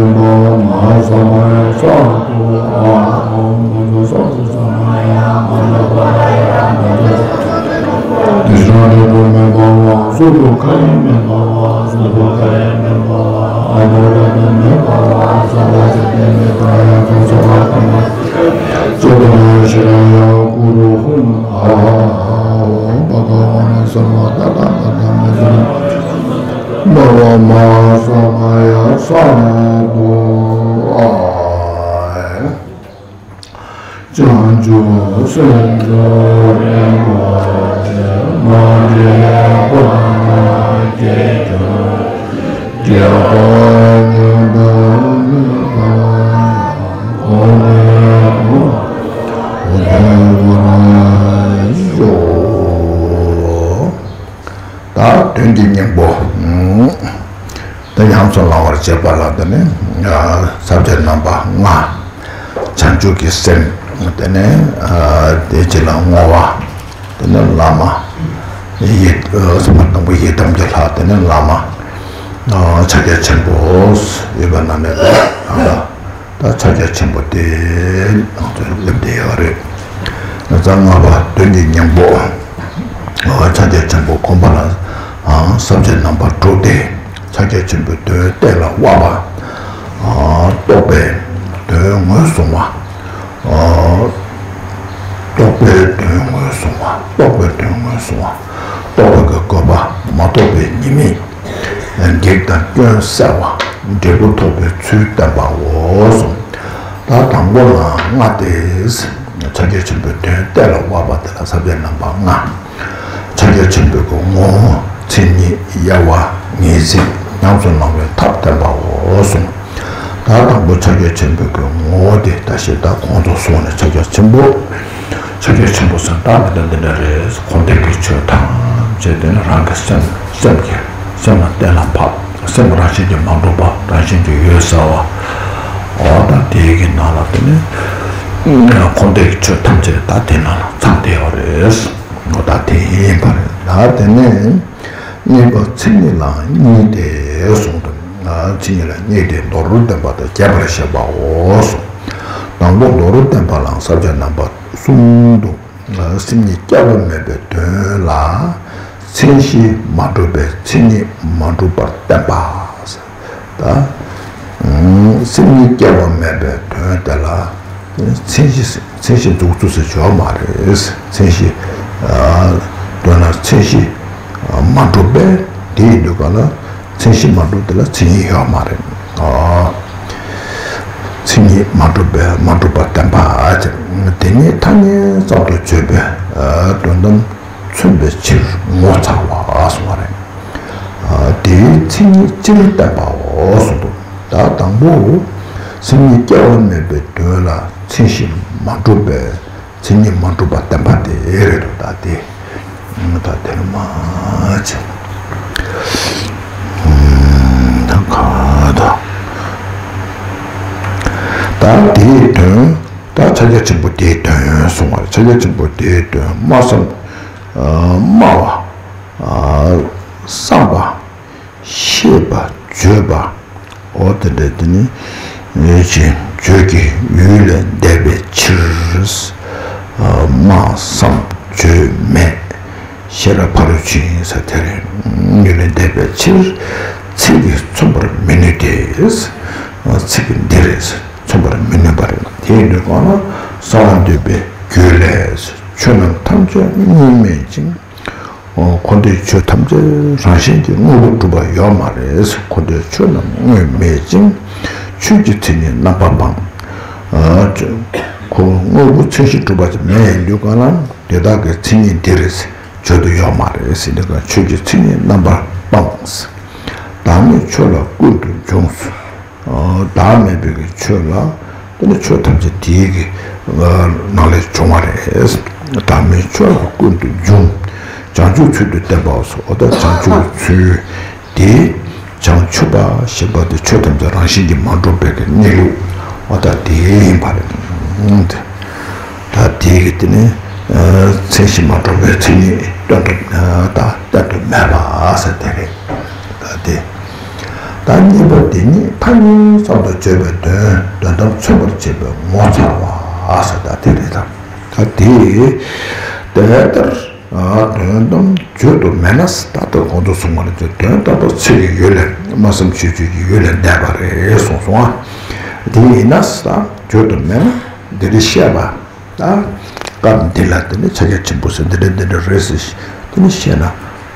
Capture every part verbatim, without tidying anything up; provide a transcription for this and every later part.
མ་ས་མ་ཡ་ས་ཏུ་ཨ་ཧོ། མ་ས་ས་ཏུ་ས་མ་ཡ་མ་ས་པ་ཡ་མ་ས་ས་ཏུ་ས་ཏུ་མེ་བ་བ། སུ་ཏུ་ཁ་ཡ་མེ་བ་བ། སུ་ཏུ་ཁ་ཡ་མེ་བ་བ། ཨ་ཏུ་ར་ཏུ་མེ་བ་བ། ས་བ་ས་ཏེ་མེ་བ་ཡ་ས་ས་བ་ཏེ་མ་ས་ཏུ་ན་ཤི་ར་ཡ་ཀུ་རུ་ཧུམ་ཨ་ཧོ། བ་ག་བ་ན་ས་མ་ད་ད་ད་ད་མ་ས་ན། མ་བ་མ་ས་མ་ཡ་ས་ཏུ་ཨ། བྱང་ཆུབ་སེམས་མཆོག་རིན་པོ་ཆེ། མ་འདྲེས་པ་སྐྱེས་གྱུར་ཅིག། རྒྱས་པ་ཉམས་པ་མེད་པ་ཡང་། གོང་ནས་གོང་དུ་འཕེལ་བར་ཤོག། ད་དོན་གྱི་སྙིང་པོ། ད་ཉམས་སུ་བླང་བར་བྱེད་པ་ལ་དེ་ནི་ས་བཅད་རྣམ་པ་ལྔ། བྱང་ཆུབ་ཀྱི་སེམས། དེ་ནས་དེ་རྗེས་ལ་བསྔོ་བ། དེ་ནས་བླ་མ་ཡི་སོ་པ་དང་པོ་ཡི་དམ་གྱི་ལྷ། དེ་ནས་བླ་མ་ཕྱག་རྒྱ་ཆེན་པོ་ཡོད་པ་ན་ནས་ད། ད་ཕྱག་རྒྱ་ཆེན་པོ་དེ་ང་ཚོས་སླེབས་བསྡད་ཡོད་རེད། ང་ཚོ་ལྔ་པ་དོན་གྱི་སྙིང་པོ། ཕྱག་རྒྱ་ཆེན་པོ་སྒོམ་པ་ལ་ས་བཅད་རྣམ་པ་དྲུག་སྟེ། ཕྱག་རྒྱ་ཆེན་པོའི་དོན་གཏན་ལ་དབབ་པ། རྟོགས་པའི་དོན་ངོས་བཟུང་བ། རྟོགས་པའི་དོན་ངོས་བཟུང་བ། རྟོགས་པའི་དོན་ངོས་བཟུང་བ། རྟོགས་པའི་གི་དགོས་པ། མ་རྟོགས་པའི་ཉེས་དམིགས། གེགས་དང་སྐྱོན་བསལ་བ། འབྲས་བུ་ཐོབ་པའི་ཚུལ་བསྟན་པའོ་གསུངས། ད་དང་པོ་ལ་ལྔ་སྟེ། ཕྱག་རྒྱ་ཆེན་པོའི་དོན་གཏན་ལ་དབབ་པ་དེ་ལ་ས་བཅད་རྣམ་པ་ལྔ། ཕྱག་རྒྱ་ཆེན་པོའི་གི་ངོ་བོ། མཚན་ཉིད། དབྱེ་བ། ངེས་ཚིག་ཉམས་སུ་བླང་བའི་ཐབས་བསྟན་པའོ་གསུངས། ད་དང་པོ་ཕྱག་རྒྱ་ཆེན་པོའི་གི་ངོ་བོ་དེ་ད་ཞེ་དྲག་གོང་དུ་སོང་ནས་ཕྱག་རྒྱ་ཆེན་པོ། ཕྱག་རྒྱ་ཆེན་པོ་ཟེར་ད་མི་འདྲ་འདི་འདྲ་རེད། འཁོར་འདས་ཀྱི་ཆོས་ཐམས་ཅད་དེ་ནི་རང་གི་སེམས། སེམས་ཀྱི། སེམས་ལ་གཏན་ལ་ཕབ། སེམས་རང་བཞིན་གྱིས་མ་གྲུབ་པ། རང་བཞིན་གྱིས་ཡོད་ཟེར་བ། འོ་ད་དེའི་གི་ནང་ལ་དེ་ནི་འཁོར་འདས་ཀྱི་ཆོས་ཐམས་ཅད་ད་དེ་ནང་ལ་ཚང་བསྡད་ཡོད་རེད། འོ་ད་དེ་ཡིན་པ་རེད། ད་དེ་ནས་གཉིས་པ་མཚན་ཉིད་ལ་གཉིས་ཏེ་གསུངས་འདུག་མཚན་ཉིད་ལ་གཉིས་ཏེ་མདོར་བསྟན་པ་དང་རྒྱས་པར་བཤད་པའོ་གསུངས། དང་པོ་མདོར་བསྟན་པ་ལ་ས་བཅད་རྣམ་པ་གསུམ་འདུག་སེམས་ཉིད་སྐྱེ་བ་མེད་པའི་དོན་ལ་མཚན་གཞི་མ་གྲུབ་པས་མཚན་ཉིད་མ་གྲུབ་པར་བསྟན་པ། ད་སེམས་ཉིད་སྐྱེ་བ་མེད་པའི་དོན་དེ་ལ་མཚན་གཞི། མཚན་གཞི་འཛུགས་ཚུལ་ཟེར་ཡོད་མ་རེད། མཚན་གཞི། དོན་ལ་མཚན་གཞི་མ་གྲུབ་པས། དེ་ཡིན་དུས་ག་ལ་མཚན་གཞི་མ་གྲུབ་དེ་ལ་མཚན་ཉིད་ཡོད་མ་རེད། མཚན་ཉིད་མ་གྲུབ་པས་མ་གྲུབ་པར་བསྟན་པ། དེ་ཉིད་ཐ་སྙད་ཙམ་དུ་བརྗོད་པའི་དོན་དམ་མཚོན་པའི་ཕྱིར་ངོ་མཚར་བ་གསུངས་པ་རེད། དེའི་མཚན་ཉིད་སྤྱིར་བསྟན་པའོ་གསུངས་འདུག་ད་དང་པོ་སེམས་ཉིད་སྐྱེ་བ་མེད་པའི་དོན་ལ་མཚན་གཞི་མ་གྲུབ་པས་མཚན་ཉིད་མ་གྲུབ་པ་བསྟན་པ་དེ་རེད་འདུག་ད་དེ། ད་དེ་ནི་མ་བྱེད། ད་ག་ད། ད་དེའི་དོན། ད་ཕྱག་རྒྱ་ཆེན་པོ་དེའི་དོན་གསུངས་པ་རེད། ཕྱག་རྒྱ་ཆེན་པོ་དེའི་དོན་སྨྲ་བསམ། སྨྲ་བ། བསམ་པ། ཤེས་པ། བརྗོད་པ། འོ་དེ་འདྲ་དེ་ནི་ཅིག་བརྗོད་ཀྱི་ཡུལ་ལས་འདས་པའི་ཕྱིར། སྨྲ་བསམ་བརྗོད་མེད། ཤེས་རབ་ཕ་རོལ་ཕྱིན་ཟེར་དེ་རེད། ཡུལ་ལས་འདས་པའི་ཕྱིར། ཚིག་གིས་མཚོན་པར་མི་ནུས་ཏེ། ཚིག་གིས་འདི་རེད་མཚོན་པར་མི་ནུས་པ་རེད། དེ་ཡིན་དུས་གང་ལ་གསང་བ་འདུས་པའི་རྒྱུད་ལས། ཆོས་རྣམས་ཐམས་ཅད་དངོས་མེད་ཅིང་། འཁོར་འདས་ཆོས་ཐམས་ཅད་རང་བཞིན་གྱིས་དངོས་པོ་གྲུབ་པ་ཡོད་མ་རེད། འཁོར་འདས་ཆོས་རྣམས་དངོས་མེད་ཅིང་། ཆོས་ཀྱི་མཚན་ཉིད་རྣམ་པར་སྤངས། ཁོ་དངོས་པོ་མཚན་གཞི་གྲུབ་པ་ཅིག་མེད་ཡིན་དུས་གང་ལ་དེ་དག་གི་མཚན་ཉིད་འདི་རེད་བརྗོད་དུ་ཡོད་མ་རེད་ཟེར་དུས་གང་ཆོས་ཀྱི་མཚན་ཉིད་རྣམ་པར་སྤངས། བདག་མེད་ཆོས་ལ་ཀུན་ཏུ་འབྱུང་། བདག་མེད་པའི་གི་ཆོས་ལ། དེ་ནི་ཆོས་ཐམས་ཅད་དེའི་གི་ནང་ལས་བྱུང་བ་རེད། བདག་མེད་ཆོས་ལ་ཀུན་ཏུ་འབྱུང་། བྱང་ཆུབ་ཚུལ་དུ་བསྟན་པའོ་སོ། འོ་ད་བྱང་ཆུབ་ཚུལ་དེ། བྱང་ཆུབ་པ་ཞེས་པ་དེ་ཆོས་ཐམས་ཅད་རང་བཞིན་གྱིས་མ་གྲུབ་པའི་གི་གནས་ལུགས་འོ་ད་དེ་ཡིན་པ་རེད། ད་དེའི་གི་དེ་ནི་མཚན་གཞི་མ་གྲུབ་པའི་མཚན་ཉིད་སྟོན་དུ་ད་བསྟན་དུ་མེད་པ་ཟེར་དེ་རེད། ད་དེ། ད་ ད་གཉིས་པ་དེ་ཉིད་ཐ་སྙད་ཙམ་དུ་བརྗོད་པའི་དོན་དོན་དམ་མཚོན་པར་བྱེད་པའི་ངོ་མཚར་བ་ཟེར། ད་དེ་རེད། ད་ད་དེ་དེ་ལྟར། ཨ། དོན་དམ་བརྗོད་དུ་མེད་ན། ད་ལྟ་གོང་དུ་གསུངས་པ་ནང་བཞིན་དོན་དམ་པར་ཚིག་གི་ཡུལ་ལས། སྨྲ་བསམ་ཤེས་བརྗོད་ཀྱི་ཡུལ་ལས་འདས་པ་རེད་གསུངས་སོང་ཨ། དེ་ཡིན་ན་ད་བརྗོད་དུ་མེད་ན་འདི་རེད་བཤད་པ། ད་སྐབས་འདི་ལ་དེ་ནི་ཕྱག་རྒྱ་ཆེན་པོ་ཟེར་འདི་འདྲ་འདི་འདྲ་རེད་ཟེར། དེ་ནི་བཤད་ན་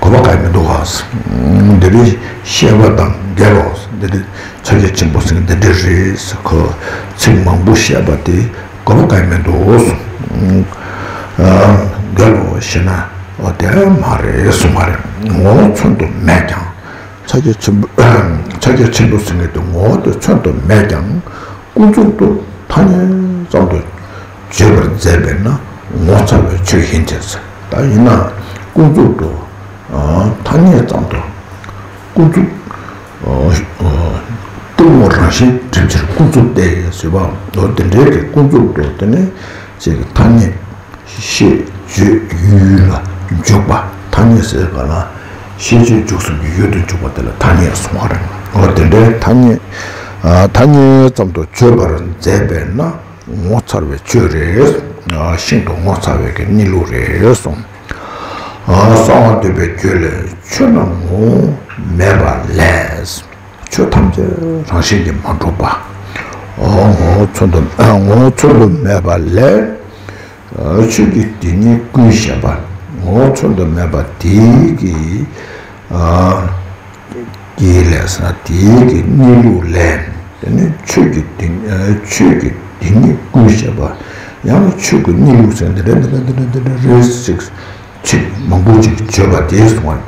དགོས་པ་གང་ཡང་མི་འདུག་ག། འདི་རེད་བཤད་པ་དང་འགལ་ལོ། འདི་རེད་ཕྱག་རྒྱ་ཆེན་པོ་ཟེར་འདི་འདྲ་རེད་ཟེར། ཁོ་ཚིག་མང་པོ་བཤད་པ་དེ་དགོས་པ་གང་ཡང་མི་འདུག་གསུངས། ཨ། འགལ་ལོ་ཞེ་ན། འོ་དེ་མ་རེད་གསུངས་པ་རེད། ངོ་བོ་མཚོན་དུ་མེད་ཀྱང་། ཕྱག་རྒྱ་ཆེན་པོ་ཕྱག་རྒྱ་ཆེན་པོ་ཟེར་མཁན་དེ་ངོ་བོ་དེ་མཚོན་དུ་མེད་ཀྱང་། ཀུན་རྫོབ་ཏུ་ཐ་སྙད་ཙམ་དུ་བརྗོད་པར་མཛད་པས་ན་ངོ་མཚར་བའི་ཆོས་ཡིན་ཏེ། ད་ཡིན་ན་ཀུན་རྫོབ་ཏུ་ཐ་སྙད་ཙམ་དུ། ཀུན་རྫོབ་གཏི་མུག་རང་བཞིན་སྒྲིབ་ཕྱིར་ཀུན་རྫོབ་སྟེ་ཟེར་བ། འོ་དེ་འདྲའི་གི་ཀུན་རྫོབ་ཏུ་དེ་ནི་ཅིག་ཐ་སྙད་ཤེས་བརྗོད་ཡུལ་ལ་འཇུག་པ། ཐ་སྙད་ཟེར་བ་ལ་ཤེས་བརྗོད་འཇུག་གསུམ་གྱི་ཡུལ་དུ་འཇུག་པ་དེ་ལ་ཐ་སྙད་གསུངས་པ་རེད། འོ་དེ་འདྲའི་ཐ་སྙད། ཨ། ཐ་སྙད་ཙམ་དུ་བརྗོད་པར་མཛད་པས་ན་ངོ་མཚར་བའི་ཆོས་རེད། ཨ། ཤིན་ཏུ་ངོ་མཚར་བའི་གི་གནས་ལུགས་རེད་གསུངས། ཨ། གསང་བ་འདུས་པའི་རྒྱུད་ལས་ཆོས་རྣམས་ངོ་བོ་མེད་པ་ལས། ཆོས་ཐམས་ཅད་རང་བཞིན་གྱིས་མ་གྲུབ་པ། ཨ། ངོ་བོ་མཚོན་དུ་ངོ་བོ་མཚོན་དུ་མེད་པ་ལས། ཨ། ཆོས་ཀྱི་དེ་ཉིད་ཀུན་ཞེས་པ། ངོ་བོ་མཚོན་དུ་མེད་པ་དེའི་གི། ཨ། དེའི་ལས་ས་དེའི་གི་གནས་ལུགས་ལས། དེ་ནི་ཆོས་ཀྱི་དེ། ཨ། ཆོས་ཀྱི་དེ་ཉིད་ཀུན་ཞེས་པ། ཡང་ཆོས་ཀྱི་གནས་ལུགས་ཟེར་འདི་འདྲ་འདི་འདྲ་འདི་འདྲ་འདི་འདྲ་རེད་ཅིག་ཚིག་མང་པོ་ཅིག་བརྗོད་པ་དེས་སོང་བ།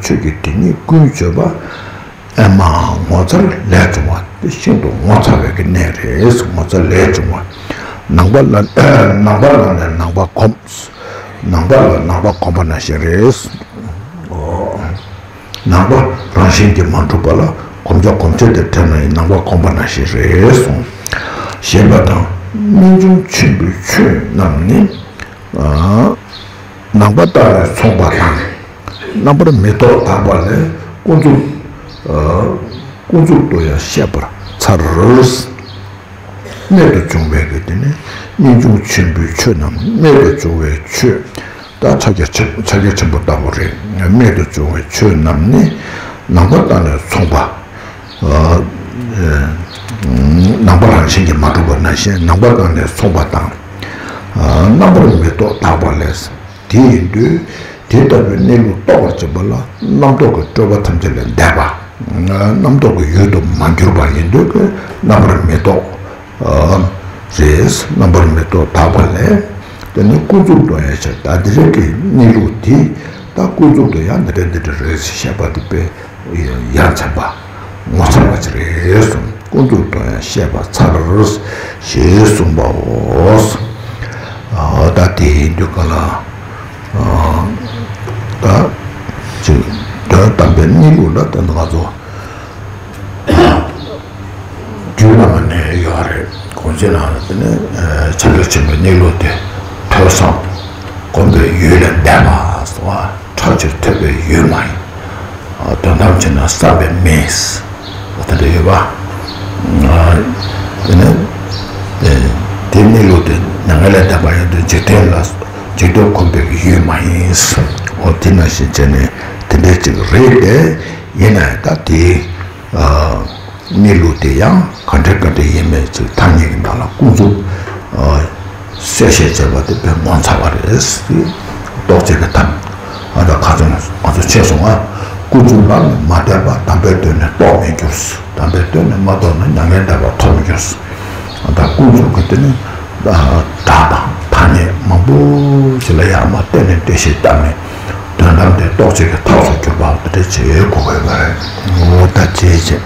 ཆོས་ཀྱི་དེ་ཉིད་ཀུན་བརྗོད་པ། ཨེ་མ་ངོ་མཚར་ལས་བྱུང་བ། དེ་ཤིན་ཏུ་ངོ་མཚར་བའི་གི་གནས་རེད། ངོ་མཚར་ལས་བྱུང་བ། ནམ་མཁའ་ལ་ནམ་མཁའ་ལ་ནི་ནམ་མཁའ་གོམས། ནམ་མཁའ་ལ་ནམ་མཁའ་གོམས་པ་ནང་བཞིན་རེད། ཨོ། ནམ་མཁའ་རང་བཞིན་གྱིས་མ་གྲུབ་པ་ལ་གོམས་ཆ་གོམས་ཆ་དེ་ཕྲད་ན་ཡང་ནམ་མཁའ་གོམས་པ་ནང་བཞིན་རེད་གསུངས། ཞེས་པ་དང་། རྨད་བྱུང་ཆེན་པོའི་ཆོས་རྣམས་ནི། ཨ། ནམ་མཁའ་དང་ནི་མཚུངས་པ་དང་། རྣམ་པར་མི་རྟོག་དག་པ་ལས་ཀུན་རྫོབ། ཨ། ཀུན་རྫོབ་ཏུ་ཡང་བཤད་པར་འཚལ། རྨད་དུ་བྱུང་བའི་གི་དེ་ནི་རྨད་བྱུང་ཆེན་པོའི་ཆོས་རྣམས། རྨད་དུ་བྱུང་བའི་ཆོས། ད་ཕྱག་རྒྱ་ཆེན། ཕྱག་རྒྱ་ཆེན་པོ་ལྟ་བུ་རེད། རྨད་དུ་བྱུང་བའི་ཆོས་རྣམས་ནི་ནམ་མཁའ་དང་ནི་མཚུངས་པ། ཨ། ནམ་མཁའ་རང་བཞིན་གྱིས་མ་གྲུབ་པ་ནང་བཞིན་ནམ་མཁའ་དང་ནི་མཚུངས་པ་དང་། ཨ། རྣམ་པར་མི་རྟོག་དག་པ་ལས། དེ་ཡིན་དུས་དེ་ལྟ་བུའི་གནས་ལུགས་རྟོགས་པར་བྱེད་པ་ལ་རྣམ་རྟོག་གི་སྤྲོས་པ་ཐམས་ཅད་ལས་འདས་པ། རྣམ་རྟོག་གི་ཡུལ་དུ་མ་གྱུར་པ་ཡིན་དུས་ཀྱི་རྣམ་པར་མི་རྟོག་རེད། རྣམ་པར་མི་རྟོག་དག་པ་ལས། དེ་ནི་ཀུན་རྫོབ་ཏུ་ཡང་བཤད། ད་དེ་རིགས་ཀྱི་གནས་ལུགས་དེ་ད་ཀུན་རྫོབ་ཏུ་ཡང་འདི་འདྲ་འདི་འདྲ་རེད་ཟེར་བཤད་པ་དེ་དཔེ་ཡ་མཚན་པ་ངོ་མཚར་བ་ཅིག་རེད་གསུངས། ཀུན་རྫོབ་ཏུ་ཡང་བཤད་པར་འཚལ་ཞེས་གསུངས་པའོ། ཨ། ད་དེ་ཡིན་དུས་ག་ལ། ཨ། ད་ཅིག་དོན་དམ་པའི་གནས་ལུགས་ལ་ད་ང་ཚོ་རྒྱུད་བླ་མ་ནས་ཡོད་རེད། གོང་ཆེན་ནང་ལ་དེ་ནི་ཕྱག་རྒྱ་ཆེན་པོའི་གནས་ལུགས་དེ་ཐོས་བསམ་སྒོམ་པའི་ཡུལ་ལས་འདས་པ་སོགས་ཕྲ་ཕྱིར་ཐོས་པའི་ཡུལ་མ་ཡིན། དོན་དམ་བྱས་ན་བསམ་པས་མེད། དེ་འདྲ་ཡོད་པ། དེ་ནི་དེ་གནས་ལུགས་དེ་མྱ་ངན་ལས་འདས་པ་ཡིན་དུས་འཇིག་རྟེན་ལ་འཇིག་རྟེན་གོམས་པའི་ཡུལ་མ་ཡིན། འོ་དེ་ནང་བཞིན་བྱས་ནས་དེ་འདྲ་ཅིག་རེད་དེ། ཡིན་ན་ཡང་ད་དེ། ཨ། གནས་ལུགས་དེ་ཡང་ག་འདྲ་ག་འདྲ་ཡིན་མིན་ཅིག་ཐ་སྙད་ཀྱི་ནང་ལ་ཀུན་རྫོབ། ཨ། གསལ་བཤད་བྱས་པ་དེ་དཔེ་ངོ་མཚར་བ་རེད། རྟོགས་བྱེད་ཀྱི་ཐབས། ཨ། ད་ཁ་ཚོན་ང་ཚོ་ཕྱེ་སོང་ང་། ཀུན་རྫོབ་ལ་ནི་མ་ལྟོས་པར་དམ་པའི་དོན་ནི་རྟོགས་མི་འགྱུར། དམ་པའི་དོན་ནི་མ་རྟོགས་ན་མྱ་ངན་འདས་པ་ཐོབ་མི་འགྱུར། ཨ། ད་ཀུན་རྫོབ་ཀྱི་དེ་ནི། ཨ། སྒྲ་དང་ཐ་སྙད་མང་པོ་ཞིག་ལ་ཡར་མར་བལྟས་ནས་བལྟས་ཤིང་བལྟས་ནས་དོན་དམ་དེ་རྟོགས་བྱེད་ཀྱི་ཐབས་སུ་གྱུར་པ་དེ་འདྲ་བྱེད་དགོས་པའི་མ་རེད། འོ་ད་བྱེད་བྱེད།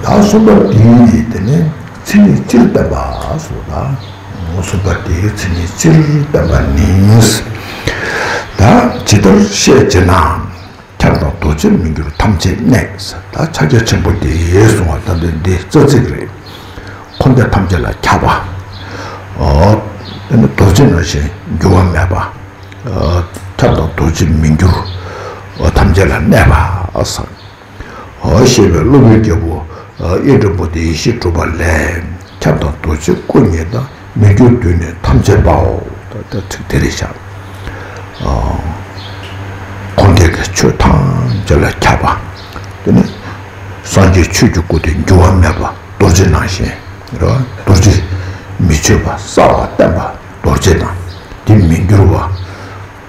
ད་གསུམ་པ་དེ་ཡིན་དེ་ནི་མཚན་ཉིད་སྤྱིར་བསྟན་པ་སོགས་ལ། གསུམ་པ་དེའི་མཚན་ཉིད་སྤྱིར་བསྟན་པ་ནི། ད་ཇི་ལྟར་བཤད་ཅེ་ན། ཁྱབ་དང་རྡོ་རྗེར་མི་འགྱུར་ཐམས་ཅད་གནས། ད་ཕྱག་རྒྱ་ཆེན་པོ་དེ་གསུངས་པ་ད་འདི་འདི་རྩ་ཚིག་རེད། འཁོར་འདས་ཐམས་ཅད་ལ་ཁྱབ་པ། ཨོ། དེ་ནི་རྡོ་རྗེ་ནང་བཞིན་འགྱུར་བ་མེད་པ། ཨོ། ཁྱབ་དང་རྡོ་རྗེར་མི་འགྱུར། ཨོ། ཐམས་ཅད་ལ་གནས་པ་ཟེར། ཞེས་པའི་སློབ་དཔོན་རྒྱལ་པོ་ཨེ་འདྲ་པོ་དེ་ཡེ་ཤེས་གྲུབ་པ་ལས། ཁྱབ་དང་རྡོ་རྗེ་སྐུ་གཉིས་དང་། མི་འགྱུར་དུས་ནི་ཐམས་ཅད་པའོ། ད་ད་ཚིག་དེ་རེད་ཤག་ཨ། འཁོར་འདས་ཀྱི་ཆོས་ཐམས་ཅད་ལ་ཁྱབ་པ། དེ་ནི་སངས་རྒྱས་ཆོས་ཀྱི་སྐུ་དེ་འགྱུར་བ་མེད་པ་རྡོ་རྗེ་ནང་བཞིན་རེད་བ། རྡོ་རྗེ་མི་ཆོད་པ་གསལ་བར་བསྟན་པ་རྡོ་རྗེ་དང་། དེ་མི་འགྱུར་བ།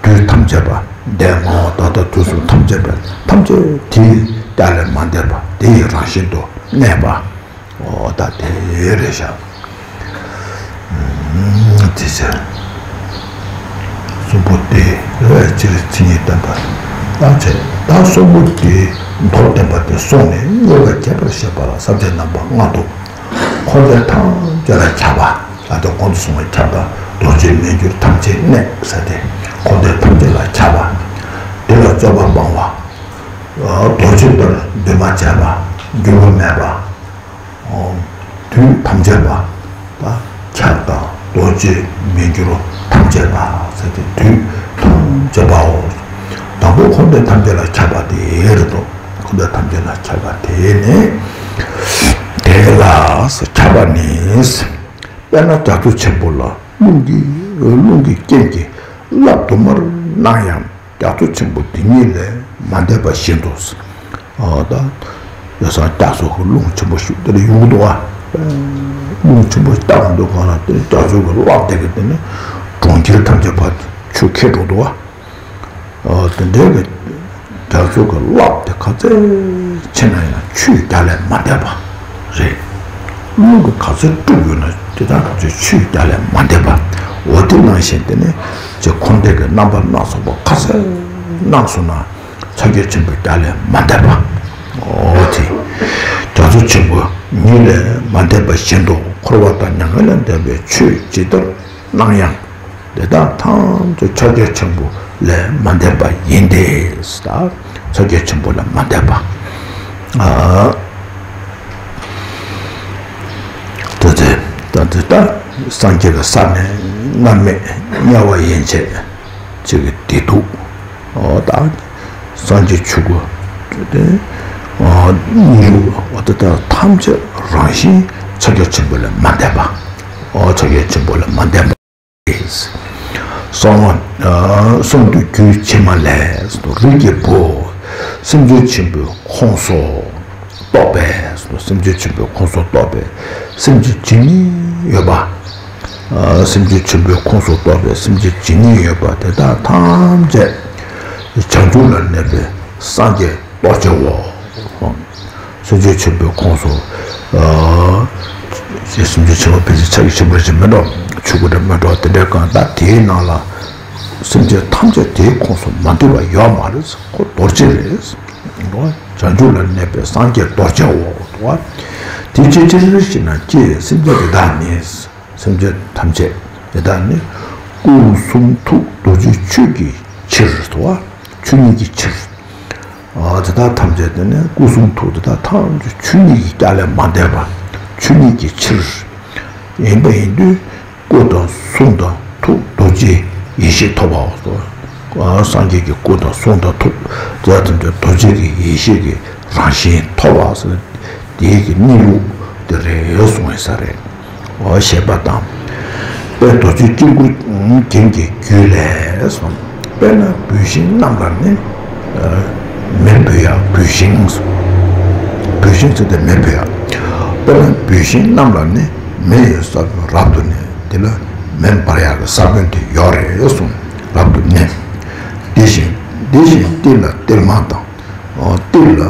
དུས་ཐམས་ཅད་པ། འདས་མ་འོངས་ད་ལྟ་དུས་གསུམ་ཐམས་ཅད་པ། ཐམས་ཅད་དེའི་རྒྱ་ལས་མ་འདས་པ། དེ་ཡི་རང་བཞིན་དུ་གནས་པ། འོ་ད་དེ་རེད་ཤག་ཨུམ། དེ་ཚེ་གསུམ་པོ་དེ་རེད། སྤྱིར་མཚན་ཉིད་བསྟན་པ་ལ་བྱེད། ད་གསུམ་པོ་དེའི་མདོར་བསྟན་པ་དེ་གསུངས་ནས། དམྱལ་བ་རྒྱས་པར་བཤད་པ་ལ་ས་བཅད་རྣམ་པ་ལྔ་འདུག་འཁོར་འདས་ཐམས་ཅད་ལ་ཁྱབ་པ། ད་ལྟ་གོང་དུ་སོང་བའི་ཁྱབ་པ། རྡོ་རྗེ་མི་འགྱུར་ཐམས་ཅད་གནས་ཟེར་ཏེ། འཁོར་འདས་ཐམས་ཅད་ལ་ཁྱབ་པ། དེ་ལ་རྩོད་པ་སྤང་བ། རྡོ་རྗེ་ལྟར་འདུས་མ་བྱས་པ། འགྱུར་བ་མེད་པ། དུས་ཐམས་ཅད་པ། ད་ཁྱབ་དང་རྡོ་རྗེ་མི་འགྱུར་ཐམས་ཅད་པ་ཟེར་ཏེ། དུས་ཐམས་ཅད་པའོ། དང་པོ་འཁོར་འདས་ཐམས་ཅད་ལ་ཁྱབ་པ་དེ་རེད་དོ། འཁོར་འདས་ཐམས་ཅད་ལ་ཁྱབ་པ་དེ་ནི། དེ་ལ་ཁྱབ་པ་ནི། དཔེར་ན་རྒྱ་མཚོ་ཆེན་པོ་ལ་རླུང་གིས་རླུང་གི་རྐྱེན་གྱིས་རླབས་དུ་མར་སྣང་ཡང་། རྒྱ་མཚོ་ཆེན་པོ་དེ་ཉིད་ལས་མ་འདས་པ་བཞིན་དུ། ཨ་ད་ཡ་སང་རྒྱ་མཚོ་གི་རླུང་ཆེན་པོ་ཞིག་དེ་ལ་ཡོང་གི་འདུག་བ། རླུང་ཆེན་པོ་ཞིག་བཏང་འདུག་གང་ལ་དེ་རྒྱ་མཚོ་གི་རླབས་དེ་གིས་དེ་ནི་གྲོང་ཁྱེར་ཐམས་ཅད་ཕར་ཆུ་ཁྱེར་འགྲོ་འདུག་བ། ཨ་དེ་འདྲའི་གི་རྒྱ་མཚོ་གི་རླབས་དེ་ག་ཚད་ཆེ་ན་ཡང་ཆུའི་རྒྱ་ལས་མ་འདས་པ་རེད། རླུང་གིས་ག་ཚོད་དཀྲུགས་ཡོད་ན་དེ་དག་ཚོ་ཆུའི་རྒྱ་ལས་མ་འདས་པ། འོ་དེ་ནང་བཞིན་དེ་ནི་ཅིག་འཁོར་འདས་ཀྱི་རྣམ་པ་སྣ་ཚོགས་པ་ག་ཚོད་སྣང་སོང་ན་ཕྱག་རྒྱ་ཆེན་པོའི་རྒྱ་ལས་མ་འདས་པ། འོ་དེ་རྒྱ་མཚོ་ཆེན་པོ་ཉིད་ལས་མ་འདས་པ་བཞིན་དུ། འཁོར་བ་དང་མྱ་ངན་ལས་འདས་པའི་ཆོས་ཇི་ལྟར་སྣང་ཡང་། དེ་དག་ཐམས་ཅད་ཕྱག་རྒྱ་ཆེན་པོ་ལས་མ་འདས་པ་ཡིན་ཏེ། ད་ཕྱག་རྒྱ་ཆེན་པོ་ལས་མ་འདས་པ། ཨ་ད་དེ་ད་དེ་ད་སངས་རྒྱས་ཀྱི་ས་ནི་མནར་མེད་དམྱལ་བ་ཡན་ཆད་ཅིག་གི་བདེ་སྡུག་འོ་ད་སངས་རྒྱས་ཆོས་སྐུ་དེ་ཨ་གཉིས་ལུགས་འོ་ད་ད་ཐམས་ཅད་རང་བཞིན་ཕྱག་རྒྱ་ཆེན་པོ་ལས་མ་འདས་པ། འོ་ཕྱག་རྒྱ་ཆེན་པོ་ལས་མ་འདས་པ། གསང་བ་གསང་འདུས་རྒྱུད་ཕྱི་མ་ལས། རིགས་ཀྱི་བུ། སེམས་ཅན་ཆེན་པོའི་ཁོངས་སུ་གཏོགས་པས། སེམས་ཅན་ཆེན་པོའི་ཁོངས་སུ་གཏོགས་པས། སེམས་ཅན་ཇི་སྙེད་ཡོད་པ། སེམས་ཅན་ཆེན་པོའི་ཁོངས་སུ་གཏོགས་པས། སེམས་ཅན་ཇི་སྙེད་ཡོད་པ་དེ་དག་ཐམས་ཅད་བྱང་ཆུབ་ལ་གནས་པའི་སངས་རྒྱས་རྡོ་རྗེའོ། སེམས་ཅན་ཆེན་པོའི་ཁོངས་སུ། ཨ་སེམས་ཅན་ཆེན་པོ་ཕལ་ཆེར་ཕྱག་རྒྱ་ཆེན་པོ་ཞིག་མེད་འགྲོ། ཆོས་སྐུ་འདྲ་མེད་འགྲོ། དེ་འདྲའི་གང་ལྟར་དེའི་ནང་ལ་སེམས་ཅན་ཐམས་ཅད་དེའི་ཁོངས་སུ་མ་འདུས་པ་ཡོད་མ་རེད། ཁོ་རྡོ་རྗེ་རེད། བྱང་ཆུབ་ལ་གནས་པའི་སངས་རྒྱས་རྡོ་རྗེའོ། དེ་ཅི་ཕྱིར་ཞེ་ན་ཀྱེ། སེམས་ཅན་དེ་དག་ནི། སེམས་ཅན་ཐམས་ཅད་དེ་དག་ནི། སྐུ་གསུང་ཐུགས་རྡོ་རྗེ་ཆོས་ཀྱི་ཕྱིར་དུ་བ། ཆོས་ཉིད་ཀྱི་ཕྱིར། ཨ་དེ་དག་ཐམས་ཅད་དེ་ནི་སྐུ་གསུང་ཐུགས་དེ་དག་ཐམས་ཅད་ཆོས་ཉིད་ཀྱི་རྒྱ་ལས་མ་འདས་པ། ཆོས་ཉིད་ཀྱི་ཕྱིར་ཡིན་པ་ཡིན་དུས། སྐུ་དང་གསུང་དང་ཐུགས་རྡོ་རྗེའི་ཡེ་ཤེས་ཐོབ་པའོ། ཨ་སངས་རྒྱས་ཀྱི་སྐུ་དང་གསུང་དང་ཐུགས་དེ་དག་ཐམས་ཅད་རྡོ་རྗེ་གི་ཡེ་ཤེས་ཀྱི་རང་བཞིན་ཐོབ་པ་ཟེར། དེའི་གི་གནས་ལུགས་དེ་རེད་གསུངས་ཡོད་ས་རེད། འོ་ཞེས་པ་དང་། དཔལ་རྡོ་རྗེ་དཀྱིལ་འཁོར་རྒྱན་གྱི་རྒྱུད་ལས་གསུངས། དཔེར་ན་བུད་ཤིང་རྣམས་ལ་ནི། མེ་འབུད་ཡག་བུད་ཤིང་། བུད་ཤིང་ཟེར་ཏེ་མེ་འབུད་ཡག་དཔེར་ན་བུད་ཤིང་རྣམས་ལ་ནི་མེ་ཡི་ས་བོན་རབ་ཏུ་གནས། དེ་ལ་མེ་འབར་ཡག་གི་ས་བོན་དེ་ཡོད་རེད་གསུངས། རབ་ཏུ་གནས། དེ་བཞིན་དེ་བཞིན་ཏིལ་ལ་ཏིལ་མར་དང་། ཏིལ་ལ་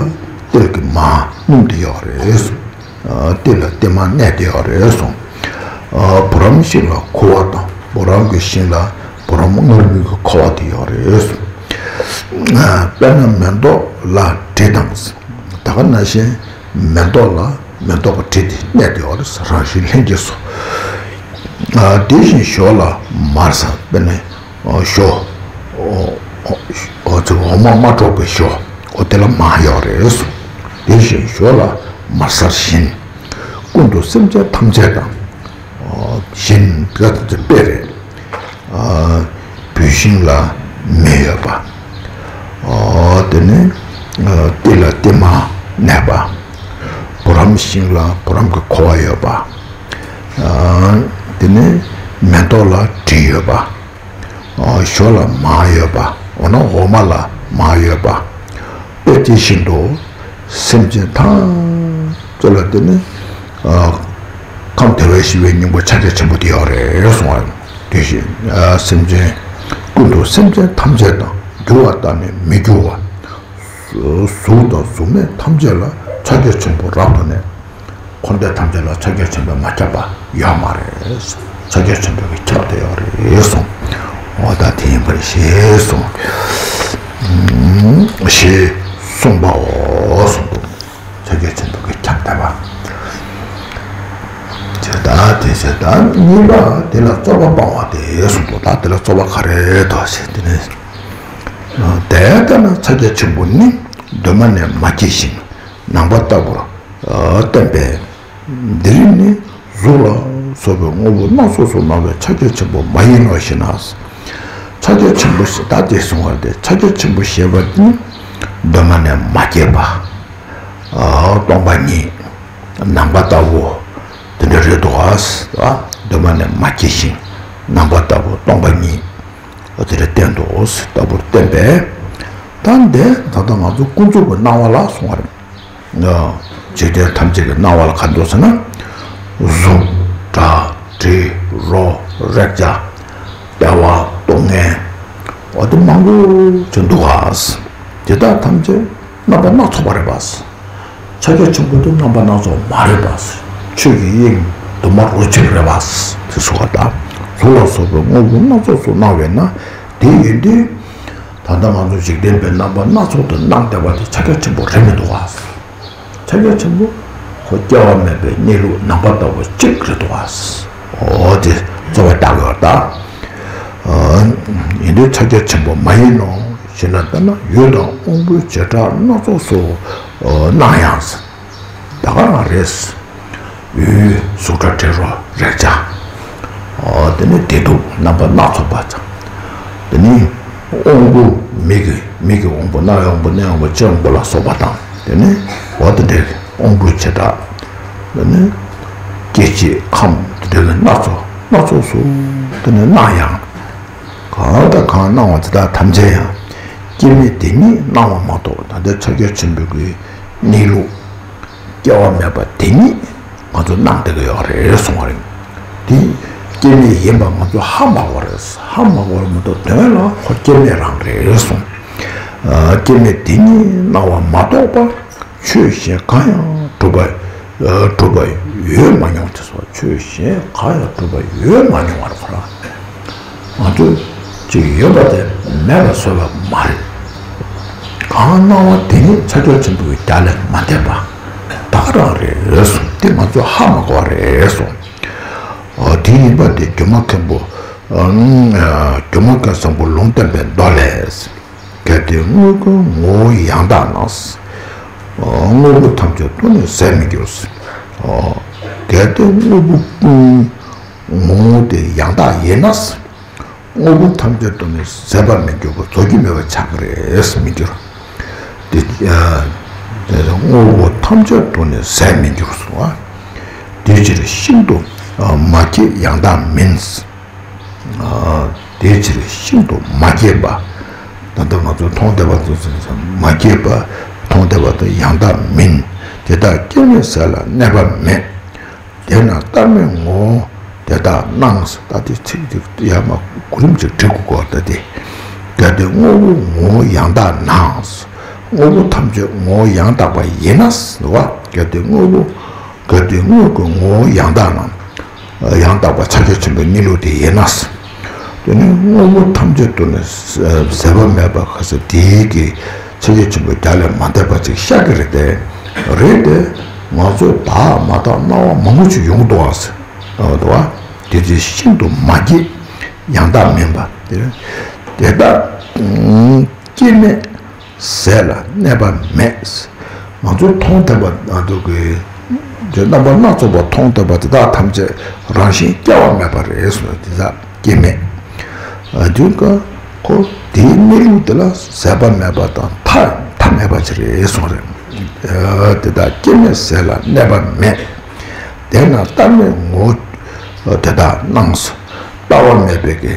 ཏིལ་གྱི་མར་སྣུམ་དེ་ཡོད་རེད་གསུངས། ཏིལ་ལ་ཏིལ་མར་གནས་དེ་ཡོད་རེད་གསུངས། བུ་རམ་ཤིང་ལ་ཁུ་བ་དང་། བུ་རམ་གྱི་ཤིང་ལ་བུ་རམ་མངར་མོའི་ཁུ་བ་དེ་ཡོད་རེད་གསུངས། དཔེར་ན་མེ་ཏོག་ལ་དྲི་དང་། ད་ག་ནང་བཞིན་མེ་ཏོག་ལ་མེ་ཏོག་གི་དྲི་དེ་གནས་དེ་ཡོད་རེད། རང་བཞིན་ལྷན་སྐྱེས་སོ། དེ་བཞིན་ཞོ་ལ་མར་ཟ། དཔེར་ན་ཞོ། འོ་འོ་འོ་ཚོ་འོ་མ་མ་འགྲོ་བའི་ཞོ། འོ་དེ་ལ་མར་ཡོད་རེད་གསུངས། དེ་བཞིན་ཞོ་ལ་མར་ཟ་བཞིན། ཀུན་ཏུ་སེམས་ཅན་ཐམས་ཅད་དང་། བཞིན་དེ་ག་ཚོད་དཔེ་རེད། བུད་ཤིང་ལ་མེ་ཡོད་པ། དེ་ནས་ཏིལ་ལ་ཏིལ་མར་ གནས་པ། བུ་རམ་ཤིང་ལ་བུ་རམ་གྱི་ཁུ་བ་ཡོད་པ། ཨ། དེ་ནས་མེ་ཏོག་ལ་དྲི་ཡོད་པ། ཨ། ཞོ་ལ་མར་ཡོད་པ། འོ་ན་འོ་མ་ལ་མར་ཡོད་པ། དཔེ་དེ་བཞིན་དུ་སེམས་ཅན་ཐམས་ཅད་ལ་དེ་ནི། ཨ། ཁམས་བདེ་བར་གཤེགས་པའི་སྙིང་པོ་ཕྱག་རྒྱ་ཆེན་པོ་དེ་ཡོད་རེད་གསུང་བ། དེ་བཞིན། ཨ། སེམས་ཅན་ཀུན་ཏུ་སེམས་ཅན་ཐམས་ཅད་དང་འགྱུར་བ་དང་ནི་མི་འགྱུར་བ། གཟུགས་དང་གཟུགས་མེད་ཐམས་ཅད་ལ་ཕྱག་རྒྱ་ཆེན་པོ་རབ་ཏུ་གནས། འཁོར་འདས་ཐམས་ཅད་ལ་ཕྱག་རྒྱ་ཆེན་པོས་མ་ཁྱབ་པ་ཡོད་མ་རེད། ཕྱག་རྒྱ་ཆེན་པོ་གིས་ཁྱབ་བསྡད་ཡོད་རེད་གསུངས། འོ་ད་དེ་ཡིན་པར་ཤེས་གསུངས། ཞེས་གསུངས་པའོ་གསུངས་འདུག་ཕྱག་རྒྱ་ཆེན་པོ་གིས་ཁྱབ་བསྡད་པ། དེ་ལྟ་དེ་ཚེ་ད་གཉིས་པ་དེ་ལ་རྩོད་པ་སྤང་བ་དེ་གསུངས་འདུག་ད་དེ་ལ་རྩོད་པ་ག་རེ་འདུག་ཟེར་དེ་ནས། དེ་ལྟ་ན་ཕྱག་རྒྱ་ཆེན་པོ་ནི་གདོད་མ་ནས་མ་སྐྱེས་ཤིང་ནམ་མཁའ་ལྟ་བུར་བསྟན་པས། འདིར་ནི་གཟུགས་ལ་སོགས་པའི་དངོས་པོ་སྣ་ཚོགས་སུ་སྣང་བའི་ཕྱག་རྒྱ་ཆེན་པོ་མ་ཡིན་ནོ་ཞེ་ན། ཕྱག་རྒྱ་ཆེན་པོ་ཞེས་ད་དེ་གསུང་བ་སྟེ། ཕྱག་རྒྱ་ཆེན་པོ་ཞེས་པ་ནི་གདོད་མ་ནས་མ་སྐྱེས་པ། སྟོང་པ་ཉིད། ནམ་མཁའ་ལྟ་བུ། དེ་འདྲ་རེད་འདུག་ག་གདོད་མ་ནས་མ་སྐྱེས་ཤིང་ནམ་མཁའ་ལྟ་བུ་སྟོང་པ་ཉིད། དེ་འདྲ་བསྟན་ཏོ་ལྟ་བུར་བསྟན་པས། ད་འདི་ད་ལྟ་ང་ཚོ་ཀུན་རྫོབ་ཀྱི་སྣང་བ་ལ་སོང་བ་རེད། འཇིག་རྟེན་ཐམས་ཅད་ཀྱི་སྣང་བ་ལ་ག་འདུག་ཟེར་ན། གཟུགས། སྒྲ། དྲི། རོ། རེག་བྱ། ལྟ་བ། རྟོག་མཁན། འོ་དེ་མང་པོ་ཅིག་འདུག་ག་དེ་དག་ཐམས་ཅད་རྣམ་པ་སྣ་ཚོགས་པ་རེད་པ། ཕྱག་རྒྱ་ཆེན་པོ་དེ་རྣམ་པ་སྣ་ཚོགས་མ་རེད་པ། ཆོས་ཀྱི་དབྱིངས་དུ་མ་རོ་གཅིག་རེད་པ། དེ་སོ་ག་ད། གཟུགས་ལ་སོགས་པའི་དངོས་པོ་སྣ་ཚོགས་སུ་སྣང་བས་ན། དེ་ཡིན་དུས། ད་ལྟ་ང་ཚོ་འཇིག་རྟེན་པའི་རྣམ་པ་སྣ་ཚོགས་དུ་སྣང་བསྡད་པ་དེ་ཕྱག་རྒྱ་ཆེན་པོ་རེད་མི་འདུག་ག་ཕྱག་རྒྱ་ཆེན་པོ་ཁོ་སྐྱེ་བ་མེད་པའི་གནས་ལུགས་ནམ་མཁའ་ལྟ་བུ་གཅིག་རེད་འདུག་ག་འོ་དེ་རྩོད་པ་བཏགས་ཡོད་ད། ཡིན་དུས་ཕྱག་རྒྱ་ཆེན་པོ་མ་ཡིན་ནོ་ཞེ་ན། ལྟ་ན་ཡུལ་དང་དབང་པོའི་བྱེ་བྲག་སྣ་ཚོགས་སུ་སྣང་ཡང་། ད་ག་རང་རེད། ཡུལ། གཟུགས། སྒྲ། དྲི། རོ། རེག་བྱ། འོ་དེ་ནི་བདེ་སྡུག་རྣམ་པ་སྣ་ཚོགས་པ་དང་། དེ་ནི་དབང་པོ། མིག་གི་མིག་གི་དབང་པོ། རྣ་བའི་དབང་པོ། སྣའི་དབང་པོ། ལྕེའི་དབང་པོ་ལ་སོགས་པ་དང་། དེ་ནི་འོ་དེ་འདྲའི་དབང་པོའི་བྱེ་བྲག་དེ་ནི་སྐྱེ་མཆེད་ཁམས་དེ་འདྲའི་སྣ་ཚོགས་སྣ་ཚོགས་སུ་དེ་ནི་སྣང་ཡང་། གང་དང་གང་སྣང་བ་དེ་དག་ཐམས་ཅད་ཡང་སྐྱེ་མེད་དེ་ཉིད་སྣང་བ་མ་གཏོགས། ད་ལྟའི་ཕྱག་རྒྱ་ཆེན་པོའི་གི་གནས་ལུགས་སྐྱེ་བ་མེད་པ་དེ་ཉིད་ང་ཚོ་སྣང་བསྡད་ཀྱི་ཡོད་རེད་གསུང་བ་རེད། དེ་སྐྱེ་མེད་ཡིན་པ་ང་ཚོ་ཧ་མ་གོ་བ་རེད། ཧ་མ་གོ་བ་མ་གཏོགས་དོན་ལ་ཁོ་སྐྱེ་མེད་རང་རེད་གསུངས། ཨ། སྐྱེ་མེད་དེ་ཉིད་སྣང་བ་མ་གཏོགས་པ། ཆོས་གཞན་གང་ཡང་གྲུབ་པ། ཨ། གྲུབ་པ་ཡོད་མ་མྱོང་དེ་སོགས། ཆོས་གཞན་གང་ཡང་གྲུབ་པ་ཡོད་མ་མྱོང་བར་ཁོ་རང་ང་ཚོས་ཅིག་ཡོད་པ་དེ་མེད་པ་བཟོས་པ་མ་རེད། གང་སྣང་བ་དེ་ཉིད་ཕྱག་རྒྱ་ཆེན་པོའི་རྒྱ་ལས་མ་འདས་པ་ད་ག་རང་རེད་གསུངས། དེ་ང་ཚོ་ཧ་མ་གོ་བ་རེད་གསུངས། འོ་དེ་ཡིན་པ་དེ་སྒྱུ་མ་མཁན་པོ། ཨ། སྒྱུ་མ་མཁན་བཟང་པོ་ལུང་བསྟན་པའི་མདོ་ལས། གལ་ཏེ་དངོས་ཀྱི་ངོ་བོ་ཡང་དག་ན། དངོས་པོ་ཐམས་ཅད་དུ་ནི་ཟད་མི་འགྱུར། གལ་ཏེ་དངོས་པོ་ཀུན་ངོ་བོ་དེ་ཡང་དག་ཡིན་ན། དངོས་པོ་ཐམས་ཅད་དུ་ནི་ཟད་པར་མི་འགྱུར་བ། རྫོགས་རྒྱུ་མེད་པར་ཆགས་ཀྱི་རེད། མི་འགྱུར། དེ་དངོས་པོ་ཐམས་ཅད་དུ་ནི་ཟད་མི་འགྱུར་གསུངས་པ། དེ་ཕྱིར་ཤིན་ཏུ་མ་སྐྱེས་ཡང་དག་མིན། དེ་ཕྱིར་ཤིན་ཏུ་མ་སྐྱེས་པ། ད་ལྟ་ང་ཚོ་མཐོང་བསྡད་པ་ཚོ་ཚོ་མ་སྐྱེས་པ། མཐོང་བསྡད་པ་དང་ཡང་དག་མིན། དེ་དག་སྐྱེ་མེད་ཟད་ལ་གནས་པ་མེད། དེས་ན་བལྟར་མེད་ངོ་བོ་དེ་དག་སྣང་། ད་དེ་ཚིག་དེ་ཡར་མར་གོ་རིམ་ཅིག་འབྲི་དགོས་ཀྱི་ད་དེ། གལ་ཏེ་དངོས་པོ་ངོ་བོ་ཡང་དག་ན། དངོས་པོ་ཐམས་ཅད་ངོ་བོ་ཡང་དག་པ་ཡིན་ན་ཟེར་བ། གལ་ཏེ་དངོས་པོ། གལ་ཏེ་དངོས་ཀྱི་ངོ་བོ་ཡང་དག་ན། ཡང་དག་པ་ཕྱག་རྒྱ་ཆེན་པོའི་གནས་ལུགས་དེ་ཡིན་ན། དེ་ནི་དངོས་པོ་ཐམས་ཅད་དུ་ནི་ཟད་པ་མེད་པ་ག་ས་དེའི་གི་ཕྱག་རྒྱ་ཆེན་པོའི་རྒྱ་ལས་མ་འདས་པ་ཅིག་ཤར་གྱི་རེད་དེ། རེད་དེ། ང་ཚོས་དག་མ་དག་སྣང་བ་མང་པོ་ཅིག་ཡོང་གི་འདུག་ཨ་ཟེར། འདུག་ཨ། དེ་ཚོ་ཤིན་ཏུ་མ་སྐྱེས་ཡང་དག་མིན་པ། དེ་དེ་དག་སྐྱེ་མེད་ཟད་ལ་གནས་པ་མེད། ང་ཚོས་མཐོང་ཐུབ་པ་ང་ཚོ་གི་རྣམ་པ་སྣ་ཚོགས་པ་མཐོང་ཐུབ་པ་དེ་དག་ཐམས་ཅད་རང་བཞིན་སྐྱེ་བ་མེད་པ་རེད་གསུངས། དེ་དག་སྐྱེ་མེད། དུས་ཀ་ཁོ་དེའི་གནས་ལུགས་དེ་ལ་ཟད་པ་མེད་པ་དང་མཐའ་མཐའ་ མེད་པ་ཅིག་རེད་གསུངས་རེད། དེ་དག་སྐྱེ་མེད་ཟས་ལ་གནས་པ་མེད། དེས་ན་ལྟ་མེད་ངོ་བོ་དེ་དག་སྣང་། ལྟ་བ་མེད་པའི་གི་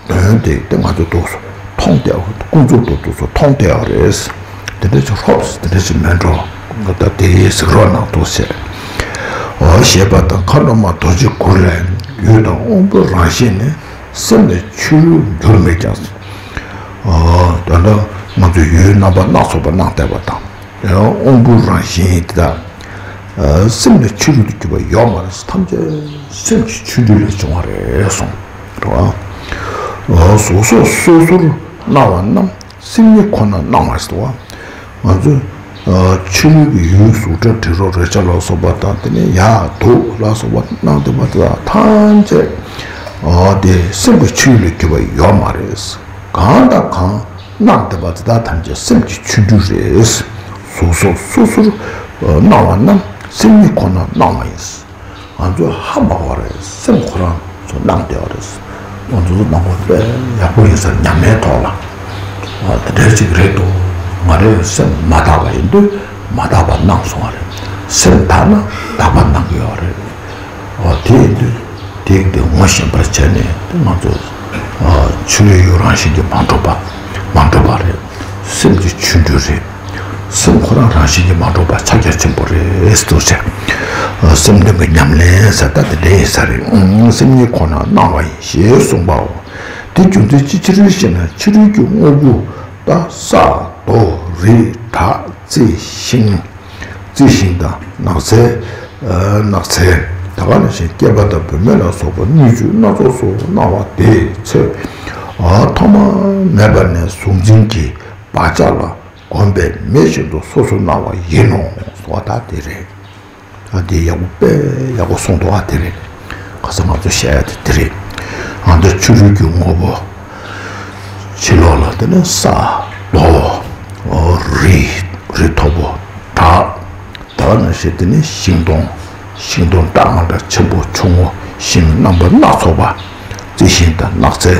དོན་དེ་དེ་ང་ཚོ་འདུག་སེ་མཐོང་བསྡད་ཡོད། ཀུན་རྫོབ་ཏུ་འདུག་སེ་མཐོང་བསྡད་ཡོད་རེད། དེ་འདྲ་ཅིག་ཧོབ་དེ་འདྲ་ཅིག་མེད་འགྲོ། ད་དེ་གཟིགས་རོགས་གནང་འདུག་ཟེར། འོ་ཞེས་པ་དང་། མཁའ་འགྲོ་མ་རྡོ་རྗེ་གུར་ལས། ཡུལ་དང་དབང་པོའི་རང་བཞིན་ནི། སེམས་ནི་ཆུ་རུལ་འགྱུར་མེད་ཀྱང་། ད་ལྟ་ང་ཚོས་ཡུལ་རྣམ་པ་སྣ་ཚོགས་པ་སྣང་བསྡད་པ་དང་། དབང་པོའི་རང་བཞིན་དེ་དག་སེམས་ནི་ཆུ་རུལ་དུ་གྱུར་པ་ཡོད་མ་རེད། ཐམས་ཅད་སེམས་ཀྱི་ཆུ་རུལ་ལས་བྱུང་བ་རེད་གསུངས། རེད་བ། གཟུགས་སོགས་སོ་སོར་སྣང་བ་རྣམས། སེམས་ཉིད་ཁོ་ནར་སྣང་བ་ཟེར་བ། ང་ཚོས་ཆུ་རུལ་གྱི་ཡུལ་གཟུགས་སྒྲ་དྲི་རོ་རེག་བྱ་ལ་སོགས་པ་དང་། དེ་ནས་ཡག་སྡུག་ལ་སོགས་པ་སྣང་བསྡད་པ་དེ་དག་ཐམས་ཅད་དེ་སེམས་ཀྱི་ཆུ་ལས་གྱུར་པ་ཡོད་མ་རེད། གང་དང་གང་སྣང་བསྡད་པ་དེ་དག་ཐམས་ཅད་སེམས་ཀྱི་ཆུ་རུལ་རེད། གཟུགས་སོགས་སོ་སོར་སྣང་བ་རྣམས་སེམས་ཉིད་ཁོ་ནར་སྣང་བ་ཡིན། ང་ཚོས་ཧ་མ་གོ་བ་རེད། སེམས་ཁོ་རང་ཚོ་སྣང་བསྡད་པ་རེད། ང་ཚོ་ཚོ་སྣང་བ་དཔེ་ཡག་པོ་ཡིན་ས་ཉམས་ལེན་ཐོག་ལ། ཨ། དེ་འདྲ་ཅིག་རེད་འདུག་ང་རའི་སེམས་མ་དག་པ་ཡིན་དུས་མ་དག་པ་སྣང་སོང་བ་རེད། སེམས་དག་ན་དག་པ་སྣང་གི་ཡོད་རེད། ཨ། དེ་ཡིན་དུས་དེ་དེ་ངོ་ཤེས་པར་བྱས་ནས་དེ་ང་ཚོ། ཨ། ཆུ་ལས་ཡུལ་རང་བཞིན་གྱིས་མ་གྲུབ་པ། མ་གྲུབ་པ་རེད། སེམས་ཀྱི་ཆུ་རུལ་རེད། སེམས་ཁོ་རང་རང་བཞིན་གྱིས་མ་གྲུབ་པ་ཕྱག་རྒྱ་ཆེན་པོ་རེད་འདུག་ཟེར། སེམས་ལྡན་པའི་ཉམས་ལེན་ཟེར་ད་དེ་འདྲ་ཡིན་ས་རེད། སེམས་ཉིད་ཁོ་ནར་སྣང་བ་ཡིན་ཞེས་གསུངས་པའོ། དེ་རྒྱུ་མཚན་ཅིའི་ཕྱིར་ཞེ་ན། ཆུ་རུལ་གྱི་དངོས་པོ་དག་ས་རྡོ་རི་བྲག་རྩི་ཤིང་། རྩི་ཤིང་དང་ནགས་ཚལ། ནགས་ཚལ། ད་ག་ནང་བཞིན་སྐྱེས་པ་དང་བུད་མེད་ལ་སོགས་པ་སྣོད་བཅུད་སྣ་ཚོགས་སུ་སྣང་བ་དེ་ཚེ་ཐོག་མ་མེད་པ་ནས་གཟུང་འཛིན་གྱི་བག་ཆགས་ལ་གོམས་པས་མེད་བཞིན་དུ་སོ་སོར་སྣང་བ་ཡིན་ནོ་ཟེར་བ་ད་དེ་རེད། ཨ། དེ་ཡག་པོ་དཔེ་ཡག་པོ་གསུངས་འདུག་ཨ། དེ་རེད། ཁ་སང་ང་ཚོ་བཤད་ཡ་དེ་དེ་རེད། ཨ། འདི་ཆུ་རུལ་གྱི་དངོས་པོ། ཕྱི་ལོགས་ལ་དེ་ནི་ས་རྡོ། རི། རི་མཐོ་པོ། བྲག་ད་ག་ནང་བཞིན་དེ་ནི་ཤིང་སྡོང་། ཤིང་སྡོང་འདྲ་མི་འདྲ་ཆེན་པོ་ཆུང་ངུ་ཤིང་རྣམ་པ་སྣ་ཚོགས་པ། རྩི་ཤིང་དང་ནགས་ཚལ།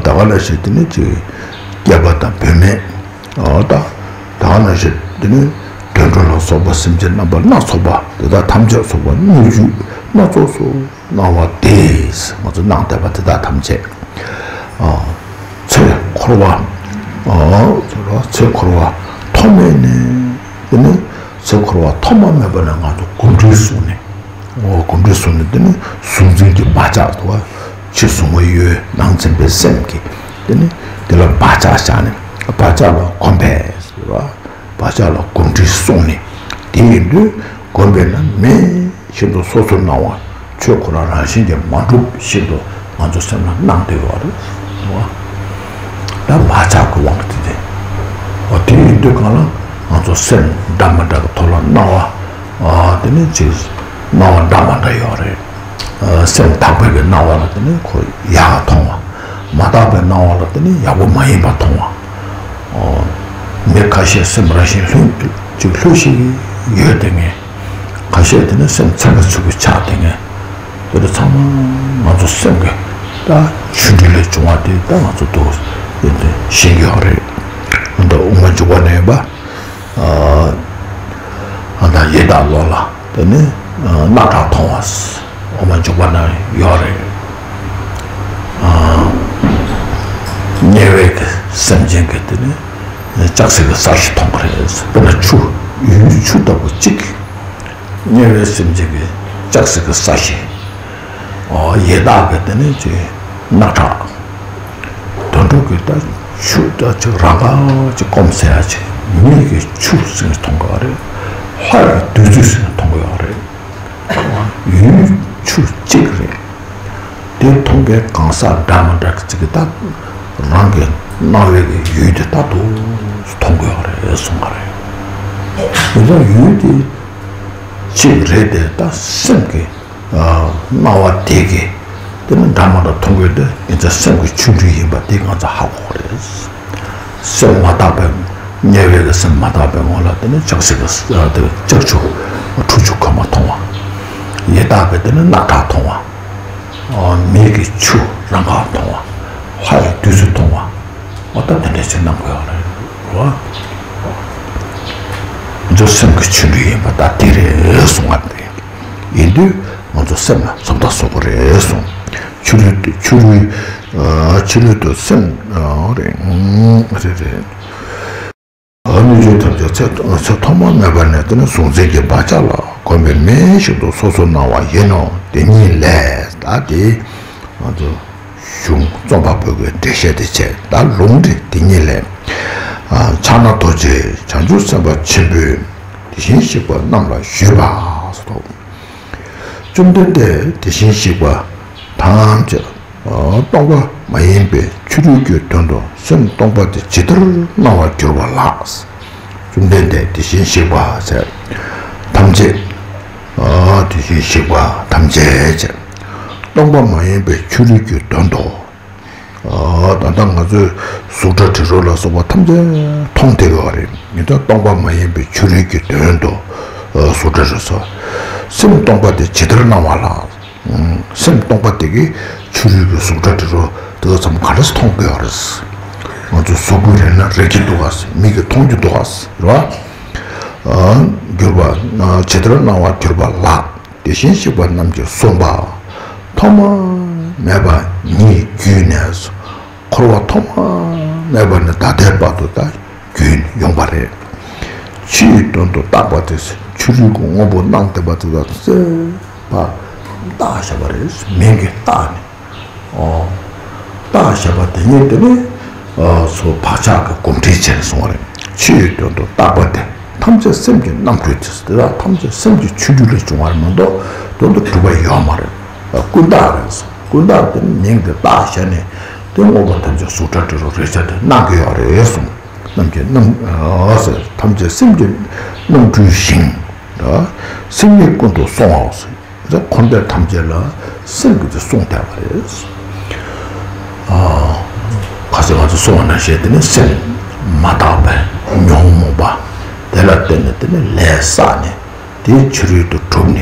ད་ག་ནང་བཞིན་དེ་ནི་ཅིག་སྐྱེས་པ་དང་བུད་མེད། ད་ད་ག་ནང་བཞིན་དེ་ནི་དུད་འགྲོ་ལ་སོགས་པ་སེམས་ཅན་རྣམ་པ་སྣ་ཚོགས་པ་དེ་དག་ཐམས་ཅད་སོགས་པ་སྣོད་བཅུད་སྣ་ཚོགས་སུ་སྣང་བ་དེས་ང་ཚོ་སྣང་བསྡད་པ་དེ་དག་ཐམས་ཅད། ཨ། ཚེ་འཁོར་བ། ཨ། ཚེ་འཁོར་བ་ཐོག་མེད་ནས་དེ་ནི་ཚེ་འཁོར་བ་ཐོག་མ་མེད་པ་ནས་ང་ཚོ་གོམས་འདྲིས་བཟུང་ནས། འོ་གོམས་འདྲིས་བཟུང་ནས་དེ་ནི་གཟུང་འཛིན་གྱི་བག་ཆགས་འདུག་བ། ཕྱི་གཟུང་བ་ཡོད་ནང་འཛིན་པའི་སེམས་ཀྱིས་དེ་ནི་དེ་ལ་བག་ཆགས་བཞག་ནས་བག་ཆགས་ལ་གོམས་པས་ཟེར་བ། བག་ཆགས་ལ་གོམས་འདྲིས་བཟུང་ནས་དེ་ཡིན་དུས་གོམས་པས་ན་མེད་བཞིན་དུ་སོ་སོར་སྣང་བ། ཆོས་ཁོ་རང་རང་བཞིན་གྱིས་མ་གྲུབ་བཞིན་དུ་ང་ཚོ་སེམས་ལ་སྣང་བསྡད་ཡོད་རེད། ད་བག་ཆགས་ཀྱི་དབང་གིས་དེ། འོ་དེ་ཡིན་དུས་གང་ལ་ང་ཚོ་སེམས་འདྲ་མི་འདྲ་གི་ཐོག་ལ་སྣང་བ། ཨ། དེ་ནི་ཅིག་སྣང་བ་འདྲ་མི་འདྲ་ཡོད་རེད། ཨ། སེམས་དག་པའི་གི་སྣང་བ་ལ་དེ་ནི་ཁོ་ཡག་མཐོང་བ། མ་དག་པའི་སྣང་བ་ལ་དེ་ནི་ཡག་པོ་མ་ཡིན་པ་མཐོང་བ། ཨོ། མི་ཁ་ཤས་སེམས་རང་བཞིན་ལྷོད་ཅིག་ལྷོད་ཤིག་ཡོད་དེ་ངས། ཁ་ཤས་དེ་ནི་སེམས་ཚ་གི་ཚུད་གི་ཆགས་དེ་ངས། དེ་འདྲ་ཚང་མ་ང་ཚོ་སེམས་ཀྱི་ད་ཆུ་འདྲེས་ལས་བྱུང་བ་དེ་ད་ང་ཚོ་འདུག་ཡིན་དེ་ཤེས་ཀྱི་ཡོད་རེད། ད་དབུ་མ་འཇུག་པ་ནས་ཡིན་པ། ཨ། ད་ཡི་དྭགས་ལོ་ལ་དེ་ནི་རྣག་ཁྲག་མཐོང་བ། དབུ་མ་འཇུག་པ་ན་ཡོད་རེད། ཨ། དམྱལ་བའི་གི་སེམས་ཅན་གྱི་དེ་ནི་ལྕགས་སྲེག་གི་ས་གཞི་མཐོང་གི་རེད། དཔེར་ན་ཆུ། ཡུལ་ཆུ་ལྟ་བུ་གཅིག་དམྱལ་བའི་སེམས་ཅན་གྱི་ལྕགས་སྲེག་གི་ས་གཞི། ཨོ། ཡི་དྭགས་ཀྱི་དེ་ནི་ཅིག་རྣག་ཁྲག་དུད་འགྲོ་གི་ད་ཆུ་ད་ཅིག་རང་ག་ཅིག་སྐོམ་ཟ་ཡ་ཅིག་མི་གི་ཆུ་ཟེར་ནས་མཐོང་གི་ཡོད་རེད། ལྷ་ཡི་བདུད་རྩི་ཟེར་ནས་མཐོང་གི་ཡོད་རེད། ཡུལ་ཆུ་གཅིག་རེད། དེ་མཐོང་མཁན་གང་ཟག་འདྲ་མི་འདྲ་གི་ཅིག་གི་ད་རང་གི་སྣང་བའི་གི་ཡུལ་དེ་ད་དུ་མཐོང་གི་ཡོད་རེད་གསུང་གི་རེད། དེ་ད་ཡུལ་དེ་གཅིག་རེད་དེ་ད་སེམས་ཀྱི་སྣང་བ་དེ་གི་དེ་ནི་འདྲ་མི་འདྲ་མཐོང་གི་དེ་ཡིན་ཙང་སེམས་ཀྱི་ཆུ་འདྲེས་ཡིན་པ་དེ་ང་ཚོ་ཧ་གོ་གི་རེད། སེམས་མ་དག་པའི་དམྱལ་བའི་གི་སེམས་མ་དག་པའི་ངོ་ལ་དེ་ནི་ལྕགས་སྲེག་གི་དེ་ལྕགས་ཆུ་ཁྲུ་ཆུ་ཁོལ་མ་མཐོང་བ། ཡི་དྭགས་པའི་དེ་ནི་རྣག་ཁྲག་མཐོང་བ། མི་གི་ཆུ་རང་ག་མཐོང་བ། ལྷ་ཡི་བདུད་རྩི་མཐོང་བ། འོ་ད་དེ་འདྲ་ཞིག་སྣང་གི་ཡོད་རེད། བ། ང་ཚོ་སེམས་ཀྱི་ཆོ་འཕྲུལ་ཡིན་པ་ད་དེ་རེད་གསུང་བ་དེ། ཡིན་དུས་ང་ཚོ་སེམས་ལ་བཟོ་ལྟ་བཟོ་དགོས་རེད་གསུང་། ཆོ་འཕྲུལ་དེ་ཆོ་འཕྲུལ། ཨ། ཆོ་འཕྲུལ་དུ་སེམས། ཨ། རེད། ཨ། རེད་རེད། ཨ། སྣོད་བཅུད་ཐམས་ཅད་ཚེ་ཚེ་ཐོག་མ་མེད་པ་ནས་དེ་ནི་གཟུང་འཛིན་གྱི་བག་ཆགས་ལ་གོམས་པའི་མེ་བཞིན་དུ་སོ་སོར་སྣང་བ་ཡིན་ནོ། དེ་ཉིད་ལས། ད་དེ་ང་ཚོ་གཞུང་རྩོམ་པ་པོ་གིས་འགྲེལ་བཤད་དེ་བྱས། ད་ལུང་འདི་དེ་ཉིད་ལས། ཨ། ཕྱག་ན་རྡོ་རྗེ་བྱང་ཆུབ་སེམས་དཔའ་ཆེན་པོས་དེ་བཞིན་གཤེགས་པ་རྣམས་ལ་ཞུས་པ་སོ། བཅོམ་ལྡན་འདས་དེ་བཞིན་གཤེགས་པ་ཐམས་ཅད་སྟོང་པ་མ་ཡིན་པའི་ཆོ་འཕྲུལ་གྱི་དོན་དུ་སེམས་སྟོང་པ་དེ་ཇི་ལྟར་སྣང་བར་གྱུར་པ་ལགས། བཅོམ་ལྡན་འདས་དེ་བཞིན་གཤེགས་པ་ཟེར། ཐམས་ཅད། ཨ། དེ་བཞིན་གཤེགས་པ་ཐམས་ཅད་ཅེས། སྟོང་པ་མ་ཡིན་པའི་ཆོ་འཕྲུལ་གྱི་དོན་དུ། ཨ། ད་ལྟ་ང་ཚོས་གཟུགས་སྒྲ་དྲི་རོ་ལ་སོགས་པ་ཐམས་ཅད་མཐོང་བསྡད་ཡོད་རེད། ཡིན་ད་སྟོང་པ་མ་ཡིན་པའི་ཆོ་འཕྲུལ་གྱི་དོན་དུ། ཨ། གཟུགས་སྒྲ་རོ་སོགས། སེམས་སྟོང་པ་དེ་ཇི་ལྟར་སྣང་བ་ལགས། སེམས་སྟོང་པ་དེ་གིས་ཆོ་འཕྲུལ་གྱི་གཟུགས་སྒྲ་དྲི་རོ་དེ་ག་ཚང་མ་ག་འདྲ་སེ་མཐོང་གི་ཡོད་རེད། ང་ཚོ་གཟུགས་པོ་རེག་ན་རེག་གི་འདུག་ག་མིག་གིས་མཐོང་རྒྱུ་འདུག་ག་རེད་བ། ཨ། གྱུར་པ་ཇི་ལྟར་སྣང་བར་གྱུར་པ་ལགས། དེ་བཞིན་གཤེགས་པ་རྣམས་ཀྱིས་གསུངས་པ། ཐོག་མ་མེད་པ་ཉིད་བརྒྱུད་ནས། འཁོར་བ་ཐོག་མ་མེད་པ་ནས་ད་ལྟའི་བར་དུ་ད་བརྒྱུད་ཡོང་བ་རེད། ཕྱིའི་དོན་དུ་བཏགས་པ་དེ་ཆོ་འཕྲུལ་གྱི་དངོས་པོ་སྣང་བསྡད་པ་དེ་དག་ཚད་པ་བཏགས་བཞག་པ་རེད། མིང་གིས་བཏགས་ནས། ཨོ། བཏགས་བཞག་པ་དེ་ཉིད་དེ་ནི། ཨ། སོ་བག་ཆགས་ཀྱི་གོམས་འདྲིས་བྱས་ནས་སོང་བ་རེད། ཕྱིའི་དོན་དུ་བཏགས་པ་དེ་ཐམས་ཅད་སེམས་ཀྱི་རྣམ་འཕྲུལ་དེ། དེ་དག་ཐམས་ཅད་སེམས་ཀྱི་ཆོ་འཕྲུལ་ལས་བྱུང་བ་རེད་མ་གཏོགས་དོན་དུ་གྲུབ་པ་ཡོད་མ་རེད། ཨ། ཀུན་བཏགས་རེད་སོང་། ཀུན་བཏགས་དེ་ནི་མིང་དེ་བཏགས་བཞག་ནས་དེ་དངོས་པོ་ཐམས་ཅད་གཟུགས་སྒྲ་དྲི་རོ་རེག་བྱ་དེ་སྣང་གི་ཡོད་རེད་སོང་། རྣམས་ཀྱི་རྣམ། ཨ། ཟེར། ཐམས་ཅད་སེམས་ཀྱི་རྣམ་འཕྲུལ་ཞིང་། སེམས་ཉིད་ཀུན་ཏུ་སོང་བའོ་ཟེར། འཁོར་འདས་ཐམས་ཅད་ལ་སེམས་ཀྱིས་དེ་གསུངས་བསྡད་པ་རེད། ཨ། ཁ་སང་ང་ཚོ་གསུངས་པ་ནང་བཞིན་དེ་ནི་སེམས་མ་དག་པའི་ཉོན་མོངས་པ་དེ་ལ་བརྟེན་ནས་དེ་ནི་ལས་བསགས་ནས་དེའི་ཕྱི་རོལ་དུ་གྲུབ་ནས་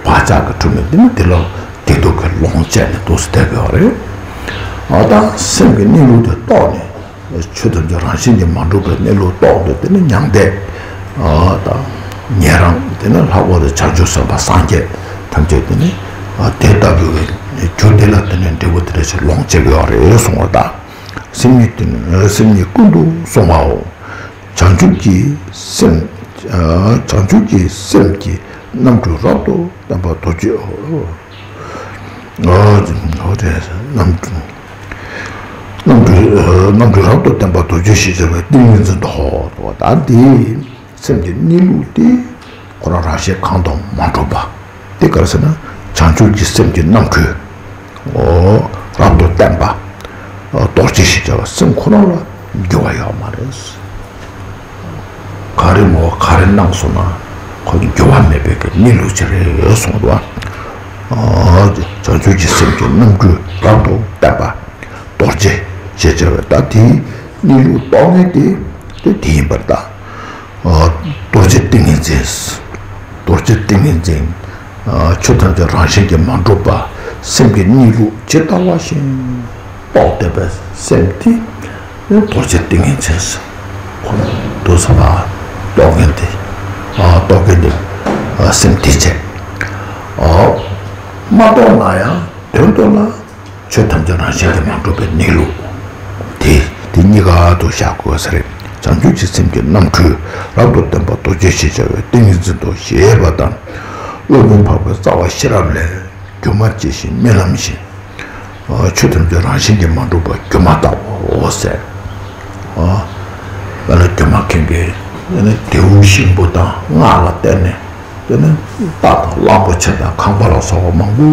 བག་ཆགས་ཀྱིས་གྲུབ་ནས་དེ་ནི་དེ་ལ་སྡིག་སྡུག་གི་ལོངས་སྤྱད་ནས་འདུག་སེ་བསྡད་ཀྱི་ཡོད་རེད། ཨ། ད་སེམས་ཀྱི་གནས་ལུགས་དེ་རྟོགས་ནས། ཆོས་ཐམས་ཅད་རང་བཞིན་གྱིས་མ་གྲུབ་པའི་གནས་ལུགས་རྟོགས་ཏེ་དེ་ནི་མྱང་འདས། ཨ། དང་། ཉན་རང་། དེ་ནི་ལྷག་པར་དུ་བྱང་ཆུབ་སེམས་དཔའ་སངས་རྒྱས་ཐམས་ཅད་དེ་ནི། ཨ། དེ་ལྟ་བུའི་རྒྱུ་དེ་ལ་དེ་ནི་འབྲས་བུ་དེ་འདྲ་ཞིག་ལོངས་སྤྱད་ཀྱི་ཡོད་རེད་གསུངས་པ་དང་། སེམས་ཉིད་དེ་ནི་སེམས་ཉིད་ཀུན་ཏུ་སོང་བའོ། བྱང་ཆུབ་ཀྱི་སེམས། ཨ། བྱང་ཆུབ་ཀྱི་སེམས་ཀྱི་རྣམ་འཕྲུལ་རབ་ཏུ་བསྟན་པ་རྡོ་རྗེའོ། ཨ། ཨོ་དེ་རྣམ་འཕྲུལ། རྣམ་འཕྲུལ། རྣམ་འཕྲུལ་རབ་ཏུ་བསྟན་པ་རྡོ་རྗེ་ཞེས་བྱ་བའི་ཏིང་ངེ་འཛིན་ཏོ། ད་འདི་སེམས་ཀྱི་གནས་ལུགས་དེ་ཁོ་རང་རང་བཞིན་གང་དུ་མ་གྲུབ་པ། དེ་ག་རེ་ཟེར་ན་བྱང་ཆུབ་ཀྱི་སེམས་ཀྱི་རྣམ་འཕྲུལ། ཨོ། རབ་ཏུ་བསྟན་པ། རྡོ་རྗེ་ཞེས་བྱ་བ་སེམས་ཁོ་རང་ལ་འགྱུར་བ་ཡོད་མ་རེད། ག་རེ་མོ་ག་རེ་གནང་སོང་ན་ཁོ་འགྱུར་བ་མེད་པའི་གི་གནས་ལུགས་ཅིག་རེད་གསུངས་འདུག་ཨ། བྱང་ཆུབ་ཀྱི་སེམས་ཀྱི་རྣམ་འཕྲུལ་རབ་ཏུ་བསྟན་པ་རྡོ་རྗེ་ཞེས་བྱ་བའི་ད་དེའི་གནས་ལུགས་རྟོགས་མཁན་དེ་དེ་དེ་ཡིན་པར་ཐལ། རྡོ་རྗེ་ཏིང་ངེ་འཛིན། རྡོ་རྗེ་ཏིང་ངེ་འཛིན། ཆོས་ཐམས་ཅད་རང་བཞིན་གྱིས་མ་གྲུབ་པ། སེམས་ཀྱི་གནས་ལུགས་ཇི་ལྟ་བ་བཞིན་རྟོགས་བསྡད་པའི་སེམས་དེ་རྡོ་རྗེ་ཏིང་ངེ་འཛིན། ཁོ་འདུག་སེ་རྟོགས་མཁན་དེ། རྟོགས་མཁན་དེ་སེམས་དེ་བྱས། མ་རྟོགས་ན་ཡང་དོན་དུ་ལ། ཆོས་ཐམས་ཅད་རང་བཞིན་གྱིས་མ་གྲུབ་པའི་གནས་ལུགས། དེ་དེ་གཉིས་ཀ་དུ་བཞག་དགོས་ས་རེད། བྱང་ཆུབ་ཀྱི་སེམས་ཀྱི་རྣམ་འཕྲུལ་རབ་ཏུ་བསྟན་པ་རྡོ་རྗེ་ཞེས་བྱ་བའི་ཏིང་ངེ་འཛིན་ཏོ་ཞེས་པ་དང་། སློབ་དཔོན་འཕགས་པའི་རྩ་བ་ཤེས་རབ་ལས། སྒྱུ་མ་བྱས་ཤིང་རྨི་ལམ་བཞིན། ཆོས་ཐམས་ཅད་རང་བཞིན་གྱིས་མ་གྲུབ་པ་སྒྱུ་མ་ལྟ་བུའོ་ཟེར། དཔེར་ན་སྒྱུ་མ་མཁན་གྱིས་དེ་ནི་རྡེའུ་ཤིང་བུ་དང་སྔགས་ལ་བརྟེན་ནས། དེ་ནི་རྟ་དང་གླང་པོ་ཆེ་དང་ཁང་པ་ལ་སོགས་པ་མང་པོ་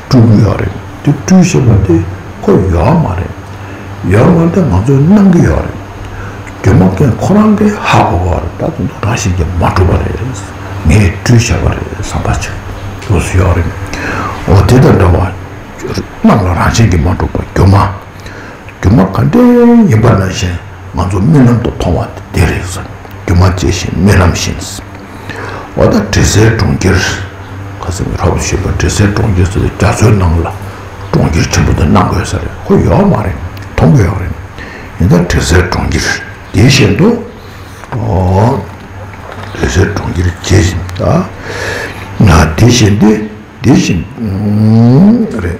སྤྲུལ་གྱི་ཡོད་རེད། དེ་སྤྲུལ་ཞེས་པ་དེ་ཁོ་ཡོད་མ་རེད། ཡོད་མ་རེད། ང་ཚོས་སྣང་གི་ཡོད་རེད། སྒྱུ་མ་མཁན་ཁོ་རང་གིས་ཧ་གོ་གི་ཡོད་རེད། ད་དུང་རང་བཞིན་གྱིས་མ་གྲུབ་པ་རེད། ངས་སྤྲུལ་བཞག་པ་རེད་བསམ་པ་ཅིག་འདུག་སེ་ཡོད་རེད། འོ་དེ་དང་འདྲ་བ། སྣང་ལ་རང་བཞིན་གྱིས་མ་གྲུབ་པ་སྒྱུ་མ། སྒྱུ་མ་ག་འདྲ་ཡིན་པ་ནང་བཞིན་ང་ཚོ་རྨི་ལམ་དུ་མཐོང་བ་དེ་རེད་ཟེར། སྒྱུ་མ་བྱས་ཤིང་རྨི་ལམ་བཞིན། འོ་ད་དྲི་ཟའི་གྲོང་ཁྱེར། ཁ་སང་གི་རབ་ཏུ་བྱེད་པ་དྲི་ཟའི་གྲོང་ཁྱེར་ཟེར་བའི་རྒྱ་མཚོའི་ནང་ལ་གྲོང་ཁྱེར་ཆེན་པོ་དེ་སྣང་དགོས་ས་རེད། ཁོ་ཡོད་མ་རེད། མཐོང་གི་ཡོད་རེད། ཡིན་ད་དྲི་ཟའི་གྲོང་ཁྱེར་དེ་བཞིན་དུ། ཨོ། དེ་ཚེ་གྲོང་ཁྱེར་ཇི་བཞིན་དང་། ན་དེ་བཞིན་ཏེ། དེ་བཞིན་རེད།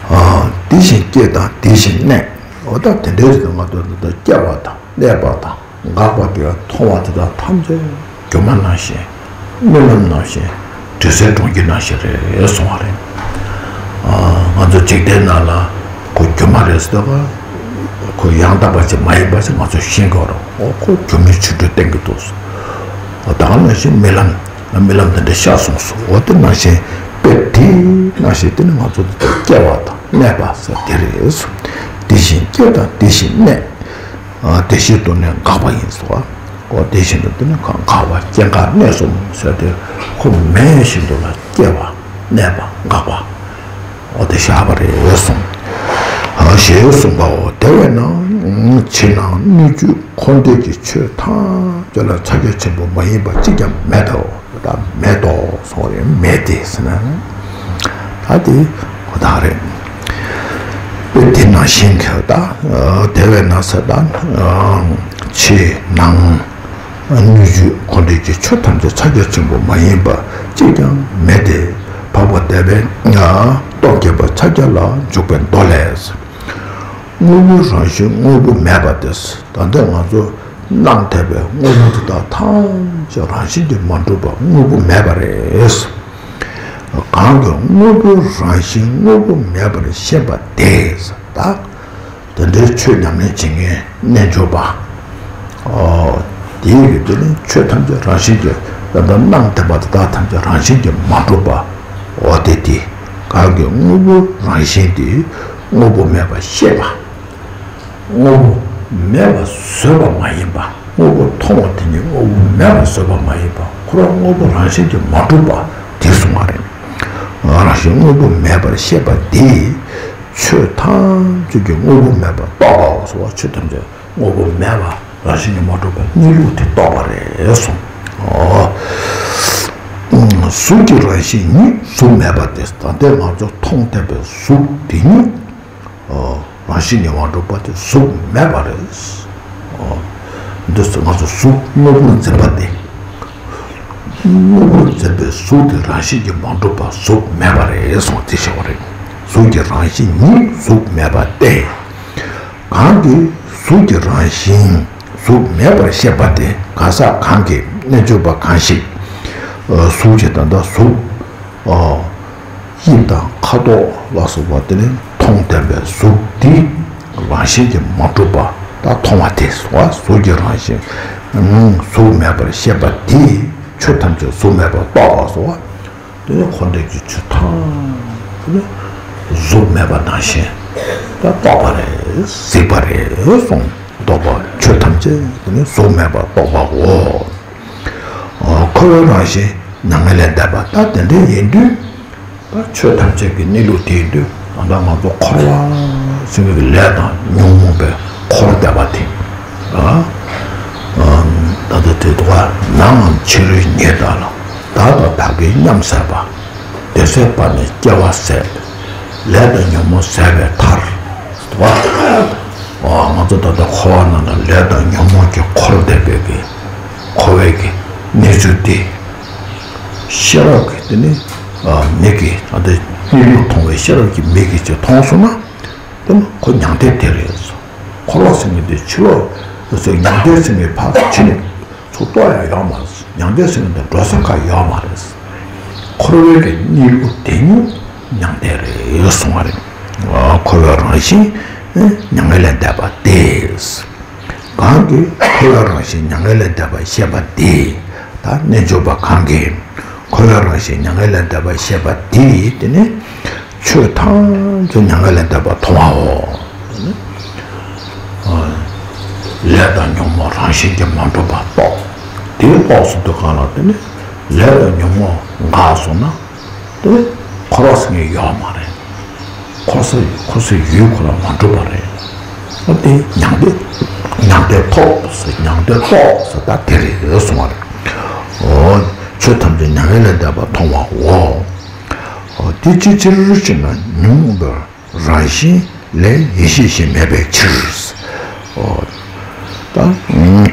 ཨ། དེ་བཞིན་སྐྱེ་དང་དེ་བཞིན་གནས། འོ་ད་དེ་འདྲའི་ང་ཚོ་འདི་ལྟར་སྐྱེ་བ་དང་གནས་པ་དང་འགག་པ་དེ་མཐོང་བ་དེ་དག་ཐམས་ཅད་སྒྱུ་མ་ནང་བཞིན། རྨི་ལམ་ནང་བཞིན། དྲི་ཟའི་གྲོང་ཁྱེར་ནང་བཞིན་རེད་གསུང་བ་རེད། ཨ། ང་ཚོ་འཇིག་རྟེན་ནང་ལ་ཁོ་སྒྱུ་མ་རེད་ཟེར་བ། ཁོ་ཡང་དག་པ་ཅིག་མ་ཡིན་པ་ཅིག་ང་ཚོས་ཤེས་དགོས་རེད། འོ་ཁོ་སྒྱུ་མའི་ཆོ་འཕྲུལ་བསྟན་གྱི་འདུག། འོ་ད་ག་ནང་བཞིན་རྨི་ལམ། རྨི་ལམ་དེ་འདྲ་ཤར་སོང་སོང་། འོ་དེ་ནང་བཞིན་དཔེ་དེ་ནང་བཞིན་དེ་ནི་ང་ཚོ་འདི་ལྟར་སྐྱེ་བ་དང་གནས་པ་ཟེར་དེ་རེད་གསུངས། དེ་བཞིན་སྐྱེ་དང་དེ་བཞིན་གནས། ཨ། དེ་བཞིན་དུ་ནི་འགག་པ་ཡིན་ཟེར་བ། འོ་དེ་བཞིན་དུ་དེ་ནི་གང་འགག་པ་སྐྱེ་འགག་གནས་གསུམ་ཟེར་ཏེ་ཁོ་མེད་བཞིན་དུ་ལ་སྐྱེ་བ་གནས་པ་འགག་པ། འོ་དེ་བཞག་པ་རེད་གསུངས། ཨ། ཞེས་གསུངས་པའོ། དེ་བས་ན་ཕྱི་ནང་སྣོད་བཅུད་འཁོར་འདས་ཀྱི་ཆོས་ཐམས་ཅད་ལ་ཕྱག་རྒྱ་ཆེན་པོ་མ་ཡིན་པ་གཅིག་ཀྱང་མེད་དོ། ད་མེད་དོ་གསུངས་རེད། མེད་དེ་ཟེར་ན། ད་དེ་ཁོ་ཐག་རེད། དཔེ་དེ་ནང་བཞིན་གྱི་ད་དེ་བས་ན་ཟེར་ད་ཕྱི་ནང་སྣོད་བཅུད་འཁོར་འདས་ཀྱི་ཆོས་ཐམས་ཅད་ཕྱག་རྒྱ་ཆེན་པོ་མ་ཡིན་པ་གཅིག་ཀྱང་མེད་དེ། འཕགས་པ་དེ་བས་ན་སྟོབས་བསྐྱེད་པ་ཕྱག་རྒྱ་ལ་འཇུག་པའི་མདོ་ལས། དངོས་པོའི་རང་བཞིན་དངོས་པོ་མེད་པ་སྟེ། ད་ལྟ་ང་ཚོ་སྣང་མཐའ་པའི་དངོས་པོ་དེ་དག་ཐམས་ཅད་རང་བཞིན་གྱིས་མ་གྲུབ་པ་དངོས་པོ་མེད་པ་རེད། གང་གིས་དངོས་པོའི་རང་བཞིན་དངོས་པོ་མེད་པར་ཤེས་པ་དེས། ད་དེ་འདྲའི་ཆོས་ཉམས་ལེན་བྱེད་མཁན་རྣལ་འབྱོར་པ། ཨོ། དེའི་ཡུལ་དེ་ནི་ཆོས་ཐམས་ཅད་རང་བཞིན་གྱིས། ད་ལྟ་སྣང་མཐའ་པ་དེ་དག་ཐམས་ཅད་རང་བཞིན་གྱིས་མ་གྲུབ་པ། འོ་དེ་དེ། གང་གིས་དངོས་པོའི་རང་བཞིན་དེ་དངོས་པོ་མེད་པར་ཤེས་པ། དངོས་པོ་མེད་པར་བཟོས་པ་མ་ཡིན་པ། དངོས་པོ་མཐོང་བ་དེ་ཉིད་དངོས་པོ་མེད་པར་བཟོས་པ་མ་ཡིན་པ། ཁོ་རང་དངོས་པོ་རང་བཞིན་གྱིས་མ་གྲུབ་པ་དེ་གསུངས་པ་རེད། རང་བཞིན་དངོས་པོ་མེད་པར་ཤེས་པ་དེས་ཆོས་ཐམས་ཅད་ཀྱི་དངོས་པོ་མེད་པར་རྟོགས་པའོ་ཟེར་བ། ཆོས་ཐམས་ཅད་དངོས་པོ་མེད་པ་རང་བཞིན་གྱིས་མ་གྲུབ་པའི་གནས་ལུགས་དེ་རྟོགས་པ་རེད་གསུངས། ཨོ། གཟུགས་ཀྱི་རང་བཞིན་ཉིད་གཟུགས་མེད་པ་སྟེ། ད་ལྟའི་ང་ཚོ་མཐོང་བསྡད་པའི་གཟུགས་དེ་ཉིད། ཨོ། རང་བཞིན་གྱིས་མ་གྲུབ་པ་དེ་གཟུགས་མེད་པ་རེད། ཨོ། འདི་ང་ཚོ་གཟུགས་དངོས་པོར་འཛིན་པ་དེ། དངོས་པོར་འཛིན་པའི་གཟུགས་དེ་རང་བཞིན་གྱིས་མ་གྲུབ་པ་གཟུགས་མེད་པ་རེད་གསུངས་ཏེ་བཤད་པ་རེད། གཟུགས་ཀྱི་རང་བཞིན་ཉིད་གཟུགས་མེད་པ་སྟེ། གང་གིས་གཟུགས་ཀྱི་རང་བཞིན་གཟུགས་མེད་པར་ཤེས་པ་དེ། ག་ས་གང་གི་རྣལ་འབྱོར་པ་གང་ཞིག་གཟུགས་ཀྱི་ད་ལྟ་གཟུགས། ཨོ། དབྱིབས་དང་ཁ་དོག་ལ་སོགས་པ་དེ་ནི་མཐོང་བསྡད་པའི་གཟུགས་འདི་རང་བཞིན་གྱིས་མ་གྲུབ་པ་ད་མཐོང་བ་དེ་གཟུགས་ཀྱི་རང་བཞིན་གཟུགས་མེད་པར་ཤེས་པ་དེས་ཆོས་ཐམས་ཅད་གཟུགས་མེད་པར་རྟོགས་པ་སོགས་པ། དེ་ནི་འཁོར་འདས་ཀྱི་ཆོས་ཐམས་ཅད་ནི་གཟུགས་མེད་པ་ནང་བཞིན་ད་རྟོགས་པ་རེད། གཟིགས་པ་རེད་གསུངས། རྟོགས་པ་ཆོས་ཐམས་ཅད་དེ་ནི་གཟུགས་མེད་པར་རྟོགས་པའོ། འཁོར་བའི་རང་བཞིན་མྱ་ངན་ལས་འདས་པ། ད་དེ་འདྲ་ཡིན་དུས། ད་ཆོས་ཐམས་ཅད་ཀྱི་གནས་ལུགས་དེ་ཡིན་དུས། ད་ལྟ་ང་ཚོ་འཁོར་བ་ཟེར་བའི་ལས་དང་ཉོན་མོངས་པའི་འཁོར་འདས་པ་དེ། ཨ། ད་ལྟ་དེ་དུས་ནམ་ཕྱི་རོལ་ཉིད་དག་ལ། བདག་དང་བདག་གིས་མཉམ་བསྲེས་པ། དེ་ཚེ་བར་ནས་སྐྱེ་བ་ཟད། ལས་དང་ཉོན་མོངས་ཟད་པའི་མཐར། ཨ། ང་ཚོ་ད་ལྟ་འཁོར་བ་ནང་ལ་ལས་དང་ཉོན་མོངས་ཀྱིས་འཁོར་བསྡད་པའི་གི་འཁོར་བའི་གི་གནས་ཚུལ་དེ། ཤེས་རབ་ཀྱི་དེ་ནི་མིག་གིས། ཨ། དེ་གནས་ལུགས་མཐོང་བའི་ཤེས་རབ་ཀྱི་མིག་གིས་ཅིག་མཐོང་སོང་ན། དེ་ནི་ཁོ་མྱང་འདས་དེ་རེད། འཁོར་བ་ཟེར་མཁན་དེ་ཕྱི་ལོགས་སུ། མྱང་འདས་ཟེར་མཁན་ཕར་ཕྱི་ནས་ཚུར་གཏོགས་ཡ་ཡོད་མ་རེད། མྱང་འདས་ཟེར་མཁན་དེ་འགྲོ་ས་གང་ཡོད་མ་རེད། འཁོར་བའི་གི་གནས་ལུགས་དེ་ཉིད་མྱང་འདས་རེད་གསུང་བ་རེད། འཁོར་བའི་རང་བཞིན་མྱ་ངན་ལས་འདས་པ་སྟེ། གང་གིས་འཁོར་བའི་རང་བཞིན་མྱ་ངན་ལས་འདས་པ་ཤེས་པ་དེས། ད་རྣལ་འབྱོར་པ་གང་གིས་འཁོར་བའི་རང་བཞིན་མྱ་ངན་ལས་འདས་པ་ཤེས་པ་དེས་དེ་ནི་ཆོས་ཐམས་ཅད་མྱ་ངན་ལས་འདས་པ་མཐོང་བའོ། ལས་དང་ཉོན་མོངས་རང་བཞིན་གྱིས་མ་གྲུབ་པ་རྟོགས། དེ་རྟོགས་ཟེར་དུས་གང་ལ་དེ་ནི་ལས་དང་ཉོན་མོངས་འགགས་སོང་ན། དེ་འཁོར་བ་ཟེར་མཁན་ཡོད་མ་རེད། འཁོར་ས་འཁོར་སའི་ཡུལ་ཁོ་རང་མ་གྲུབ་པ་རེད། ཨ། དེ་མྱང་འདས། མྱང་འདས་ཐོབ་ཟེར། མྱང་འདས་རྟོགས་ཟེར། ད་དེ་རེད་གསུང་བ་རེད། འོ། ཆོས་ཐམས་ཅད་མྱ་ངན་ལས་འདས་པ་མཐོང་བའོ། འོ། དེ་ཅིའི་ཕྱིར་ཞེ་ན། ཉོན་མོངས་པའི་རང་བཞིན་ལས་ཡེ་ཤེས་གཞན་མེད་པའི་ཕྱིར། ཨོ། ད་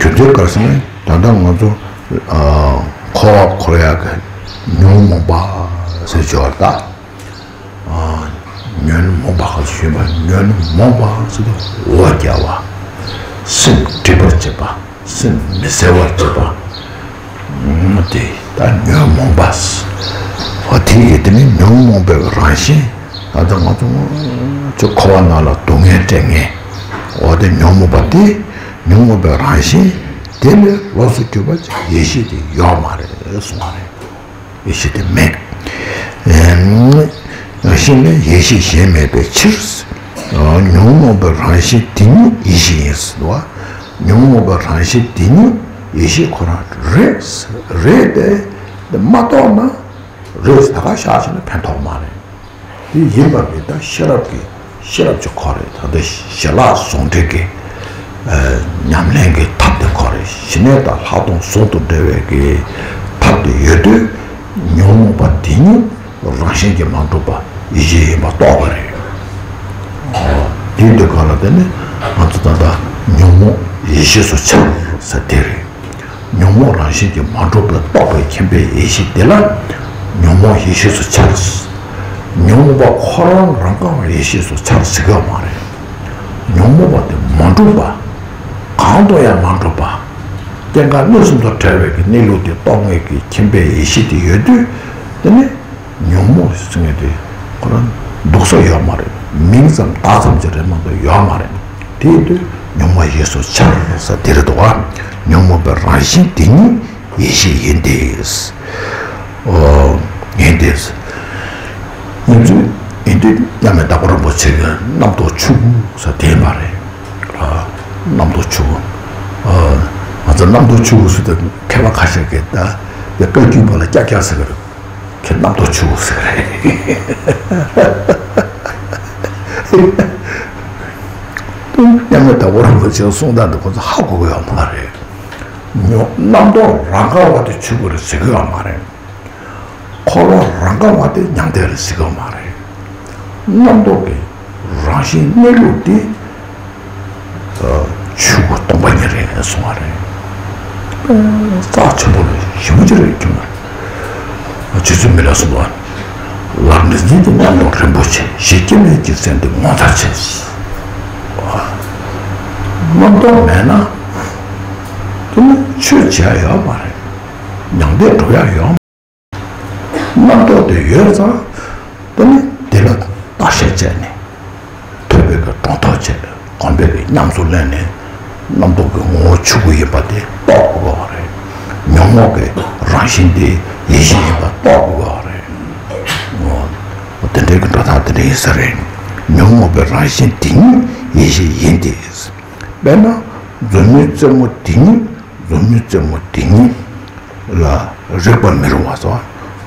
ཁྱོད་ཚོའི་གར་སོང་ནས་ད་ལྟ་ང་ཚོ་འཁོར་བ་འཁོར་ཡག་གི་ཉོན་མོངས་པ་ཟེར་བྱས་པ་ད། ཉོན་མོངས་པ་ག་ཚོད་ཡོད་པ། ཉོན་མོངས་པ་ཟེར་དུས་འོ་བརྒྱལ་བ། སེམས་སྒྲིབ་པར་བྱེད་པ། སེམས་མི་གསལ་བར་བྱེད་པ། དེ་ད་ཉོན་མོངས་པ། འོ་དེ་ཡིན་དེ་ནི་ཉོན་མོངས་པའི་རང་བཞིན། ད་ལྟ་ང་ཚོ་ཚོ་འཁོར་བ་ནང་ལ་སྡུག་བསྔལ་སྤྲད་མཁན། འོ་དེ་ཉོན་མོངས་པ་དེ། ཉོན་མོངས་པའི་རང་བཞིན་དེ་ལས་ལོགས་སུ་གྱུར་པ་ཡེ་ཤེས་དེ་ཡོད་མ་རེད་གསུངས་པ་རེད། ཡེ་ཤེས་དེ་མེད། ཡེ་ཤེས་ལས་ཡེ་ཤེས་གཞན་མེད་པའི་ཕྱིར། ཉོན་མོངས་པའི་རང་བཞིན་དེ་ཉིད་ཡེ་ཤེས་ཡིན་ཟེར་བ། ཉོན་མོངས་པའི་རང་བཞིན་དེ་ཉིད་ཡེ་ཤེས་ཁོ་རང་རེད། རེད་དེ། འདི་མ་རྟོགས་ན་རེད་ད་ག་ཤག་བྱས་ན་ཕན་ཐོགས་མ་རེད། དེ་ཡིན་པ་མིན་ད་ཤེས་རབ་ཀྱི་ཤེས་རབ་ཀྱི་ཁོ་རེད། ད་ལྟ་ཞལ་ལག་ཟུང་འབྲེལ་གྱི་ཉམས་ལེན་གྱི་ཐབས་དེ་ཁོ་རེད། ཞི་གནས་དང་ལྷག་མཐོང་ཟུང་དུ་འབྲེལ་བའི་གི་ཐབས་དེ་ཡོད་དུས་ཉོན་མོངས་པ་དེ་ཉིད་རང་བཞིན་གྱིས་མ་གྲུབ་པ་ཡེ་ཤེས་ཡིན་པ་རྟོགས་པ་རེད། དེ་འདི་ག་ལ་དེ་ནི་ང་ཚོ་ད་ལྟ་ཉོན་མོངས་ཡེ་ཤེས་སུ་འཆར་ཟེར་དེ་རེད། ཉོན་མོངས་རང་བཞིན་གྱིས་མ་གྲུབ་པའི་རྟོགས་པའི་མཁྱེན་པའི་ཡེ་ཤེས་དེ་ལ་ཉོན་མོངས་ཡེ་ཤེས་སུ་འཆར། ཉོན་མོངས་པ་ཁོ་རང་རང་གང་ཡེ་ཤེས་སུ་འཆར་ཟེར་གི་ཡོད་མ་རེད། ཉོན་མོངས་པ་དེ་མ་གྲུབ་པ། གང་དུ་ཡང་མ་གྲུབ་པ། སྐྱེ་འགག་གནས་གསུམ་དང་བྲལ་བའི་གི་གནས་ལུགས་དེ་རྟོགས་ངེས་ཀྱི་མཁྱེན་པའི་ཡེ་ཤེས་དེ་ཡོད་དུས། དེ་ནི་ཉོན་མོངས་ཟེར་མཁན་དེ་ཁོ་རང་འདུག་ས་ཡོད་མ་རེད། མིང་ཙམ་བཏགས་ཙམ་གྱི་རེད་མ་གཏོགས་ཡོད་མ་རེད། དེ་ཡིན་དུས་ཉོན་མོངས་ཡེ་ཤེས་སུ་འཆར་ཟེར་དེ་རེད་འདུག་ག་ཉོན་མོངས་པའི་རང་བཞིན་དེ་ཉིད་ཡེ་ཤེས་ཡིན་ཏེ། ཨོ། ཡིན་ཏེ། ཉིན་མཚན་ཡིན་དུས་མཉམ་མེད་དྭགས་པོ་རིན་པོ་ཆེ་གི་རྣམ་རྟོག་ཆོས་སྐུ་ཟེར་དེ་མ་རེད། རྣམ་རྟོག་ཆོས་སྐུ། ང་ཚོ་རྣམ་རྟོག་ཆོས་སྐུ་ཟེར་དུས་མཁས་པ་ཁ་ཤས་ཀྱིས་ད་དེ་བཀའ་བརྒྱུད་པ་ལ་ཀྱག་ཀྱག་ཟེར་གི་རེད། ཁྱེད་རྣམ་རྟོག་ཆོས་སྐུ་ཟེར་གི་རེད། མཉམ་མེད་དྭགས་པོ་རིན་པོ་ཆེའི་གསུང་སྟངས་འདི་ཁོ་ཚོ་ཧ་གོ་གི་ཡོད་མ་རེད། ཉོ་རྣམ་རྟོག་རང་ག་བ་དེ་ཆོས་སྐུ་རེད་ཟེར་གི་ཡོད་མ་རེད། འཁོར་བ་རང་ག་བ་དེ་མྱང་འདས་རེད་ཟེར་གི་ཡོད་མ་རེད། རྣམ་རྟོག་གི་རང་བཞིན་གནས་ལུགས་དེ་ཆོས་སྐུ་སྟོང་པ་ཉིད་རེད་གསུངས་པ་རེད། རྩ་ཆེན་པོ་རེད། ཞེ་པོ་ཅིག་རེད་ཁྱོད། རྗེ་བཙུན་མི་ལས་གསུངས་པ། ལག་ལེན་འཛིན་གྱི་རྣམ་རྟོག་རིན་པོ་ཆེ། ཞེས་སྐྱེ་མེད་ཀྱི་སེམས་དེ་ངོ་མཚར་ཆེ། རྣམ་རྟོག་མེད་ན་དེ་ནི་ཆོས་བྱེད་ཡ་ཡོད་མ་རེད། མྱང་འདས་འགྲོ་ཡ་ཡོད་མ་རེད། རྣམ་རྟོག་དེ་ཡོད་ཙང་དེ་ནི་དེ་ལ་བརྟག་དཔྱད་བྱས་ནས་ཐོས་པའི་གི་སྒྲོ་འདོགས་བྱས། གོམས་པའི་གི་ཉམས་སུ་ལེན་ནས་རྣམ་རྟོག་གི་ངོ་བོ་ཆོས་སྐུ་ཡིན་པ་དེ་རྟོགས་དགོས་པ་རེད། ཉོན་མོངས་ཀྱི་རང་བཞིན་དེ་ཡེ་ཤེས་ཡིན་པ་རྟོགས་དགོས་པ་རེད། འོ། དེ་འདྲའི་གི་འགྲོ་སྟངས་དེ་འདྲ་ཡིན་ས་རེད། ཉོན་མོངས་པའི་རང་བཞིན་དེ་ཉིད་ཡེ་ཤེས་ཡིན་ཏེ། དཔེར་ན་མཛུབ་མོའི་རྩེ་མོ་དེ་ཉིད། མཛུབ་མོའི་རྩེ་མོ་དེ་ཉིད་ལ་རེག་པར་མི་རུང་བ་སོགས།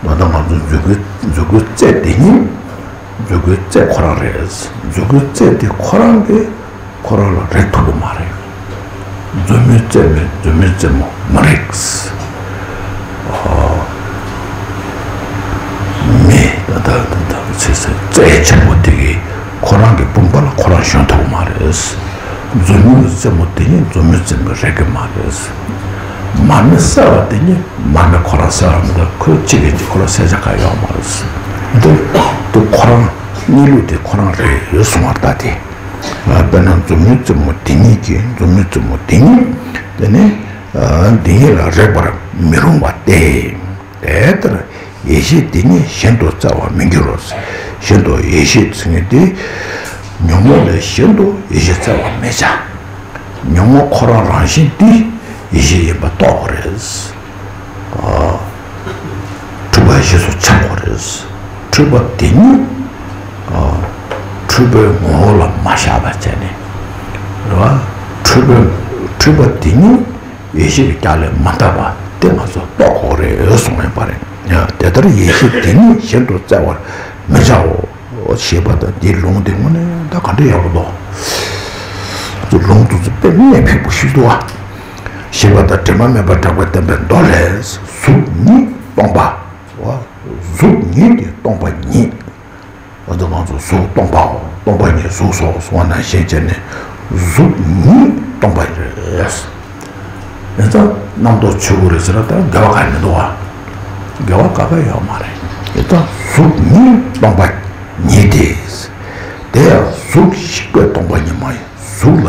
ད་ལྟ་ང་ཚོ་མཛུབ་གུའི་མཛུབ་གུའི་རྩེ་དེ་ཉིད་མཛུབ་གུའི་རྩེ་ཁོ་རང་རེད། མཛུབ་གུའི་རྩེ་དེ་ཁོ་རང་གིས་ཁོ་རང་ལ་རེག་ཐུབ་ཀྱི་མ་རེད། མཛུབ་མོའི་རྩེ་མོས་མཛུབ་མོའི་རྩེ་མོ་མ་རེག་མེ་ད་ད་ད་ད་ཚེ་ཚེ་རྩེ་ཆེན་པོ་དེ་གིས་ཁོ་རང་གི་དཔུང་པ་ལ་ཁོ་རང་ཞོན་ཐུབ་ཀྱི་མ་རེད། མཛུབ་མོའི་རྩེ་མོ་དེ་ཉིད་མཛུབ་མོའི་རྩེ་མོས་རེག་གི་མ་རེད། མར་མེ་བསལ་བ་དེ་ཉིད་མར་མེ་ཁོ་རང་བསལ་བ་མི་འདུག་ཁོས་གཅིག་གིས་གཅིག་ཁོ་རང་བསལ་བྱ་གང་ཡོད་མ་རེད། འདི་འདི་ཁོ་རང་གནས་ལུགས་དེ་ཁོ་རང་རེད་གསུང་བར་ལྟ་སྟེ། དཔེར་ན་མཛུབ་མོའི་རྩེ་མོ་དེ་ཉིད་ཀྱིས་མཛུབ་མོའི་རྩེ་མོ་དེ་ཉིད་དེ་ནི་འདི་ཉིད་ལ་རེག་པར་མི་རུང་བ་སྟེ། དེ་ལྟར་ཡེ་ཤེས་དེ་ཉིད་གཞན་དུ་བཙལ་བར་མི་འགྱུར་རོ། གཞན་དུ་ཡེ་ཤེས་ཟེར་མཁན་དེ་ཉོན་མོངས་ལས་གཞན་དུ་ཡེ་ཤེས་བཙལ་བར་མི་བྱ། ཉོན་མོངས་ཁོ་རང་རང་བཞིན་དེ་ཡེ་ཤེས་ཡིན་པ་རྟོགས་དགོས་རེད། འཁྲུལ་པ་ཡེ་ཤེས་སུ་འཆར་དགོས་རེད། འཁྲུལ་པ་དེ་ཉིད་འཁྲུལ་པའི་ངོ་བོ་ལ་མ་བཞག་པ་བྱས་ནས་རེད་བ། འཁྲུལ་པའི་འཁྲུལ་པ་དེ་ཉིད་ཡེ་ཤེས་ཀྱི་རྒྱ་ལས་མ་འདའ་བ་དེ་ང་ཚོ་རྟོགས་དགོས་རེད་གསུངས་ཡོད་པ་རེད། ཡང་དེ་ལྟར་ཡེ་ཤེས་དེ་ཉིད་གཞན་དུ་བཙལ་བར་མི་བྱའོ། ཞེས་པ་དང་འདིའི་ལུང་དེ་དངོས་གནས་ད་ག་འདྲ་ཡག་པོ་འདུག་ལུང་དེ་ཚོ་དཔེ་གནད་ཕིགས་པོ་ཞིག་འདུག་ཨ། ཞེས་པ་དང་དྲི་མ་མེད་པར་གྲགས་པའི་བསྟན་པའི་མདོ་ལས། གཟུགས་ཉིད་སྟོང་པ། གཟུགས་ཉིད་དེ་སྟོང་པ་ཉིད། འོ་ད་ང་ཚོ་གཟུགས་སྟོང་པའོ། སྟོང་པ་ཉིད་གཟུགས་སོ་གསུངས་པ་ནང་བཞིན་བྱས་ནས་ གཟུགས་ཉིད་སྟོང་པ་རེད། ཡིན་ཙང་རྣམ་རྟོག་ཆོས་སྐུ་རེད་ཟེར་ན་ད་འགལ་བ་གང་ཡང་མི་འདུག་བ། འགལ་བ་ག་ག་ཡོད་མ་རེད། ཡིན་ཙང་གཟུགས་ཉིད་སྟོང་པ་ཉིད་དེ། དེ་ཡང་གཟུགས་ཤིག་པས་སྟོང་པ་ཉིད་མ་ཡིན། གཟུགས་ལ་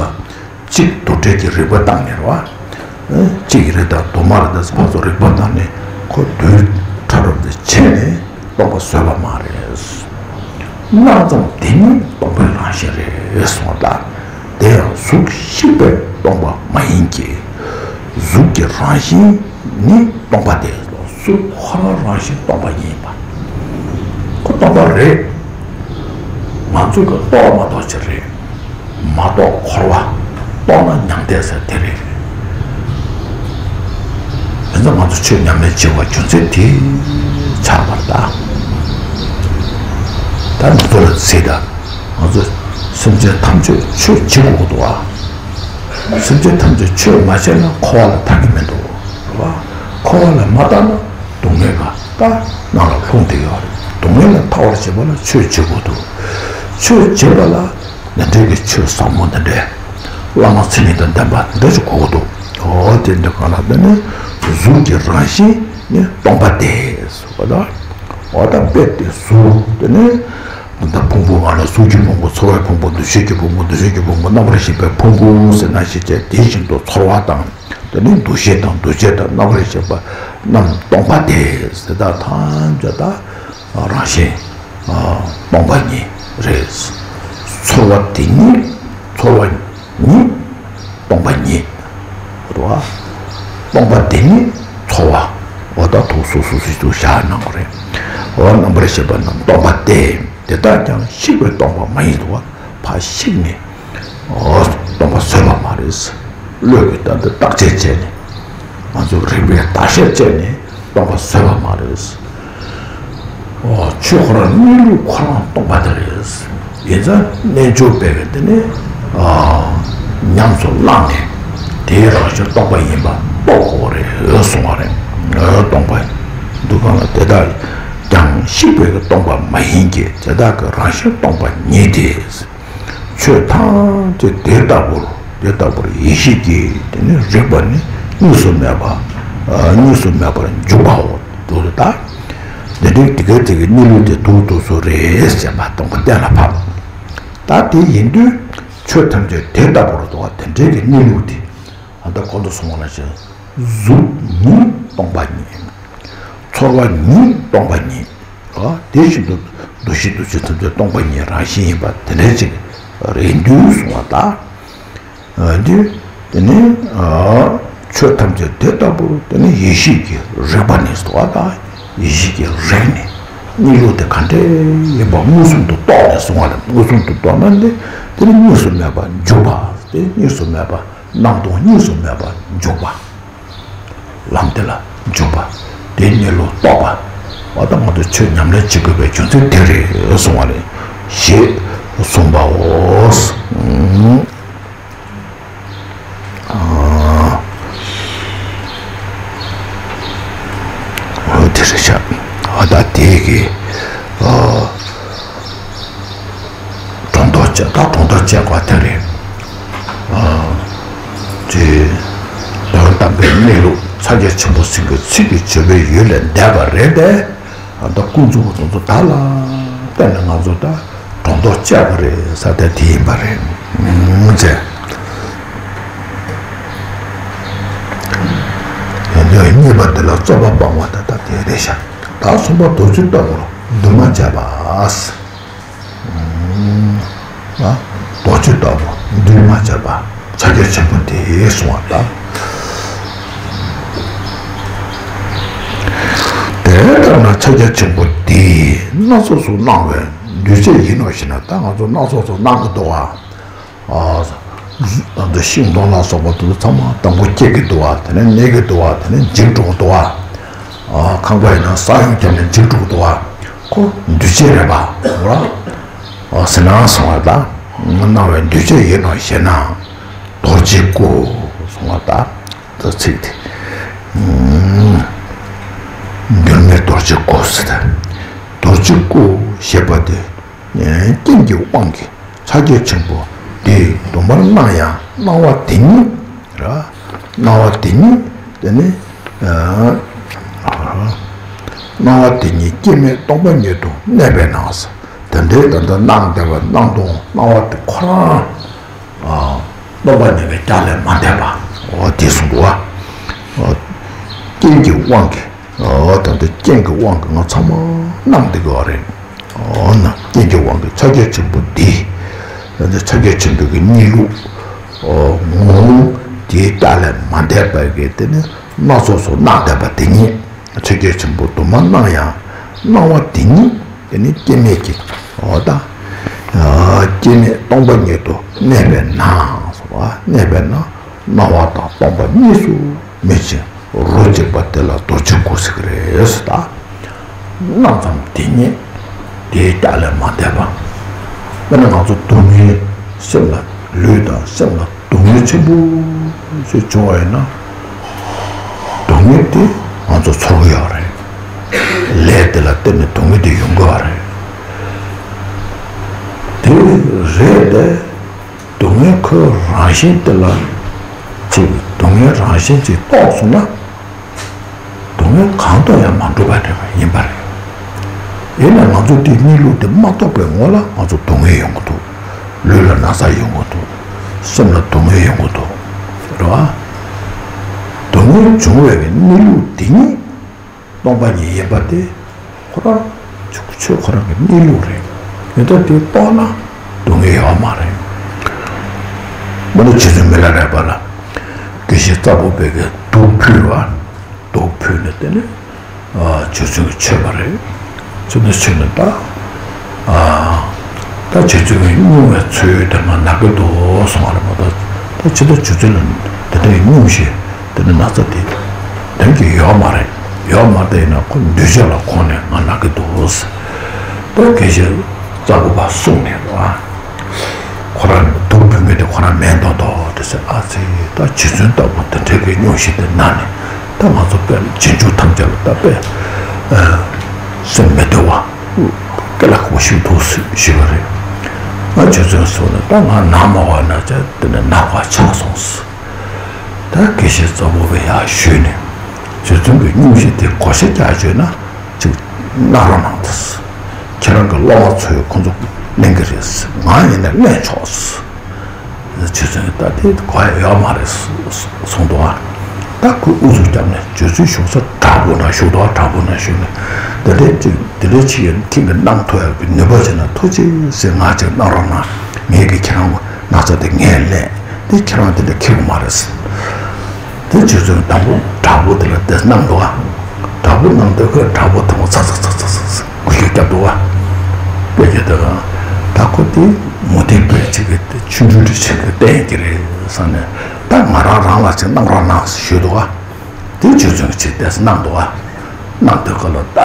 གཅིག་དུ་བྲལ་གྱི་རིག་པ་བཏང་ནས་རེད་བ། གཅིག་རེད་ད་དུ་མ་རེད་ད་ཕར་ཚུར་རིག་པ་བཏང་ནས་ཁོ་རྡུལ་ཕྲ་རབ་དེ་ཕྱེ་ནས་སྟོང་པ་བཟོས་པ་མ་རེད། སྣང་ཙམ་དེ་ཉིད་སྟོང་པའི་རང་བཞིན་རེད་གསུངས་པ་ལྟར། དེ་ཡང་གཟུགས་ཤིག་པས་སྟོང་པ་མ་ཡིན་གྱི། གཟུགས་ཀྱི་རང་བཞིན་ནི་སྟོང་པ་སྟེ། གཟུགས་ཁོ་རང་རང་བཞིན་སྟོང་པ་ཉིད་ཡིན་པ། ཁོ་སྟོང་པ་རེད། ང་ཚོས་ཀྱི་རྟོགས་མ་རྟོགས་ཅི་རེད། མ་རྟོགས་འཁོར་བ། རྟོགས་ན་མྱང་འདས་ཟེར་དེ་རེད། ཡིན་ཙང་ང་ཚོ་ཆོས་ཉམས་ལེན་བྱེད་པ་རྒྱུ་མཚན་དེ་ཆགས་པར་གདའ། ད་ང་ཚོ་ལ་གཟིགས་དང་། ང་ཚོ་སེམས་ཅན་ཐམས་ཅད་ཆོས་བྱེད་དགོས་འདུག་བ། སེམས་ཅན་ཐམས་ཅད་ཆོས་མ་བྱས་ན་འཁོར་བ་ལས་ཐར་གྱི་མི་འདུག་བ། འཁོར་བ་ལས་མ་ཐར་ན་སྡུག་བསྔལ་ག་ད་ནང་ལ་ལྷུང་བསྡད་ཡོད་རེད། སྡུག་བསྔལ་ལས་ཐར་བར་བྱེད་པ་ལ་ཆོས་བྱེད་དགོས་འདུག་ཆོས་བྱེད་པ་ལ་འདི་འདྲའི་གི་ཆོས་ཟབ་མོ་འདི་འདྲའི་བླ་མ་མཚན་ཉིད་དང་ལྡན་པ་འདི་འདྲ་ཞིག་དགོས་འདུག་འོ་དེ་འདི་ག་ལ་བརྟེན་ནས་གཟུགས་ཀྱི་རང་བཞིན་ནི་སྟོང་པ་སྟེ་ཟེར་བ་དང་། འོ་ད་དཔེ་དེ་གཟུགས་དེ་ནི་ད་ཕུང་པོ་ལྔ་ལ་གཟུགས་ཀྱི་ཕུང་པོ། ཚོར་བའི་ཕུང་པོ། འདུ་ཤེས་ཀྱི་ཕུང་པོ། འདུ་བྱེད་ཀྱི་ཕུང་པོ། རྣམ་པར་ཤེས་པའི་ཕུང་པོ་ཟེར་ན་ཤེས་བྱ་དེ་བཞིན་དུ་ཚོར་བ་དང་། དེ་ནི་འདུ་ཤེས་དང་འདུ་བྱེད་དང་རྣམ་པར་ཤེས་པ་རྣམས་སྟོང་པ་སྟེ་ཟེར། ད་ཐམས་ཅད་ད་རང་བཞིན་སྟོང་པ་ཉིད་རེད། ཚོར་བ་དེ་ཉིད་ཚོར་བ་ཉིད་སྟོང་པ་ཉིད་རེད་བ། སྟོང་པ་དེ་ཉིད་ཚོར་བ། འོ་ད་དུ་སོ་སོ་སོ་སོ་བཞག་གནང་བ་རེད། འོ་རྣམ་པར་ཤེས་པ་རྣམས་སྟོང་པ་སྟེ། དེ་དག་ཀྱང་ཤིག་པས་སྟོང་པ་མ་ཡིན་ཏོ། ཕར་ཤིག་ནས་འོ་སྟོང་པ་བཟོས་པ་མ་རེད། བློས་ཀྱི་ད་འདི་བརྟག་དཔྱད་བྱས་ནས་ང་ཚོ་རིག་པའི་བརྟག་དཔྱད་བྱས་ནས་སྟོང་པ་བཟོས་པ་མ་རེད། འོ་ཆོས་ཁོ་རང་གནས་ལུགས་ཁོ་རང་སྟོང་པ་དེ་རེད། ཡིན་ཙང་རྣལ་འབྱོར་པས་དེ་ནི་ཉམས་སུ་བླངས་ནས་དེའི་རང་བཞིན་སྟོང་པ་ཡིན་པ་རྟོགས་དགོས་རེད་གསུང་བ་རེད། སྟོང་པ་འདུ་ཁང་ལ་དེ་དག་ཀྱང་ཤིག་པའི་སྟོང་པ་མ་ཡིན་གྱི། དེ་དག་གི་རང་བཞིན་སྟོང་པ་ཉིད་དེ། ཆོས་ཐམས་ཅད་དེ་ལྟ་བུར་དེ་ལྟ་བུར་ཡེ་ཤེས་ཀྱིས་དེ་ནི་རིག་པ་ནི་གཉིས་སུ་མེད་པ། གཉིས་སུ་མེད་པར་འཇུག་པའོ། འདུག་ད། དེ་འདྲའི་དེ་གའི་དེ་གའི་གནས་ལུགས་དེ་དུ་དུ་སུ་རེད་ཟེར་བ་སྟོང་པ་གཏན་ལ་ཕབ། ད་དེ་ཡིན་དུས་ཆོས་ཐམས་ཅད་དེ་ལྟ་བུར་འདུག་བ། དེ་འདྲའི་གི་གནས་ལུགས་དེ་ཨ་ད་གོང་དུ་སོང་བ་ལ་བྱས། གཟུགས་ཉིད་སྟོང་པ་ཉིད། ཚོར་བ་ཉིད་སྟོང་པ་ཉིད། ཨ་དེ་བཞིན་དུ་འདུ་ཤེས་འདུ་བྱེད་ཐམས་ཅད་སྟོང་པ་ཉིད་རང་བཞིན་ཡིན་པ་དེ་འདྲའི་ཅིག་རེད་འདུག་གསུང་བ་ད། འདི་དེ་ནི་ཆོས་ཐམས་ཅད་དེ་ལྟ་བུར་དེ་ནི་ཡེ་ཤེས་ཀྱིས་རིག་པ་ནི་སོ་ད། ཡེ་ཤེས་ཀྱིས་རིག་ནས་གནས་ལུགས་དེ་ག་འདྲ་ཡིན་པ་མངོན་སུམ་དུ་རྟོགས་ནས་གསུང་བ་ལ། མངོན་སུམ་དུ་རྟོགས་ན་འདི་དེ་ནི་གཉིས་སུ་མེད་པར་འཇུག་པ་སྟེ། གཉིས་སུ་མེད་པ་སྣང་སྟོང་གཉིས་སུ་མེད་པར་འཇུག་པ། ལམ་དེ་ལ་འཇུག་པ། དེའི་གནས་ལུགས་རྟོགས་པ། འོ་ད་ང་ཚོ་ཆོས་ཉམས་ལེན་བྱེད་དགོས་པའི་རྒྱུ་མཚན་དེ་རེད་གསུང་བ་རེད། ཞེས་གསུངས་པའོ། ཨ། འོ་དེ་རེད་ཤག་འོ་ད་དེ་གི་ཨ། སྒྲོ་འདོགས་བཅད། ད་སྒྲོ་འདོགས་བཅད་པ་དེ་རེད། ཨ། དེ་མདོར་དམ་པའི་གནས་ལུགས་ཕྱག་རྒྱ་ཆེན་པོ་ཚིག་གི་ཚིག་གི་བརྗོད་པའི་ཡུལ་ལས་འདས་པ་རེད་དེ། ཨ་ད་ཀུན་རྫོབ་དེ་ཚོ་དག་ལ་བརྟེན་ནས་ང་ཚོ་ད་སྒྲོ་འདོགས་བཅད་པ་རེད་ཟེར་དེ་དེ་ཡིན་པ་རེད། ཨུམ་ཟེར། ཡང་དེ་གཉིས་པ་དེ་ལ་རྩོད་པ་སྤང་བ་དེ་ད་དེ་རེད་ཤག་ད་གསུམ་པ་རྡོ་རྗེ་ལྟ་བུར་འདུས་མ་བྱས་པ། ཨ། རྡོ་རྗེ་ལྟ་བུ་འདུས་མ་བྱས་པ་ཕྱག་རྒྱ་ཆེན་པོ་དེ་གསུང་བ་ལ། དེ་ལྟར་ན་ཕྱག་རྒྱ་ཆེན་པོ་དེ་སྣ་ཚོགས་སུ་སྣང་བའི་འདུས་བྱས་ཡིན་ནོ་ཞེ་ན། ད་ང་ཚོ་སྣ་ཚོགས་སུ་སྣང་གི་འདུག་བ། ཨ། ད་ལྟ་ཤིང་སྡོང་ལ་སོགས་པ་དེ་ཚོ་ཚང་མ་དང་པོ་སྐྱེ་གི་འདུག་བ། དེ་ནས་གནས་ཀྱི་འདུག་བ། དེ་ནས་འཇིག་འགྲོ་གི་འདུག་བ། ཨ། ཁང་པ་ཡིན་ན་ས་ཡོམ་བརྒྱབ་ནས་འཇིག་འགྲོ་གི་འདུག་བ། ཁོ་འདུས་བྱས་རེད་པ། འོ་ར། ཨ། ཟེར་ན་གསུང་བ་ད། སྣང་བའི་འདུས་བྱས་ཡིན་ནོ་ཞེ་ན། རྡོ་རྗེའི་སྐུ་གསུང་བ་ད། ད་ཚིག་དེ། འགྱུར་མེད་རྡོ་རྗེའི་སྐུ་ཟེར་ད། རྡོ་རྗེའི་སྐུ་ཞེས་པ་དེ། རྐྱེན་གྱི་དབང་གིས་ཕྱག་རྒྱ་ཆེན་པོ་ དེ་དུ་མར་སྣང་ཡང་སྣང་བ་དེ་ཉིད་ར། སྣང་བ་དེ་ཉིད་དེ་ནི། སྣང་བ་དེ་ཉིད་སྐྱེ་མེད་སྟོང་པ་ཉིད་དུ་གནས་པས་ན། དེ་འདྲའི་ད་ལྟ་སྣང་བསྡད་པ་སྣང་སྟོང་སྣང་བ་དེ་ཁོ་རང་སྟོང་པ་ཉིད་ཀྱི་རྒྱ་ལས་མ་འདས་པ། འོ་དེ་གསུངས་འདུག་བ། རྐྱེན་གྱི་དབང་གིས། འོ་ད་ལྟ་རྐྱེན་གྱི་དབང་གིས་ང་ཚང་མ་སྣང་བསྡད་ཀྱི་ཡོད་རེད། འོ་ན་རྐྱེན་གྱི་དབང་གིས་ཕྱག་རྒྱ་ཆེན་པོ་འདི། ད་ལྟ་ཕྱག་རྒྱ་ཆེན་པོའི་གི་གནས་ལུགས། ངོ་བོ་དེའི་རྒྱ་ལས་མ་འདས་པ་གི་དེ་ནི་སྣ་ཚོགས་སུ་སྣང་བསྡད་པ་དེ་ཉིད། ཕྱག་རྒྱ་ཆེན་པོ་དུ་མར་སྣང་ཡང་སྣང་བ་དེ་ཉིད་དེ་ནི་སྐྱེ་མེད་ཀྱི། འོ་ད། སྐྱེ་མེད་སྟོང་པ་ཉིད་དུ་གནས་པས་ན། གནས་པས་ན་སྣང་བ་དང་སྟོང་པ་གཉིས་སུ་མེད་ཅིང་། རོ་གཅིག་པ་དེ་ལ་རྡོ་རྗེ་སྐུ་ཟེར་གི་རེད་ཟེར་ད། སྣང་ཙམ་དེ་ཉིད་དེའི་རྒྱ་ལས་མ་འདས་པ། དཔེར་ན་ང་ཚོ་སྡུག་བསྔལ་སེམས་ལ་ལུས་དང་སེམས་ལ་སྡུག་བསྔལ་ཆེན་པོ་ཞིག་བྱུང་བ་ཡིན་ན། སྡུག་བསྔལ་དེ་ང་ཚོ་ཚོར་གི་ཡོད་རེད། ལས་དེ་ལ་བརྟེན་ནས་སྡུག་བསྔལ་དེ་ཡོང་གི་ཡོད་རེད། དེ་རེད་དེ། སྡུག་བསྔལ་ཁོའི་རང་བཞིན་དེ་ལ་ཅིག་སྡུག་བསྔལ་རང་བཞིན་ཅིག་རྟོགས་སོང་ན། སྡུག་བསྔལ་གང་དུ་ཡང་མ་འགྲོ་བ་འདྲ་བ་ཡིན་པ་རེད། ཡིན་ན་ང་ཚོ་དེའི་གནས་ལུགས་དེ་མ་རྟོགས་པའི་ངོ་ལ་ང་ཚོ་སྡུག་བསྔལ་ཡོང་གི་འདུག་ལུས་ལ་ན་ཚ་ཡོང་གི་འདུག་སེམས་ལ་སྡུག་བསྔལ་ཡོང་གི་འདུག་རེད་བ། སྡུག་བསྔལ་བྱུང་བའི་གནས་ལུགས་དེ་ཉིད། སྟོང་པ་ཉིད་ཡིན་པ་དེ་ཁོ་རང་ཆོས་ཁོ་རང་གི་གནས་ལུགས་རེད། ཡིན་ད་དེ་རྟོགས་ན་སྡུག་བསྔལ་ཡོད་མ་རེད། མ་ཎི་རྗེ་བཙུན་མི་ལ་རས་པ་ལ་དགེ་བཤེས་ཙ་པོ་པས་ཀྱི་དུག་ཕུལ་བ། དུག་ཕུལ་ནས་དེ་ནས་རྗེ་བཙུན་གྱིས་མཆོད་པ་རེད། ཚུལ་འདི་ཆོས་ནི་ད། ད་རྗེ་བཙུན་གྱི་སྙུང་བའི་ཚུལ་དེ་ང་ན་གི་འདུག་གསུངས་པ་རེད་མ་གཏོགས། ད་ཇི་ལྟར་རྗེ་བཙུན་ལ་དེ་འདྲའི་སྙུང་གཞི་དེ་འདྲ་ན་ཚ་དེ་དོན་གྱི་ཡོད་མ་རེད། ཡོད་མ་རེད་ཡིན་ན་ཁོ་འདུས་བྱས་ལ་དགོངས་ནས་ང་ན་གི་འདུག་ད་དགེ་བཤེས་ཙ་པོ་པ་གསུངས་ནས་རེད་བ། ཁོ་རང་དུག་ཕུལ་མཁན་དེ་ཁོ་རང་མིན་མདོག་མདོག་དེ་ཟེར། ཨ་ཙི། ད་རྗེ་བཙུན་ལྟ་བུ་དེ་འདྲ་གི་སྙུང་གཞི་དེ་ན་ནས་ད་ང་ཚོ་དཔེ་རྗེས་འཇུག་ཐམས་ཅད་ལ་ད་དཔེ་སེམས་མི་བདེ་བ། སྐད་ལ་གོ་ཤུགས་ཐུག་ཞུས་པ་རེད། ང་ཆུ་ཚོད་སོང་ནས་ད་ང་ན་མ་བ་ན་ཆ་དེ་ནས་ན་བ་ཆགས་སོང་ཟེར། ད་དགེ་བཤེས་ཙ་པོ་པས་ཡར་ཞུས་ནས་རྗེ་བཙུན་གྱི་སྙུང་གཞི་དེ་བགོ་བཤའ་རྒྱག་བྱས་ན་ཅིག་གནང་རོགས་གནང་དང་ཟེར། ཁྱེད་རང་གི་སློབ་མ་ཚོས་ཁོང་ཚོ་ལེན་གྱི་རེད་ཟེར། ང་ཡིན་ན་ལེན་ཆོག་ཟེར། རྗེ་བཙུན་གྱིས་ད་དེ་གོ་ཡ་ཡོད་མ་རེད་གསུངས་འདུག་ཨ། ད་ཁོས་ཨུ་ཚུགས་བརྒྱབ་ནས་རྗེ་བཙུན་བཞུགས་ས་བྲག་ཕུག་ན་བཞུགས་འདུག་ཨ། བྲག་ཕུག་ན་བཞུགས་ནས་དེ་འདྲའི་ཅིག་དེ་འདྲའི་ཅིག་ཡོད་ན་ཁྱེད་ཀྱིས་གནང་ཐུབ་ཡག་གི་ནུས་པ་ཅིག་ན་ཐུགས་རྗེ་ཆེ་ང་ཅིག་གནང་རོགས་གནང་། ངས་ཀྱིས་ཁྱེད་རང་ན་ཚ་དེ་ངས་ལེན་དེ་ཁྱེད་རང་དེ་འདྲ་ཁེ་གི་མ་རེད་ཟེར། དེ་རྗེ་བཙུན་དང་པོ་བྲག་ཕུག་དེ་ལ་དེ་གནང་འདུག་ཨ། བྲག་ཕུག་གནང་དུས་ཁོས་བྲག་ཕུག་དང་པོ་ཚ་ཚ་ཚ་ཚ་ཚ་འགུལ་སྐྱོད་བརྒྱབ་འདུག་ཨ། དཔེ་རྒྱག་དུས་ད་ཁོ་དེ་མུ་སྟེགས་པའི་ཅིག་གི་དེ་ཆོ་འཕྲུལ་དེ་ཅིག་གི་བསྟན་གྱི་རེད་བསམ་ནས། ད་ང་རང་རང་ལ་ཅིག་གནང་རོགས་གནང་ཞུས་འདུག་ཨ། དེ་རྗེ་བཙུན་གྱིས་ཅིག་དེ་གནང་འདུག་ཨ། གནང་དུས་ཁོ་ལ་ད་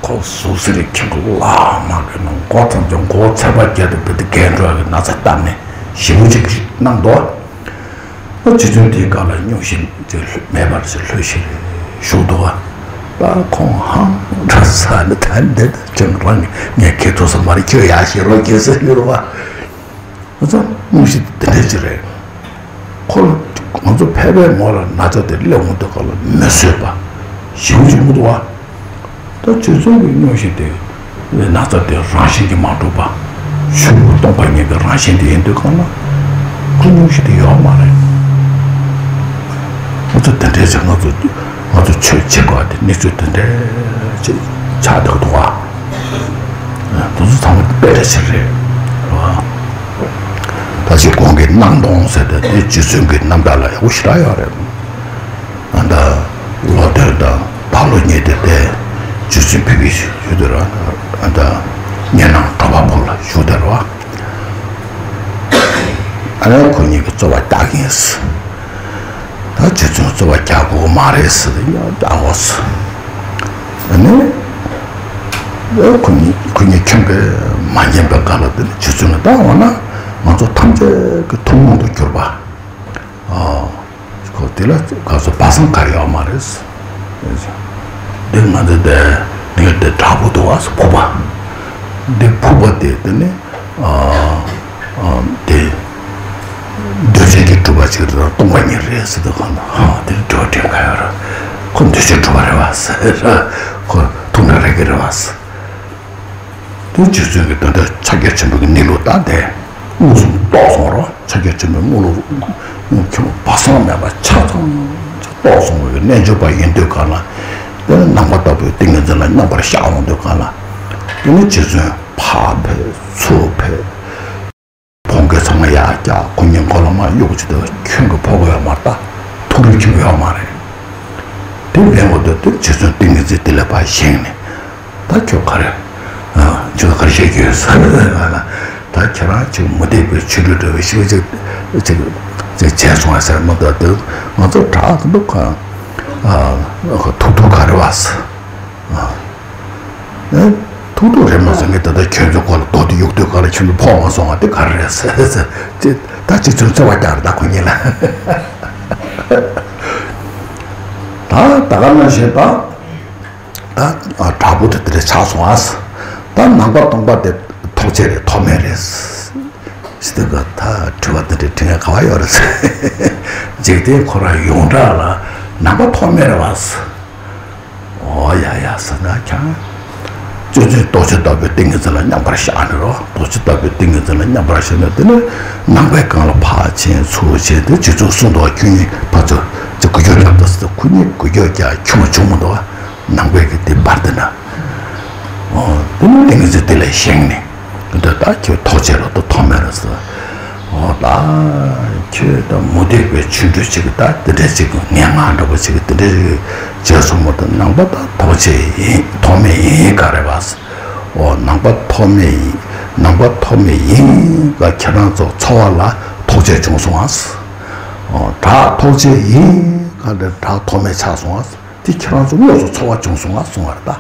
ཁོ་ཟུག་གཟེར་ཁྱི་གུ་ལ་མ་གི་ནང་མགོ་ཙམ་ཅིག་མགོ་ཚད་པ་བརྒྱབ་དུས་བུ་དེ་གས་འགྲོ་གི་ན་ཚ་བཏབ་ནས་ཞེ་པོ་ཅིག་གནང་འདུག་ཨ། ཨ་རྗེ་བཙུན་དེའི་སྒང་ལ་སྙུང་གཞི་ཅིག་མེད་པར་ཅིག་ལྷོད་ཞིག་བཞུགས་འདུག་ཨ། ད་ཁོང་ཧང་འདྲ་ས་ནི་ད་འདི་ཅང་རང་ངས་ཁེ་ཐོག་ས་མ་རེད། ཁྱོད་ཡག་ཤེས་རོགས་གྱིས་ཟེར་ཡོད་རེད་བ། ང་ཚོ་སྙུང་གཞི་དེ་འདྲ་ཅིག་རེད། ཁོ་ལ་ང་ཚོ་ཕལ་པའི་ངོ་ལ་ན་ཚ་དེ་སླེབས་འོང་དུས་སྒང་ལ་མི་བཟོད་པ་ཞེ་པོ་ཅིག་འདུག་བ། ད་རྗེ་བཙུན་གྱི་སྙུང་གཞི་དེ་ན་ཚ་དེ་རང་བཞིན་གྱིས་མ་གྲུབ་པ། ཆོས་སྐུ་སྟོང་པ་ཉིད་ཀྱི་རང་བཞིན་དེ་ཡིན་དུས་སྒང་ལ་ཁོ་སྙུང་གཞི་དེ་ཡོད་མ་རེད། ང་ཚོ་དེ་འདྲའི་ཅིག་ང་ཚོ་ང་ཚོ་ཆོས་བྱེད་དགོས་པ་དེ་གནས་ཚུལ་དེ་འདྲའི་ཅིག་ཆགས་བསྡད་འདུག་བ། དེ་ཚོ་ཚང་མ་དཔེ་རེ་ཆེ་རེད། ད་ཅི་གོང་གི་སྣང་སྟོང་ཟེར་ཏེ་དེ་རྗེ་བཙུན་གྱི་རྣམ་ཐར་ལ་ཡག་པོ་ཞེ་དྲག་ཡོད་རེད། ཨ་ད་ལོ་དེར་ད་ད་ལོ་ཉེ་དེ་དེ་རྗེ་བཙུན་ཕེབས་ཀྱི་ཞུ་དེ་ར། ཨ་ད་ཉེ་ནང་གྲྭ་པ་ཕུག་ལ་བཞུགས་དེ་ར། ཨ་ནི་ཁོ་གཉིས་ཀྱི་རྩོད་པ་རྒྱག་གིན་ཟེར། ད་རྗེ་བཙུན་རྩོད་པ་རྒྱག་དགོས་མ་རེད་ཟེར་ཏེ་ཡང་རྒྱག་དགོས་ཟེར། ཨ་ནི་ཨེ་ཁོ་གཉིས་ཁོ་གཉིས་ཁྱོད་ཀྱིས་མ་ཉན་པའི་སྒང་ལ་དེ་ནི་རྗེ་བཙུན་ལ་ད་འོ་ན་ང་ཚོ་ཐམས་ཅད་ཀྱི་ཐུན་མོང་དུ་གྱུར་པ། ཨ་ཁོ་དེ་ལ་ཁོ་ཚོ་སྦ་གསང་ག་ཡོད་མ་རེད་ཟེར། འདི་ང་ཚོ་དེ་འདི་དེ་བྲག་ཕུག་ཏུ་བ་ཟེར་ཕུག་པ། འདི་ཕུག་པ་དེ་དེ་ནི། ཨ་ཨ་དེ་ ཅིག་རེད། སྟོང་པ་ཉིད་རེད་ཟེར་དུས་གང་ལ་ཧ་དེ་འགྲོ་དྲན་ག་ཡོད་ར། ཁོ་འདུས་བྱས་གྲུབ་པ་རེད་བ་ཟེར། ཁོ་ཐུགས་ན་རེ་གི་རེད་བ་ཟེར། དེ་རྗེ་བཙུན་གྱི་དོན་དུ་ཕྱག་རྒྱ་ཆེན་པོའི་གནས་ལུགས་དང་དེ་མངོན་སུམ་རྟོགས་སོང་རོ། ཕྱག་རྒྱ་ཆེན་པོའི་དངོས་ལུགས་ཁྱོད་བ་སང་མེད་པ་ཆ་ཚང་རྟོགས་སོང་བའི་རྣལ་འབྱོར་པ་ཡིན་དུས་གང་ལ། དེ་ནི་ནང་པ་ལྟ་བུའི་ཏིང་ངེ་འཛིན་ལ་མཉམ་པར་བཞག་ཡོང་དུས་གང་ལ། དེ་ནི་རྗེ་བཙུན་ཕར་ཕེབས་ཚུར་ཕེབས། བོང་གེ་ཚང་མ་ཡར་བཀྱག་ཁོ་གཉིས་མགོ་ལ་མར་གཡུག་བྱས་དུས་ཁྱོད་ཀྱི་ཕོག་གི་ཡོད་མ་རེད། ད་ཐུགས་རིག་ཁྱོད་ཡོད་མ་རེད། དེ་ལན་འོ་དུ་དེ་རྗེ་བཙུན་ཏིང་ངེ་འཛིན་དེ་ལས་ཕར་བཞེངས་ནས། ད་ཁྱོད་ག་རེ། ཁྱོད་ག་རེ་བཤད་ཀྱི་ཡོད་ཟེར་ལ། ད་ཁྱེད་རང་ཅིག་མུ་སྟེགས་པའི་ཆོ་འཕྲུལ་འདྲ་བའི་ཞིག་ཅིག་ཅིག་ཅིག་བྱས་སོང་བ་ཟེར་མ་གཏོགས་དེ་ང་ཚོ་དྲག་ཏུ་འདུག་ག་ཐུག་ཐུག་ག་རེ་བ་ཟེར། ཨ། ཨེ། ཐུག་ཐུག་རེད་མ་སོང་ངས་ད་ལྟ་ཁྱོད་ཚོའི་སྐོར་ལ་རྡོ་དེ་གཡུག་དུས་ག་ལ་ཁྱོད་ཚོ་ཕོག་མ་སོང་བ་དེ་ག་རེ་རེད་ཟེར་ཟེར། ཅེས་ད་ཅིག་ཚོན་རྩེ་བ་རྒྱག་རེད་ད་ཁོ་གཉིས་ལ། ད་ད་ག་ནང་བཞིན་ད་ད་དྲག་པོ་དེ་དེ་འདྲ་ཆགས་སོང་ཨ། ད་ནང་པ་སྟོང་པ་དེ་ཐོབ་བྱེད་རེད་ཐོབ་མེད་རེད། ཟེར་དུས་ག་ད་དྲི་བ་དེ་འདྲ་དྲི་ངས་ག་བ་ཡོད་རེད་ཟེར། འཇིག་རྟེན་ཁོ་རང་ཡོངས་གྲགས་ལ་ནང་པ་ཐོབ་མེད་རེད་བ་ཟེར། ཨོ་ཡ་ཡ་ཟེར་ན་ཀྱང་། སྤྱོད་ཚུལ་རྡོ་རྗེ་ལྟ་བུའི་ཏིང་ངེ་འཛིན་ལ་མཉམ་པར་བཞག་ནས་རོ། རྡོ་རྗེ་ལྟ་བུའི་ཏིང་ངེ་འཛིན་ལ་མཉམ་པར་བཞག་ནས་དེ་ནི་ནང་པའི་སྒང་ལ་ཕར་ཕྱིན་ཚུར་ཕྱིན་དེ་རྗེ་བཙུན་གསུངས་འདུག་ཁྱོད་གཉིས་ཕར་ཚུར་ཅིག་འགུལ་སྐྱོད་རྒྱབ་དང་ཟེར་དུས་ཁོ་གཉིས་འགུལ་སྐྱོད་རྒྱག་ཁྱོད་བྱུང་མི་འདུག་ནང་པའི་གི་དེ་བར་དེ་ན། ཨོ་དེ་ནི་ཏིང་ངེ་འཛིན་དེ་ལས་བཞེངས་ནས། འདི་ལྟར་ཁྱོད་ཐོགས་བྱེད་རོ་ཏོ་ཐོགས་མེད་རེད་ཟེར། འོ་ད། ཁྱོད་ད་མུ་སྟེགས་པའི་ཆོ་འཕྲུལ་ཅིག་ད་དེ་འདྲ་ཅིག་ངན་སྔགས་འདྲ་པོ་ཅིག་དེ་འདྲ་ཅིག་བྱས་སོང་མོ་ད་ནང་པ་ད་ཐོགས་བྱེད་ཡིན་ཐོགས་མེད་ཡིན་ག་རེ་བ་ཟེར། འོ་ནང་པ་ཐོགས་མེད་ཡིན་ནང་པ་ཐོགས་མེད་ཡིན་ག་ཁྱེད་རང་ཚོ་འཚོ་བ་ལ་ཐོགས་བྱེད་བྱུང་སོང་ཨ་ཟེར། འོ་བྲག་ཐོགས་བྱེད་ཡིན་ག་འདྲ་བྲག་ཐོགས་མེད་ཆགས་སོང་ཨ་ཟེར། དེ་ཁྱེད་རང་ཚོ་དངོས་སུ་འཚོ་བ་བྱུང་སོང་ཨ་གསུང་བ་རེད་ད།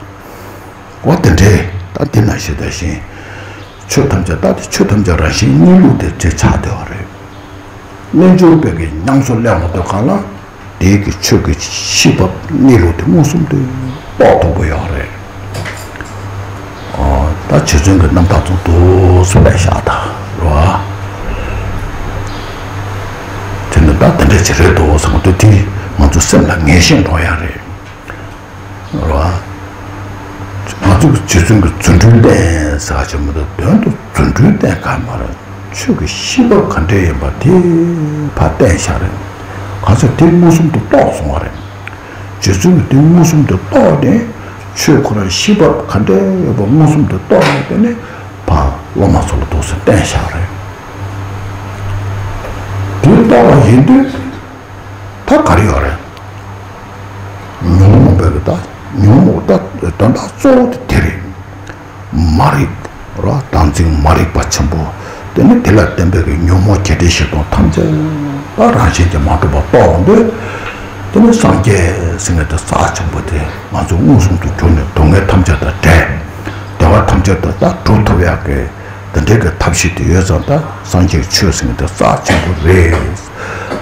འོ་དེ་འདྲས་ད་འདི་ན་ཞེས་བྱ་ཞིང་། ཆོས་ཐམས་ཅད་ད་དེ་ཆོས་ཐམས་ཅད་རང་བཞིན་གནས་ལུགས་དེ་དེ་ཆགས་བསྡད་པ་རེད། རྣལ་འབྱོར་པའི་གི་ཉམས་སུ་ལེན་འོང་དུས་གང་ལ། དེའི་གི་ཆོས་ཀྱི་ཤེས་པ་གནས་ལུགས་དེ་མངོན་སུམ་དུ་རྟོགས་ཐུབ་ཀྱི་ཡོད་རེད། ཨོ་ད་རྗེ་བཙུན་གྱི་རྣམ་ཐར་ཚོ་འདུག་སེ་ལས་བཞག་ད་རོ། དེ་ནི་ད་དེ་འདྲས་ཅིག་རེད་འདུག་བསམ་དུས་དེ་ང་ཚོ་སེམས་ལ་ངེས་ཤེས་འགྲོ་ཡ་རེད། རོ། ང་ཚོ་གི་རྗེ་བཙུན་གྱི་རྫུ་འཕྲུལ་བསྟན་ཟེར་བ་ཅིག་མི་འདུག་དོན་དུ་རྫུ་འཕྲུལ་བསྟན་ག་མ་རེད། ཆོས་ཀྱི་ཤེས་པ་ག་འདྲས་ཡིན་པ་དེ་ཕར་བསྟན་བཞག་རེད། གང་ཟག་དེ་མངོན་སུམ་དུ་རྟོགས་སོང་བ་རེད། རྗེ་བཙུན་གྱི་དེ་མངོན་སུམ་དུ་རྟོགས་ནས་ཆོས་ཁོ་རང་ཤེས་པ་ག་འདྲས་ཡོད་པ་མངོན་སུམ་དུ་རྟོགས་ནས་དེ་ནས་ཕར་སློབ་མ་ཚོ་ལ་འདུག་སེ་བསྟན་བཞག་རེད། དེ་རྟོགས་པ་ཡིན་དུས། ད་ག་རེ་ཡོད་རེད། ཉོན་མོངས་པའི་གི་ད་ཉོན་མོངས་ད་དོན་དག་གཙོ་བོ་དེ་དེ་རེད། མ་རིག་རོ་བདག་འཛིན་མ་རིག་པ་ཆེན་པོ། དེ་ནི་དེ་ལ་བརྟེན་པའི་གི་ཉོན་མོངས་བརྒྱད་ཁྲི་བཞི་སྟོང་ཐམས་ཅད་ད་རང་བཞིན་གྱིས་མ་གྲུབ་པ་རྟོགས་འོང་དུས། དེ་ནི་སངས་རྒྱས་ཟེར་མཁན་དེ་རྩ་ཆེན་པོ་དེ་ང་ཚོ་མངོན་སུམ་དུ་གྱུར་ནས་སྡུག་བསྔལ་ཐམས་ཅད་དང་བྲལ། བདེ་བ་ཐམས་ཅད་དུ་ད་སྒྲུབ་ཐུབ་ཡག་གི། དེ་འདྲའི་གི་ཐབས་ཤེས་དེ་ཡོད་ཙང་ད་སངས་རྒྱས་ཆོས་ཟེར་མཁན་དེ་རྩ་ཆེན་པོ་རེད།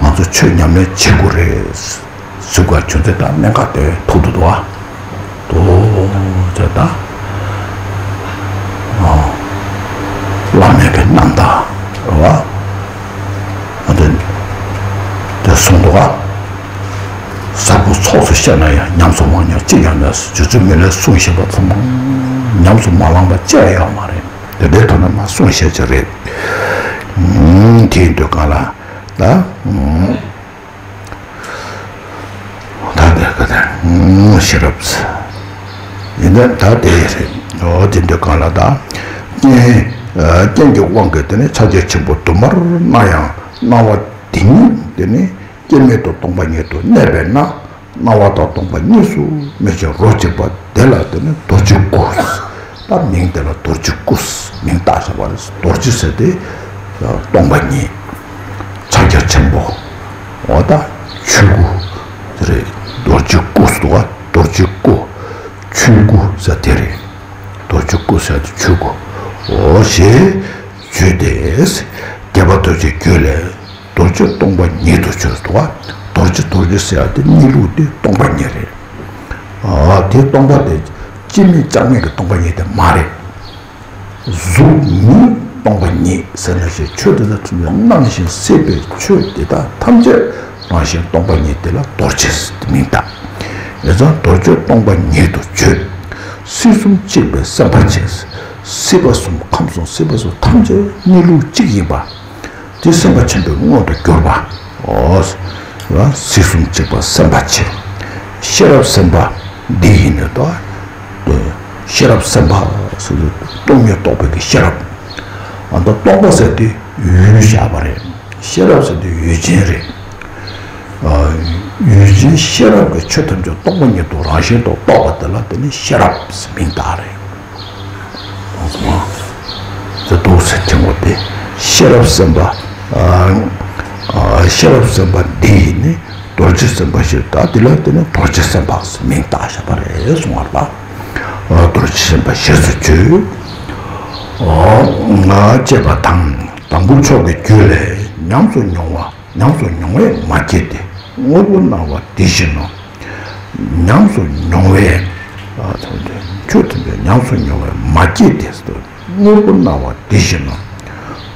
ང་ཚོ་ཆོས་ཉམས་ལེན་བྱེད་དགོས་རེད། ཟེར་བ་ཆུ་ཚོད་དང་གནད་འགག་དེ་ཐུག་ཐུག་འདུག་ཨ། དོ་ཅེ་ད། ཨ། བླ་མེད་པའི་རྣམ་ཐར་རེད་བ། ཨ་དེ་དེ་གསུངས་འདུག་ཨ། ཟབ་པོ་ཚོགས་སུ་བཤད་ན་ཡང་ཉམས་སུ་མ་མྱོང་ཅི་ཡང་མེད། རྗེ་བཙུན་མི་ལས་གསུངས་བཞིན་པ་ཚང་མ་ཉམས་སུ་མ་བླངས་པ་ཅི་ཡང་ཡོད་མ་རེད། དེ་འདྲའི་ཐོག་ནས་མ་གསུངས་བཤད་ཀྱི་རེད། ཨུམ། དེ་ཡིན་དུས་གང་ལ་ད། ཨུམ། ད་དེ་ག་དེ་ཨུམ་ཤེས་རབ་ཡིན་ན་ད་དེ་རེད། འོ་དེ་འདྲའི་གང་ལ་ད། རྐྱེན་རྐྱེན་གྱི་དབང་གིས་དེ་ནི་ཕྱག་རྒྱ་ཆེན་པོ་དུ་མར་སྣང་ཡང་སྣང་བ་དེ་ཉིད་དེ་ནི་སྐྱེ་མེད་དུ་སྟོང་པ་ཉིད་དུ་གནས་པས་ན། སྣང་བ་དང་སྟོང་པ་གཉིས་སུ་མེད་ཅིང་རོ་གཅིག་པ་དེ་ལ་དེ་ནི་རྡོ་རྗེ་སྐུ། ད་མིང་དེ་ལ་རྡོ་རྗེ་སྐུ་མིང་བཏགས་བཞག་པ་རེད། རྡོ་རྗེ་ཟེར་ཏེ་སྟོང་པ་ཉིད། ཕྱག་རྒྱ་ཆེན་པོ། འོ་ད་ཆོས་སྐུ་དེ་རེད། རྡོ་རྗེ་སྐུ་ཟེར་བ་རྡོ་རྗེ་སྐུ། ཆོས་སྐུ་ཟེར་དེ་རེད། རྡོ་རྗེ་སྐུ་ཟེར་དེ་ཆོས་སྐུ། འོ་ཞེས་བརྗོད་དེ། རྒྱས་པ་རྡོ་རྗེའི་རྒྱུད་ལས། རྡོ་རྗེ་སྟོང་པ་ཉིད་དུ་གྱུར་ཏོ། རྡོ་རྗེ་རྡོ་རྗེ་ཟེར་ཡ་དེ་གནས་ལུགས་དེ་སྟོང་པ་ཉིད་རེད། ཨ་དེ་སྟོང་པ་དེ་སྐྱེ་མེད་བཅོས་མེད་ཀྱི་སྟོང་པ་ཉིད་དེ་མ་རེད། གཟུགས་མེད་ སྟོང་པ་ཉིད་ཟེར་ནས་ཞེས་ཆོས་དེ་དག་ཐམས་ཅད་སྣང་ཞིང་སྲིད་པའི་ཆོས་དེ་དག་ཐམས་ཅད་རང་བཞིན་སྟོང་པ་ཉིད་དེ་ལ་རྡོ་རྗེ་ཟེར་མིང་བཏགས། ཡོད་ཙང་རྡོ་རྗེ་སྟོང་པ་ཉིད་དུ་བརྗོད། སྲིད་གསུམ་གཅིག་པའི་སེམས་དཔའ་ཆེ། སྲིད་པ་གསུམ་ཁམས་གསུམ་སྲིད་པ་གསུམ་ཐམས་ཅད་གནས་ལུགས་གཅིག་ཡིན་པ། དེ་སེམས་དཔའ་ཆེན་པོའི་མངོན་དུ་གྱུར་པ། འོ། སྲིད་གསུམ་གཅིག་པ་སེམས་དཔའ་ཆེ། ཤེས་རབ་སེམས་དཔའ་འདི་ཡིན་ནོ་ད། ཤེས་རབ་སེམས་དཔའ་ཟེར་དུས་སྟོང་ཉིད་རྟོགས་པའི་གི་ཤེས་རབ། ཨ་ད་སྟོང་པ་ཟེར་དུས་ཡུལ་བཞག་པ་རེད། ཤེས་རབ་ཟེར་དུས་ཡུལ་ཅན་རེད། ཨ། ཡུལ་ཅན་ཤེས་རབ་ཀྱི་ཆོས་ཐམས་ཅད་སྟོང་པ་ཉིད་དུ་རང་བཞིན་དུ་རྟོགས་པ་དེ་ལ་དེ་ནི་ཤེས་རབ་ཟེར་མིང་བཏགས་རེད། དེ་ཏོག་ཙམ་དྲན་དགོས་ཏེ། ཤེས་རབ་སེམས་དཔའ། ཨ། ཨ། ཤེས་རབ་སེམས་དཔའ་འདི་ཡིས་ནི་རྡོ་རྗེ་སེམས་དཔའ་ཞེས་བཏགས། དེ་ལ་དེ་ནི་རྡོ་རྗེ་སེམས་དཔའ་ཟེར་མིང་བཏགས་བཞག་པ་རེད་གསུང་བ་ལ། ཨ། རྡོ་རྗེ་སེམས་དཔའ་ཞེས་སུ་བརྗོད། ཨ། ང་བཅས་པ་དང་། དང་པོ་མཆོག་གི་རྒྱུད་ལས་ཉམས་སུ་མྱོང་བ། ཉམས་སུ་མྱོང་བས་མ་སྐྱེས་ཏེ། དངོས་པོ་སྣང་བ་དེ་བཞིན་ནོ། ཉམས་སུ་མྱོང་བས། ཨ། ཆོས་ཐམས་ཅད་ཉམས་སུ་མྱོང་བས་མ་སྐྱེས་ཏེ། དངོས་པོ་སྣང་བ་དེ་བཞིན་ནོ།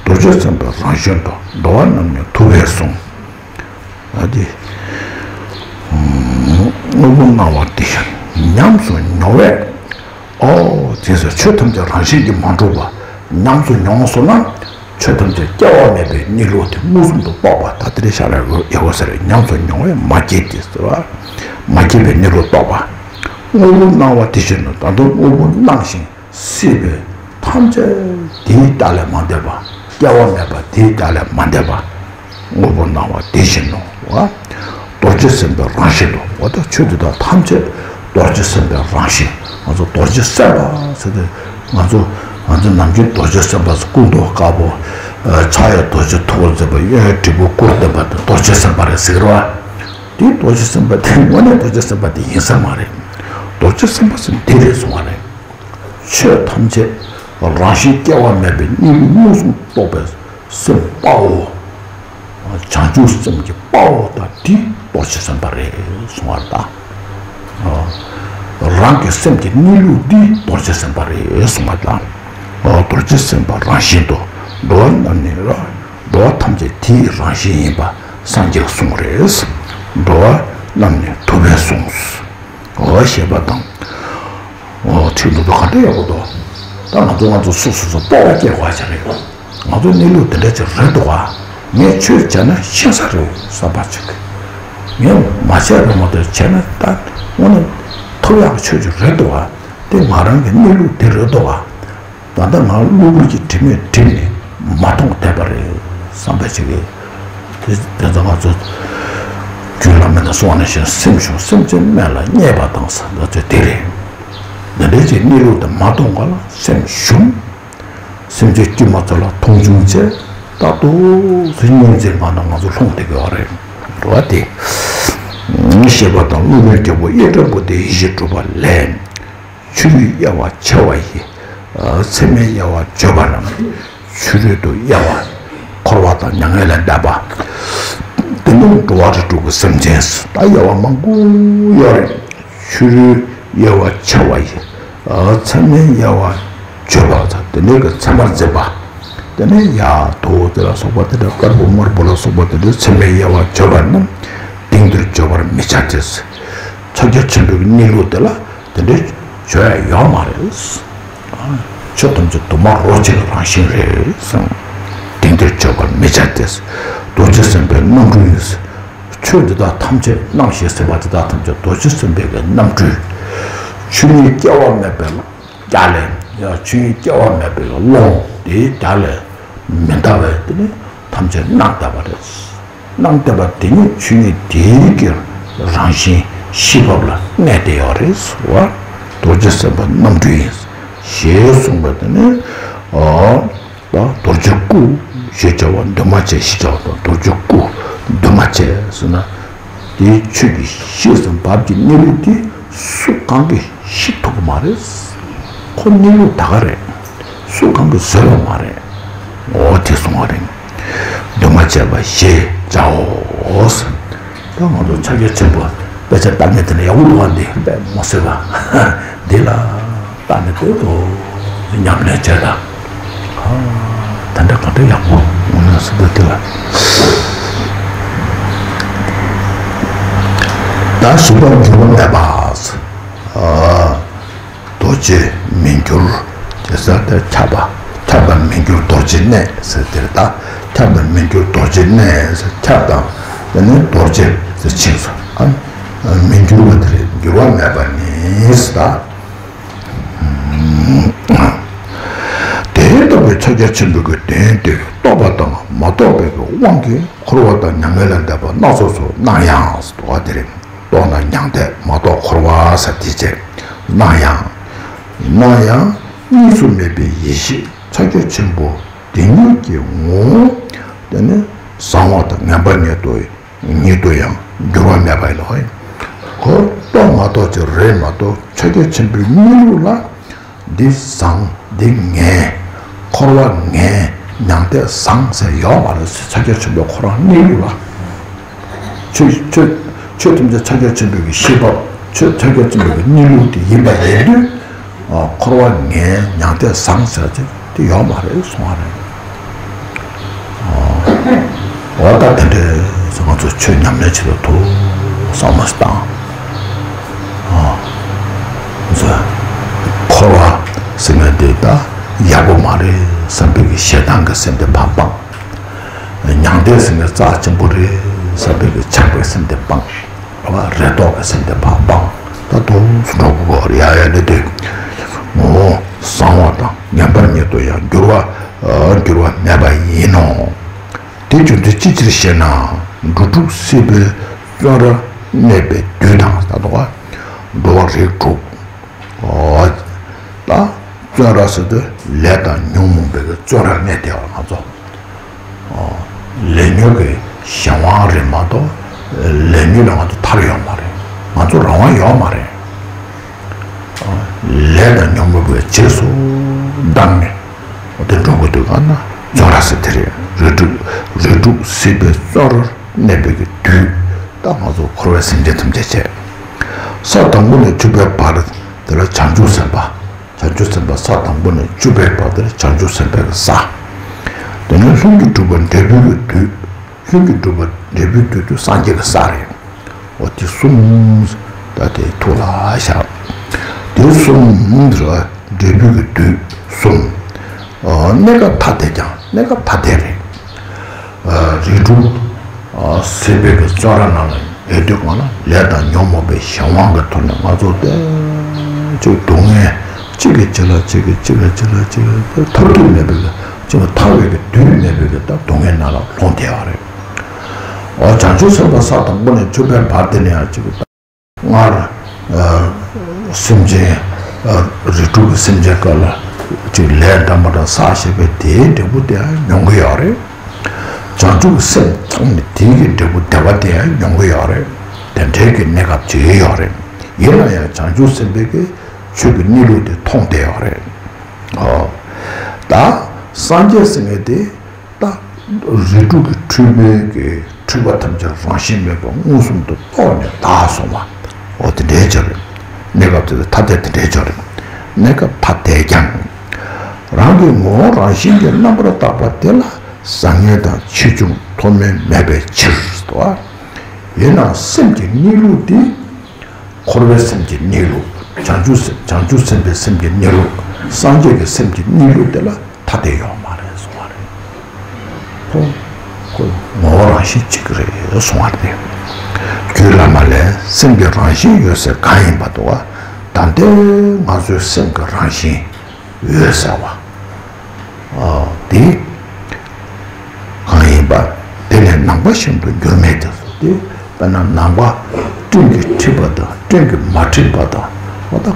རྡོ་རྗེ་སེམས་དཔའི་རང་བཞིན་དུ། འགྲོ་བ་རྣམས་ནི་ཐུབ་པས་གསུངས། ཨ་དེ། དངོས་པོ་སྣང་བ་དེ་བཞིན་ཉམས་སུ་མྱོང་བས། ཨོ། དེ་ཚོ་ཆོས་ཐམས་ཅད་རང་བཞིན་གྱིས་མ་གྲུབ་པ་ཉམས་སུ་མྱོང་སོང་ན། ཆོས་ཐམས་ཅད་སྐྱེ་བ་མེད་པའི་གནས་ལུགས་དེ་མངོན་སུམ་དུ་རྟོགས་པ། ད་དེ་རེད་ཤག་རེད་ཡོད་ཟེར། ཉམས་སུ་མྱོང་བས་མ་སྐྱེས་ཏེ་ཟེར་བ། མ་སྐྱེས་པའི་གནས་ལུགས་རྟོགས་པ། དངོས་པོ་སྣང་བ་དེ་བཞིན་ནོ། ད་དུང་དངོས་པོ་སྣང་ཞིང་སྲིད་པའི་ཐམས་ཅད་དེའི་རྒྱ་ལས་མ་འདས་པ། སྐྱེ་བ་མེད་པ་དེའི་རྒྱ་ལས་མ་འདས་པ། དངོས་པོ་སྣང་བ་དེ་བཞིན་ནོ། རྡོ་རྗེ་སེམས་དཔའི་རང་བཞིན་དུ། འོ་ད་ཆོས་འདི་དག་ཐམས་ཅད་རྡོ་རྗེ་སེམས་དཔའི་རང་བཞིན། ང་ཚོ་རྡོ་རྗེ་སེམས་དཔའ་ཟེར་ཏེ། ང་ཚོ་ང་ཚོ་ནམ་རྒྱུན་རྡོ་རྗེ་སེམས་དཔའ་ཟེར། སྐུ་མདོག་དཀར་པོ། ཕྱག་གཡས་རྡོ་རྗེ་ཐུགས་ཀར་འཛིན་པ། གཡོན་གཡས་དྲིལ་བུ་དཀུར་བརྟེན་པ་དེ་རྡོ་རྗེ་སེམས་དཔའ་རེད་ཟེར་གི་རེད་བ། དེ་རྡོ་རྗེ་སེམས་དཔའ་དེ་དངོས་གནས་རྡོ་རྗེ་སེམས་དཔའ་དེ་ཡིན་ས་མ་རེད། རྡོ་རྗེ་སེམས་དཔའ་ཟེར་དེ་རེད་གསུང་བ་རེད། ཆོས་ཐམས་ཅད་རང་བཞིན་སྐྱེ་བ་མེད་པའི་གནས་ལུགས་མངོན་སུམ་རྟོགས་པའི་སེམས་དཔའ་བོ། བྱང་ཆུབ་སེམས་ཀྱི་དཔའ་བོ་དང་དེ་རྡོ་རྗེ་སེམས་དཔའ་རེད་གསུང་བ་དང་། རང་གི་སེམས་ཀྱི་གནས་ལུགས་འདི་རྡོ་རྗེ་སེམས་དཔའ་རེད་གསུང་བ་དང་། རྡོ་རྗེ་སེམས་དཔའ་རང་བཞིན་དུ། འགྲོ་བ་རྣམས་ནི་ར། འགྲོ་བ་ཐམས་ཅད་དེའི་རང་བཞིན་ཡིན་པ་སངས་རྒྱས་གསུངས་རེད། འགྲོ་བ་རྣམས་ནི་ཐུབ་པས་གསུངས། འོ་ཞེས་པ་དང་། འོ་ཁྲིད་འདུག་འདུག་ག་འདྲ་ཡག་པོ་འདུག་ད་ང་ཚོ་ང་ཚོ་སོ་སོ་སོ་སྤོབས་པ་སྐྱེ་དགོས་ཅིག་རེད། ང་ཚོ་གནས་ལུགས་དེ་འདྲ་ཅིག་རེད་འདུག་ག་ངས་ཆོས་བྱས་ན་ཤེས་ས་རེད་བསམ་པ་ཅིག་ངས་མ་བྱས་པའི་ངོ་དེ་བྱས་ན་ད་དངོས་གནས་ཐུབ་ཡག་ཆོས་ཅིག་རེད་འདུག་ག་དེ་ང་རང་གི་གནས་ལུགས་དེ་རེད་འདུག་ག་ད་ལྟ་ང་གློ་བུར་གྱི་དྲི་མས་བསྒྲིབས་ནས་མ་མཐོང་བསྡད་པ་རེད་བསམ་པ་ཅིག་གིས། དེ་དེ་ཚོ་ང་ཚོ་རྒྱུད་བླ་མའི་ནང་གསུངས་པ་ནང་བཞིན་སེམས་ཞུམ་སེམས་ཅན་སྨད་ལ་བརྙས་པ་དང་ཟེར་འདུག་ཚེ་དེ་རེད། འདི་འདྲའི་ཅིག་གནས་ལུགས་དེ་མ་མཐོང་གོང་ལ་སེམས་ཞུམ། སེམས་ཅན་དཀྱུས་མ་ཚོ་ལ་མཐོང་ཆུང་བྱས། རྟག་ཏུ་སེམས་ཉོན་ཅིག་ང་དང་ང་ཚོ་ལྷུང་བསྡད་ཀྱི་ཡོད་རེད། འགྲོ་བ་དེ། ཞེས་པ་དང་། སློབ་དཔོན་རྒྱལ་པོ་ཨི་ཏྲ་པུ་ཏའི་ཡེ་ཤེས་གྲུབ་པ་ལས། ཆུ་རུའི་དབྱེ་བ་ཕྱེ་བ་ཡི། ཚད་མའི་དབྱེ་བ་བརྗོད་པ་རྣམས། ཕྱི་རོལ་དུ་དབྱེ་བ། འཁོར་བ་དང་མྱ་ངན་ལས་འདས་པ། དེ་ནི་འགྲོ་བ་རིགས་དྲུག་གི་སེམས་ཅན། ད་དབྱེ་བ་མང་པོ་ཡོད་རེད། ཕྱི་རོལ་དབྱེ་བ་ཕྱེ་བ་ཡི། ཚད་མའི་དབྱེ་བ་བརྗོད་པ་དང་། དེ་ནས་ཀྱི་མཚན་མར་འཛིན་པ། དེ་ནས་ཡ་དོ་དེ་ལ་སོགས་པ་དེ་འདྲ་དཀར་པོ་དམར་པོ་ལ་སོགས་པ་དེ་འདྲའི་མཚན་མའི་དབྱེ་བ་བརྗོད་པ་རྣམས་དེང་འདིར་བརྗོད་པར་མི་བྱ་སྟེ། ཕྱག་རྒྱ་ཆེན་པོའི་གནས་ལུགས་དེ་ལ་དེ་འདྲའི་བརྗོད་ཡ་ཡོད་མ་རེད། ཆོས་ཐམས་ཅད་དུ་མ་རོ་གཅིག་རང་བཞིན་རེད་གསུངས། དེང་འདིར་བརྗོད་པར་མི་བྱ་སྟེ། རྡོ་རྗེ་སེམས་དཔའི་རྣམ་འཕྲུལ་ཡིན། ཆོས་འདི་དག་ཐམས་ཅད་སྣང་ཞིང་སྲིད་པ་འདི་དག་ཐམས་ཅད་རྡོ་རྗེ་སེམས་དཔའི་གི་རྣམ་འཕྲུལ། ཆོས་ཉིད་སྐྱེ་བ་མེད་པའི་རྒྱ་ལས། ཡང་ཆོས་ཉིད་སྐྱེ་བ་མེད་པའི་ཀློང་དེའི་རྒྱ་ལས་མི་འདའ་བས་དེ་ནི་ཐམས་ཅད་སྣང་བསྡད་པ་རེད། སྣང་བསྡད་པ་དེ་ཉིད་ཆོས་ཉིད་དེའི་གི་རང་བཞིན་གཤིས་བབ་ལ་གནས་བསྡད་ཡོད་རེད་ཟེར་བ། རྡོ་རྗེ་སེམས་དཔའི་རྣམ་འཕྲུལ་ཡིན། ཞེས་གསུངས་པ་དེ་ནི། ཨོ། ད་རྡོ་རྗེ་སྐུ་ཞེས་བྱ་བ་འདུས་མ་བྱས་ཞེས་བྱ་བ་དང་། རྡོ་རྗེ་སྐུ་འདུས་མ་བྱས་ཟེར་ན། དེའི་ཆོས་ཀྱི་གཤིས་སམ་བབ་ཀྱི་གནས་ལུགས་དེ་སུ་གང་གིས་ཤེས་ཐུབ་ཀྱི་མ་རེད། ཁོ་གནས་ལུགས་ད་ག་རེད། སུ་གང་གིས་བཟོས་པ་མ་རེད། འོ་དེ་གསུང་བ་རེད། འདུས་མ་བྱས་པ་ཞེས་བྱའོ། ད་ང་ཚོ་ཕྱག་རྒྱ་ཆེན་པོ་དཔེ་ཆ་ལྟ་མཁན་དེ་ནས་ཡག་པོ་འདུག་བ། འདི་དཔེ་མ་སྲིད་པ་འདི་ལ་ལྟ་ནས་དེ་ཚོ་ཉམས་ལེན་བྱས་དང་། ད་འདྲ་གང་འདྲ་ཡག་པོ་ངོ་ནས་སུ་འདུག་དེ་ལ། ད་གཞན་པ་འགྱུར་བ་མེད་པ། རྡོ་རྗེ་མི་འགྱུར། ཅེས་ཟེར་ཏེ་ཁྱབ་པ། ཁྱབ་པ་མི་འགྱུར་རྡོ་རྗེ་གནས་ཟེར་དེར་ད། ཁྱབ་པ་མི་འགྱུར་རྡོ་རྗེ་གནས་ཟེར་ཁྱབ་དང་། དེ་ནི་རྡོ་རྗེ་ཟེར་ཕྱིན་སོ། ཨ། མི་འགྱུར་བ་དེ་རེད། འགྱུར་བ་མེད་པ་ནི་ཟེར་ད། དེ་ལྟ་བུའི་ཕྱག་རྒྱ་ཆེན་པོའི་གི་དོན་དེ་རྟོགས་པ་དང་མ་རྟོགས་པའི་གི་དབང་གིས་འཁོར་བ་དང་མྱ་ངན་ལས་འདས་པ་སྣ་ཚོགས་སུ་སྣང་ཡང་ཟེར་བ་དེ་རེད། རྟོགས་ན་མྱང་འདས་མ་རྟོགས་འཁོར་བ་ཟེར་དེ་བྱས་སྣང་ཡང་། སྣང་ཡང་གཉིས་སུ་མེད་པའི་ཡེ་ཤེས་ཕྱག་རྒྱ་ཆེན་པོ་དེ་ཉིད་ཀྱི་ངོ་བོ་དེ་ནི་བཟང་བ་དང་ངན་པ་ཉིད་དུ་ཉིད་དུ་ཡང་འགྱུར་བ་མེད་པ་ཡིན་ནོ། ཁོ་རྟོགས་མ་རྟོགས་ཀྱི་རེད་མ་གཏོགས་ཕྱག་རྒྱ་ཆེན་པོའི་གནས་ལུགས་ལ། འདི་བཟང་འདི་ངན། འཁོར་བ་ངན། མྱང་འདས་བཟང་ཟེར་ཡོད་མ་རེད། ཕྱག་རྒྱ་ཆེན་པོའི་ཁོ་རང་གནས་ལུགས་ལ། ཆོས་ཆོས་ཆོས་ཐམས་ཅད་ཕྱག་རྒྱ་ཆེན་པོའི་གི་ཤེས་པ། ཆོས་ཕྱག་རྒྱ་ཆེན་པོའི་གི་གནས་ལུགས་དེ་ཡིན་པ་ཡིན་དུས། འཁོར་བ་ངན། མྱང་འདས་བཟང་ཟེར་ཅིག་དེ་ཡོད་མ་རེད་གསུང་བ་རེད། འོ་ད་དེ་འདྲའི་ང་ཚོ་ཆོས་ཉམས་ལེན་བྱེད་དུ་ཐུགས་བསམ་བློ་ཞིག་བཏང་། ང་ཚོ་འཁོར་བ་ཟེར་མཁན་དེ་ད་ཡག་པོ་མ་རེད་བསམ་པའི་གི་ཞེ་སྡང་གི་སེམས་དེ་ཕར་སྤངས། མྱང་འདས་ཟེར་མཁན་རྩ་ཆེན་པོ་རེད་བསམ་པའི་གི་ཆགས་པའི་སེམས་དེ་སྤངས། རེ་དོགས་ཀྱི་སེམས་དེ་ཕར་སྤངས། ད་དུང་འགྲོ་དགོས་རེད། ཡ་ཡ་ལེ་དེ་ངོ་བོ་བཟང་བ་དང་ངན་པ་ཉིད་དུ་ཡང་འགྱུར་བ་འགྱུར་བ་མེད་པ་ཡིན་ནོ། དེ་རྒྱུ་མཚན་ཅི་ཕྱིར་ཞེ་ན། འགྲོ་དྲུག་སྲིད་པའི་བཙོན་རར་གནས་པའི་དུས་དང་ད་དུང་འགྲོ་བ་རིགས་དྲུག་ད་བཙོན་ར་ཟེར་དུས་ལས་དང་ཉོན་མོངས་པའི་བཙོན་རར་གནས་བསྡད་པ་ང་ཚོ། ལས་ཉོན་གྱི་གཞན་དབང་རེད་མ་གཏོགས་ལས་ཉོན་ལ་ང་ཚོ་ཐར་ཡོད་མ་རེད། ང་ཚོ་རང་དབང་ཡོད་མ་རེད། ལས་དང་ཉོན་མོངས་པའི་རྗེས་སུ་འབྲངས་ནས་དེ་འགྲོ་དགོས་དུས་གང་ན་བཙོན་ར་ཟེར་དེ་རེད། རིགས་དྲུག་རིགས་དྲུག་སྲིད་པའི་བཙོན་རར་གནས་པའི་གི་དུས་ད་ང་ཚོ་འཁོར་བའི་སེམས་ཅན་ཐམས་ཅད་བྱས། ས་དང་པོ་ནས་བཅུ་པའི་བར་དེ་ལ་བྱང་ཆུབ་སེམས་དཔའ། བྱང་ཆུབ་སེམས་དཔའ་ས་དང་པོ་ནས་བཅུ་པའི་བར་དེར་བྱང་ཆུབ་སེམས་དཔའི་ས། དེ་ནས་ལྷུན་གྱིས་གྲུབ་པ་འབྲས་བུའི་དུས། ལྷུན་གྱིས་གྲུབ་པ་འབྲས་བུའི་དུས་དུ་སངས་རྒྱས་ཀྱི་ས་རེད། འོ་དེ་གསུམ། ད་དེ་ཐུགས་ལ་བཞག་དེ་གསུམ་འབྲས་བུའི་དུས་གསུམ། གནས་སྐབས་ཐ་དད་ཀྱང་གནས་སྐབས་ཐ་དད་རེད། རིགས་དྲུག་སྲིད་པའི་གི་བཙོན་ར་ནང་ལ་ཡོད་དུས་གང་ལ་ལས་དང་ཉོན་མོངས་པའི་གཞན་དབང་གི་ཐོག་ནས་ང་ཚོ་ཏན་ཅིག་སྡུག་བསྔལ་གཅིག་གི་རྗེས་ལ་གཅིག་གི་གཅིག་གི་རྗེས་ལ་གཅིག་གི་ཐར་ཐུབ་མེད་པའི་གི་གཅིག་ལ་ཐར་བའི་གི་དུས་མེད་པའི་གི་ད་སྡུག་བསྔལ་ནང་ལ་ལྷུང་བསྡད་པ་རེད། འོ་བྱང་ཆུབ་སེམས་དཔའ་ས་དང་པོ་ནས་བཅུ་པའི་བར་དེ་ནས་ཡང་གཅིག་གི་ད་སྔར་སེམས་ཅན་རིགས་དྲུག་གི་སེམས་ཅན་སྐབས་ལ་གཅིག་ལས་འདྲ་མ་འདྲ་བསགས་བཞག་པའི་དེའི་འབྲས་བུ་དེ་ཡང་མྱོང་གི་ཡོད་རེད། བྱང་ཆུབ་སེམས་བཏང་ནས་དེའི་གི་འབྲས་བུ་བདེ་བ་དེ་ཡང་མྱོང་གི་ཡོད་རེད། དེ་འདྲའི་གི་གནས་སྐབས་ཅིག་ཡོད་རེད། ཡིན་ན་ཡང་བྱང་ཆུབ་སེམས་དཔའི་གི་ཆོས་ཀྱི་གནས་ལུགས་དེ་མཐོང་བསྡད་ཡོད་རེད། ཨོ། ད་སངས་རྒྱས་ཟེར་མཁན་དེ་ད་རིགས་དྲུག་གི་འཁྲུལ་པའི་གི་འཁྲུལ་པ་ཐམས་ཅད་རང་བཞིན་མེད་པར་མངོན་སུམ་དུ་རྟོགས་ནས་དག་སོང་བ། ཨོ་དེ་འདྲའི་ཅིག་རེད། གནས་སྐབས་དེ་ཐ་དད་དེ་འདྲའི་ཅིག་རེད། གནས་སྐབས་ཐ་དད་ཀྱང་། རང་གི་ངོ་བོ་རང་བཞིན་གྱིས་རྣམ་པར་དག་པ་དེ་ལ་བཟང་ངན་དང་ཆེ་ཆུང་མཐོ་དམན་མེད་པའི་ཕྱིར་དོ། ཡིན་ནའང་སེམས་ཀྱི་གནས་ལུགས་དེ་འཁོར་བའི་སེམས་ཀྱི་གནས་ལུགས། བྱང་ཆུབ་སེམས་བྱང་ཆུབ་སེམས་དཔའི་སེམས་ཀྱི་གནས་ལུགས། སངས་རྒྱས་ཀྱི་སེམས་ཀྱི་གནས་ལུགས་དེ་ལ་ཐ་དད་ཡོད་མ་རེད་གསུང་བ་རེད། ཁོ་ཁོ་ངོ་བོ་རང་བཞིན་གཅིག་རེད་གསུང་བ་རེད། རྒྱུད་བླ་མ་ལས་སེམས་ཀྱི་རང་བཞིན་ཡོད་ཟེར་གང་ཡིན་པ་དོ། ད་ལྟའི་ང་ཚོའི་སེམས་ཀྱི་རང་བཞིན་འོད་གསལ་བ། དེ་གང་ཡིན་པ། དེ་ནི་ནམ་མཁའ་བཞིན་དུ་འགྱུར་མེད་དེ། དེ་དཔེར་ན་ནམ་མཁའ་སྤྲིན་གྱིས་འཁྲིགས་པ་དང་སྤྲིན་གྱིས་མ་འཁྲིགས་པ་དང་། འོ་ད་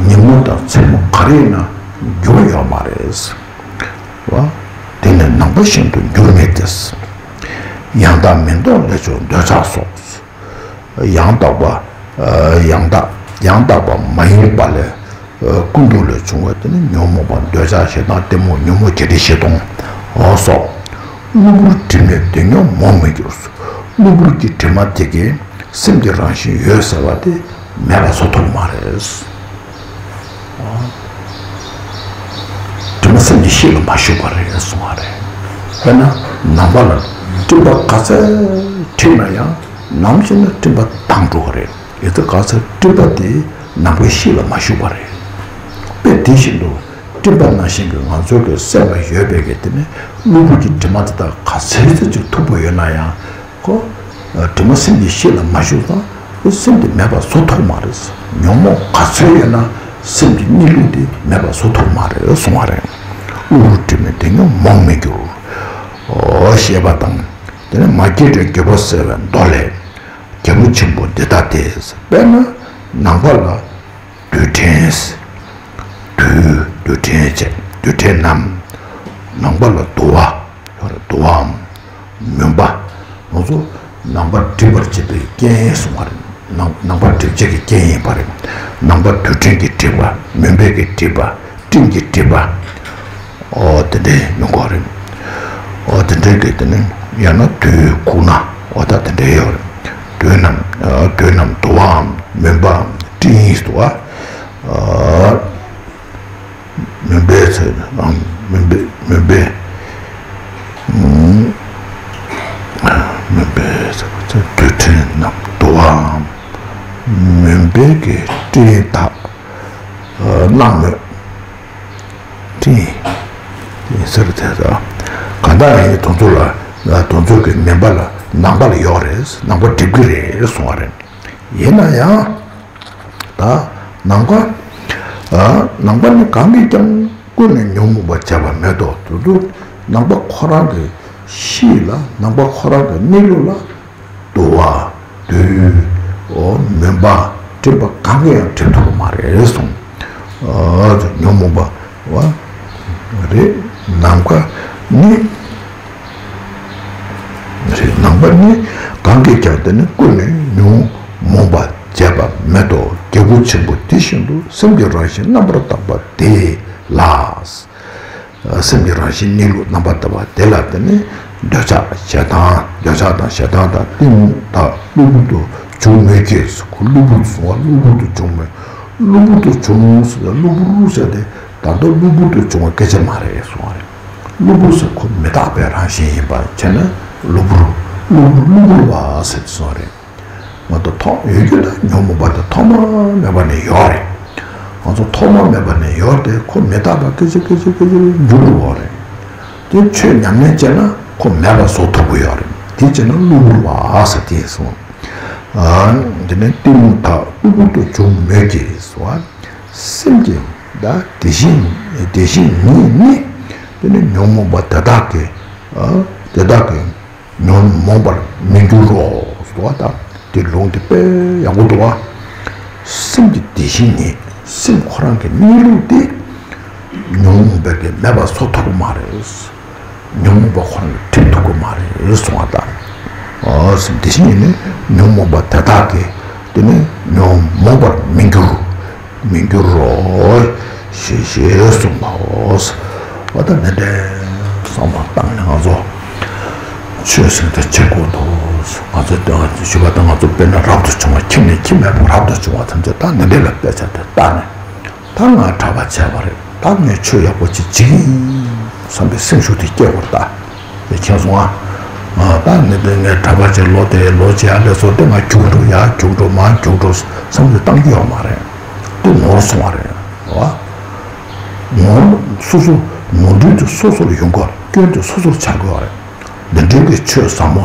ཉིན་མོ་དང་མཚན་མོ་ག་རེ་ཡིན་ན་འགྱུར་ཡོད་མ་རེད། བ། དེ་ནི་ནམ་མཁའ་བཞིན་དུ་འགྱུར་མེད་དེ། ཡང་དག་མིན་རྟོག་ལས་བྱུང་འདོད་ཆགས་སོགས། ཡང་དག་པ། ཡང་དག་ཡང་དག་པ་མ་ཡིན་པ་ལས། ཀུན་རྟོག་ལས་བྱུང་བ་དེ་ནི་ཉོན་མོངས་པ་འདོད་ཆགས་ཞེ་སྡང་གཏི་མུག་ཉོན་མོངས་བརྒྱད་ཁྲི་བཞི་སྟོང་། འོ་སོགས། གློ་བུར་དྲི་མས་དེ་ཉོན་མོངས་མི་འགྱུར། གློ་བུར་གྱི་དྲི་མ་དེ་གིས་སེམས་ཀྱི་རང་བཞིན་འོད་གསལ་བ་དེ་མེད་པ་བཟོ་ཐུབ་མ་རེད། དྲི་ སེམས་ཀྱི་གཤིས་ལ་མ་ཞུགས་པ་རེད་གསུང་བ་རེད། དཔེར་ན་ནམ་མཁའ་ལ་སྤྲིན་པ་ག་ཚད་འཁྲིགས་ན་ཡང་ནམ་ཞིག་ན་སྤྲིན་པ་དྭངས་འགྲོ་བ་རེད། ཡིན་ཙང་ག་ཚད་སྤྲིན་པ་དེ་ནམ་མཁའི་གཤིས་ལ་མ་ཞུགས་པ་རེད། དཔེ་དེ་བཞིན་དུ་སྤྲིན་པ་ནང་བཞིན་གྱི་ང་ཚོའི་གི་སེམས་ལ་ཡོད་པའི་གི་དེ་ནི་གློ་བུར་གྱི་དྲི་མ་དེ་དག་ག་ཚད་ཙམ་ཅིག་མཐུག་པོ་ཡོད་ན་ཡང་ཁོ། དྲི་མ་སེམས་ཀྱི་གཤིས་ལ་མ་ཞུགས་ཙང་སེམས་དེ་མེད་པར་བཟོ་ཐུབ་མ་རེད། ཉོན་མོངས་ག་ཚོད་ཡོད་ན་སེམས་ཀྱི་གནས་ལུགས་དེ་མེད་པར་བཟོ་ཐུབ་མ་རེད་གསུང་བ་རེད། གློ་བུར་དྲི་མས་དེ་ཉོན་མོངས་མི་འགྱུར། འོ་ཞེས་པ་དང་། དེ་ནས་མ་སྐྱེས་དགྲའི་འགྱོད་པ་སེལ་བའི་མདོ་ལས། རྒྱལ་པོ་ཆེན་པོ་འདི་ལྟ་སྟེ། དཔེར་ན་ནམ་མཁའ་ལ། རྡུལ་ཕྲན། རྡུལ། རྡུལ་ཕྲན་བྱས། རྡུལ་ཕྲན་ནམ། ནམ་མཁའ་ལ་དུ་བ། ཡོད་རེད། དུ་བའམ། མུན་པ། ང་ཚོ་ནམ་མཁའ་སྒྲིབ་པར་བྱེད་པའི་རྐྱེན་གསུང་བ་རེད། ནམ་ནམ་མཁའ་སྒྲིབ་བྱེད་ཀྱི་རྐྱེན་ཡིན་པ་རེད། ནམ་མཁའ་རྡུལ་ཕྲན་གྱིས་སྒྲིབ་པ། མུན་པས་ཀྱིས་སྒྲིབ་པ། སྤྲིན་གྱིས་སྒྲིབ་པ། ཨོ་དེ་འདྲའི་ཡོང་གི་རེད། ཨོ་དེ་འདྲའི་གི་དེ་ནི་ཡང་ན་དུས་ཁུག་ན་ཨོ་ད་དེ་འདྲའི་ཡོད་རེད། དུས་ནམ་དུས་ནམ་དུ་བའམ་མུན་པའམ་སྤྲིན་དུ་བ། མུན་པའི་ཚེ་ཨང་མུན་པའི་མུན་པའི་མུན་པའི་ཚེ་དུས་ཕྲན་ནམ་དུ་བའམ་མུན་པའི་གི་སྤྲིན་དག་སྣང་མོད། སྤྲིན་ཡིན་ཟེར་དེ་ཚོ་གང་ལྟར་ཡིན་དོན་ཚོ་ལ་དོན་ཚོ་གི་མུན་པ་ལ་ནམ་མཁའ་ལ་ཡོད་རེད། ནམ་མཁའ་སྒྲིབ་ཀྱི་རེད་གསུང་བ་རེད། ཡིན་ན་ཡང་། ད་ནམ་མཁའ། ཨ་ནམ་མཁའ་ནི་གང་གིས་ཀྱང་ཀུན་ནས་ཉོན་མོངས་པར་བྱས་པ་མེད་དོ། དུ་དུ་ནམ་མཁའ་ཁོ་རང་གི་གཤིས་ལ་ནམ་མཁའ་ཁོ་རང་གི་གནས་ལུགས་ལ་དུ་བ། རྡུལ། འོ་མུན་པ། སྤྲིན་པ་གང་གིས་ཡང་སྒྲིབ་ཐུབ་ཀྱི་མ་རེད་གསུངས། ཨ་ཉོན་མོངས་པ་བ་རེད། ནམ་མཁའ་ནི། རེད། ནམ་མཁའ་ནི་གང་གིས་ཀྱང་དེ་ནི་ཀུན་ནས་ཉོན་མོངས་པར་བྱས་པ་མེད་དོ། རྒྱལ་པོ་ཆེན་པོ་དེ་བཞིན་དུ་སེམས་ཀྱི་རང་བཞིན་རྣམ་པར་དག་པ་དེ་ལ། སེམས་ཀྱི་རང་བཞིན་གནས་ལུགས་རྣམ་པར་དག་པ་དེ་ལ་དེ་ནི་འདོད་ཆགས་ཞེ་སྡང་། འདོད་ཆགས་དང་ཞེ་སྡང་དང་གཏི་མུག་དག་གློ་བུར་དུ་འབྱུང་མོད་ཀྱི། ཁོ་གློ་བུར་དུ་བྱུང་བ་གློ་བུར་དུ་འབྱུང་མོད། གློ་བུར་དུ་བྱུང་ཟེར་ན་གློ་བུར་ཟེར་ཏེ་ད་ལྟ་གློ་བུར་དུ་བྱུང་བ་སྐད་ཆ་མ་རེད་གསུང་བ་རེད། གློ་བུར་ཟེར་ཁོ་མི་རྟག་པའི་རང་བཞིན་ཡིན་པ་བྱས་ན་གློ་བུར། གློ་བུར་གློ་བུར་བ་ཟེར་ཏེ་གསུངས་རེད། མ་གཏོགས་ཐོག་ཡོད་རྒྱུ་དང་ཉོན་མོངས་པ་དེ་ཐོག་མ་མེད་པ་ནས་ཡོད་རེད། ང་ཚོ་ཐོག་མ་མེད་པ་ནས་ཡོད་དེ་ཁོ་མི་རྟག་པ་སྐད་ཅིག་སྐད་ཅིག་སྐད་ཅིག་འགྱུར་འགྲོ་བ་རེད། དེ་ཆོས་ཉམས་ལེན་བྱས་ན་ཁོ་མེད་པ་བཟོ་ཐུབ་ཀྱི་ཡོད་རེད། དེ་བྱས་ན་གློ་བུར་བ་ཟེར་དེ་གསུངས། ཨ་དེ་ནས་གཏི་མུག་དག་གློ་བུར་དུ་འབྱུང་མོད་ཀྱི་ཟེར་བ། སེམས་ཀྱི་བདག་དེ་བཞིན་དེ་བཞིན་ཉིད་ནི། དེ་ནི་ཉོན་མོངས་པ་དེ་དག་གི་ཨ་དེ་དག་གི་ཉོན་མོངས་པར་མི་འགྱུར་རོ། ཟེར་བ་དང་དེ་ལུང་དེ་དཔེ་ཡག་པོ་འདུག་བ། སེམས་ཀྱི་དེ་བཞིན་ཉིད། སེམས་ཁོ་རང་གི་གནས་ལུགས་དེ་ཉོན་མོངས་པས་ཀྱི་མེད་པ་བཟོ་ཐུབ་ཀྱི་མ་རེད། ཉོན་མོངས་པ་ཁོ་རང་གིས་འགྲིབ་ཐུབ་ཀྱི་མ་རེད་གསུང་བ་དང་། ཨོ་སེམས་དེ་བཞིན་ཉིད་ནི་ཉོན་མོངས་པ་དེ་དག་གིས་དེ་ནི་ཉོན་མོངས་པར་མི་འགྱུར། མི་འགྱུར་རོ། ཞེས་ཞེས་གསུངས་པའོ། འོ་ད་འདི་འདྲའི་བསམ་བློ་བཏང་ནས་ང་ཚོ་ཆོས་ཟེར་དེ་བྱེད་དགོས་འདུག་ང་ཚོ་ཞུ་བ་དང་ང་ཚོ་དཔེར་ན་རབ་ཏུ་བྱུང་བ་ཁྱིམ་ནས་ཁྱིམ་མེད་པ་རབ་ཏུ་བྱུང་བ་ཐམས་ཅད་ད་འདི་འདྲའི་ལ་དཔེ་ཆ་དེ་བལྟས་ནས་ད་ང་གྲྭ་པ་བྱས་པ་རེད། ད་ངས་ཆོས་ཡག་པོ་ཅིག་བྱེད་ཀྱི་ཡིན་བསམ་པའི་སེམས་ཤུགས་དེ་སྐྱེ་དགོས་རེད་ད། དེ་མཁྱེན་སོང་ཨ། ད་ནི་དེ་ངས་གྲྭ་པ་ཅིག་ལོ་དེ་ལོ་བྱེད་ཡ་ལས་སོ་དེ་ང་རྒྱུགས་འགྲོ་ཡ་རྒྱུགས་འགྲོ་མ་རྒྱུགས་འགྲོ་བསམ་བློ་བཏང་རྒྱུ་ཡོད་མ་རེད། དེ་ནོར་སོང་བ་རེད་བ། ནོར་སོ་སོ་ནོར་འཁྲུལ་དེ་སོ་སོར་ཡོང་གི་རེད། སྐྱོན་དེ་སོ་སོར་ཆགས་ཀྱི་ཡོད་རེད། འདི་འདྲའི་གི་ཆོས་ཟབ་མོ་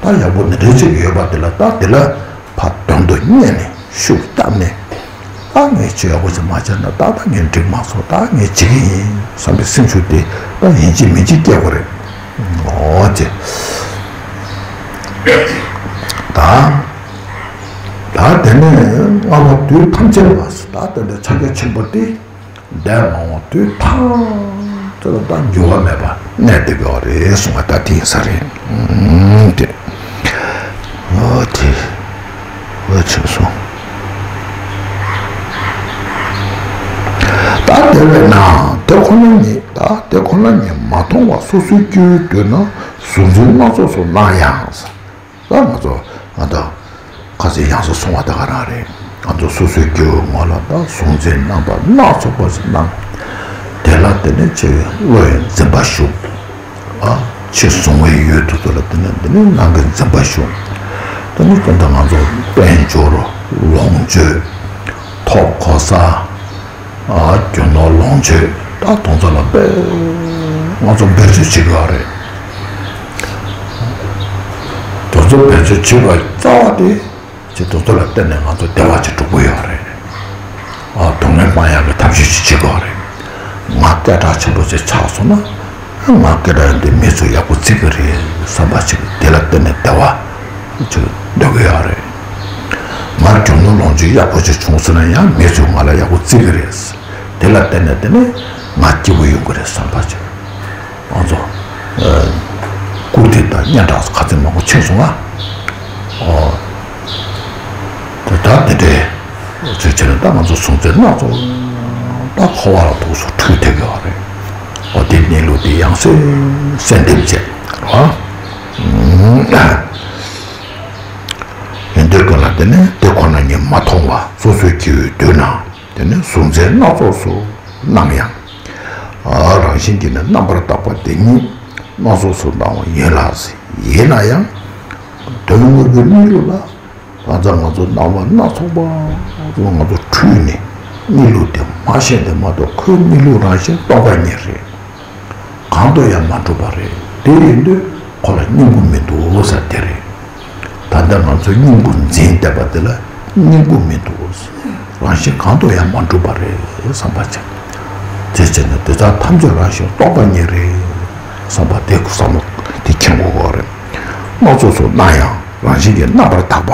ད་ཡག་པོ་འདི་འདྲའི་ཅིག་ཡོད་པ་དེ་ལ་ད་དེ་ལ་ཕར་དོན་དུ་གཉེར་ནས་ཤུགས་བརྒྱབ་ནས་ད་ངས་ཆོས་ཡག་པོ་ཅིག་མ་བྱས་ན་ད་ད་ངས་འགྲིག་མ་སོང་ད་ངས་བྱེད་ཀྱི་ཡིན་བསམ་པའི་སེམས་ཤུགས་དེ་ད་ཡིན་གཅིག་མིན་གཅིག་སྐྱེ་དགོས་རེད། འོ་ཙི། ད་ད་དེ་ནས་ལྔ་པ་དུས་ཐམས་ཅད་ལ་ད་དེ་འདྲའི་ཕྱག་རྒྱ་ཆེན་པོ་དེ། འདས་མ་འོངས་དུས་ཐམས་ཅད་ལ་ད་འགྱུར་བ་མེད་པ་གནས་བསྡད་ཡོད་རེད་གསུངས་པ་ད་དེ་ཡིན་ས་རེད། ཨུམ་དེ། ཨོ་དེ། ཨོ་ཆེ་སོང་། ད་དེ་བས་ན་དེ་ཁོ་ན་ཉིད་ད་དེ་ཁོ་ན་ཉིད་མ་མཐོང་བར་སོ་སོའི་སྐྱེ་བོའི་དུས་ན་གཟུང་འཛིན་སྣ་ཚོགས་སུ་སྣང་ཡང་། ད་ང་ཚོ་ཨ་ད་ཁ་ཚིག་ཡང་སེ་སོང་བ་ད་ག་རང་རེད། ང་ཚོ་སོ་སོའི་སྐྱེ་བོའི་ངོ་ལ་ད་གཟུང་འཛིན་རྣམ་པ་སྣ་ཚོགས་པ་ཞིག་སྣང་། དེ་ལ་དེ་ནས་ཆེ་བའི་བློ་ཡི་འཛིན་པ་ཞུགས། ཨ། ཆེས་བཟུང་བའི་ཡུལ་དུ་དུ་ལ་དེ་ནས་དེ་ནས་ནང་གི་འཛིན་པ་ཞུགས། དེ་ནས་དེ་འདྲ་ང་ཚོ་དཔལ་འབྱོར་ལོངས་སྤྱོད་ཐོབ་གོ་ས། ཨ། རྒྱུ་ནོར་ལོངས་སྤྱོད་ད་དེ་ཚོ་ལ་དཔེ་ང་ཚོ་འབད་རྩོལ་བྱེད་དགོས་རེད། དེ་ཚོ་འབད་རྩོལ་བྱེད་པ་རྩ་བ་དེ། ཅིག་དེ་ཚོ་ལ་བརྟེན་ནས་ང་ཚོ་བདེ་བ་ཅིག་སྒྲུབ་ཀྱི་ཡོད་རེད། ཨ། སྡུག་བསྔལ་སྤང་ཡག་གི་ཐབས་ཤེས་ཅིག་བྱེད་དགོས་རེད། ང་སྐད་གྲགས་ཆེན་པོ་ཅིག་ཆགས་སོང་ན། ང་སྐད་གྲགས་འདི་མི་ཚོས་ཡག་པོ་བརྩི་གི་རེད་བསམ་པ་ཅིག་དེ་ལ་བརྟེན་ནས་བདེ་བ་ཅིག་འདོད་ཀྱི་ཡོད་རེད། ང་རྒྱུ་ནོར་ལོངས་སྤྱོད་ཡག་པོ་ཅིག་བྱུང་སོང་ན་ཡང་མི་ཚོས་ང་ལ་ཡག་པོ་བརྩི་གི་རེད། དེ་ལ་བརྟེན་ནས་དེ་ནས་ང་སྐྱིད་པོ་ཡོང་གི་རེད་བསམ་པ་ཅིག་ང་ཚོ། ཨ། བཀུར་སྟི་དང་སྙན་གྲགས་ག་ཚོད་མང་པོ་ཕྱིན་སོང་ང་། ཨོ། དེ་ལྟར་དེ་འདྲའི་ཚུལ་བྱས་ནས་ད་ང་ཚོ་གཟུགས་མཛེས་སྣ་ཚོགས་ད་འཁོར་བ་ལ་ཐུགས་སུ་འཁྲུལ་ཐེབས་ཡོད་རེད། ཨོ། དེ་གནས་ལུགས་དེ་ཡང་སེ་གསལ་འདེབས་བྱས་རོ། ཡིན་དུས་ཀུན་ལ་དེ་ནས་དེ་ཁོ་ན་ཉིད་མ་མཐོང་བ་སོ་སོའི་སྐྱེ་བོའི་དུས་ན་དེ་ནས་གཟུགས་མཛེས་སྣ་ཚོགས་སུ་སྣང་ཡང་། ཨ། རང་བཞིན་གྱིས་ནི་རྣམ་པར་དག་པ་དེ་ཉིད་སྣ་ཚོགས་སུ་སྣང་བ་ཡིན་ལ། ཡིན་ན་ཡང་དོན་དངོས་པོའི་གནས་ལུགས་ལ་ད་ལྟ་ང་ཚོ་སྣང་བ་སྣ་ཚོགས་པ་ང་ཚོ་འཁྲུལ་ནས་གནས་ལུགས་དེ་མ་ཤེས་དེ་མ་གཏོགས་ཁོའི་གནས་ལུགས་རང་བཞིན་སྟོང་པ་ཉིད་རེད། གང་དུ་ཡང་མ་གྲུབ་པ་རེད། དེ་ཡིན་དུས་ཁོ་ལ་སྙིང་པོ་མི་འདུག་ཟེར་དེ་རེད། ད་ལྟ་ང་ཚོས་སྙིང་པོ་འཛིན་བསྡད་པ་དེ་ལ་སྙིང་པོ་མི་འདུག་རང་བཞིན་གང་དུ་ཡང་མ་གྲུབ་པ་རེད་བསམ་པ་བྱས། དེ་བྱས་ནས་དེ་དག་ཐམས་ཅད་རང་བཞིན་སྟོང་པ་ཉིད་རེད་བསམ་པ་དེ་བསམ་བློ་དེ་འཁྱེར་དགོས་ཀྱི་རེད། སྣ་ཚོགས་སུ་སྣང་ཡང་རང་བཞིན་གྱིས་རྣམ་པར་དག་པ་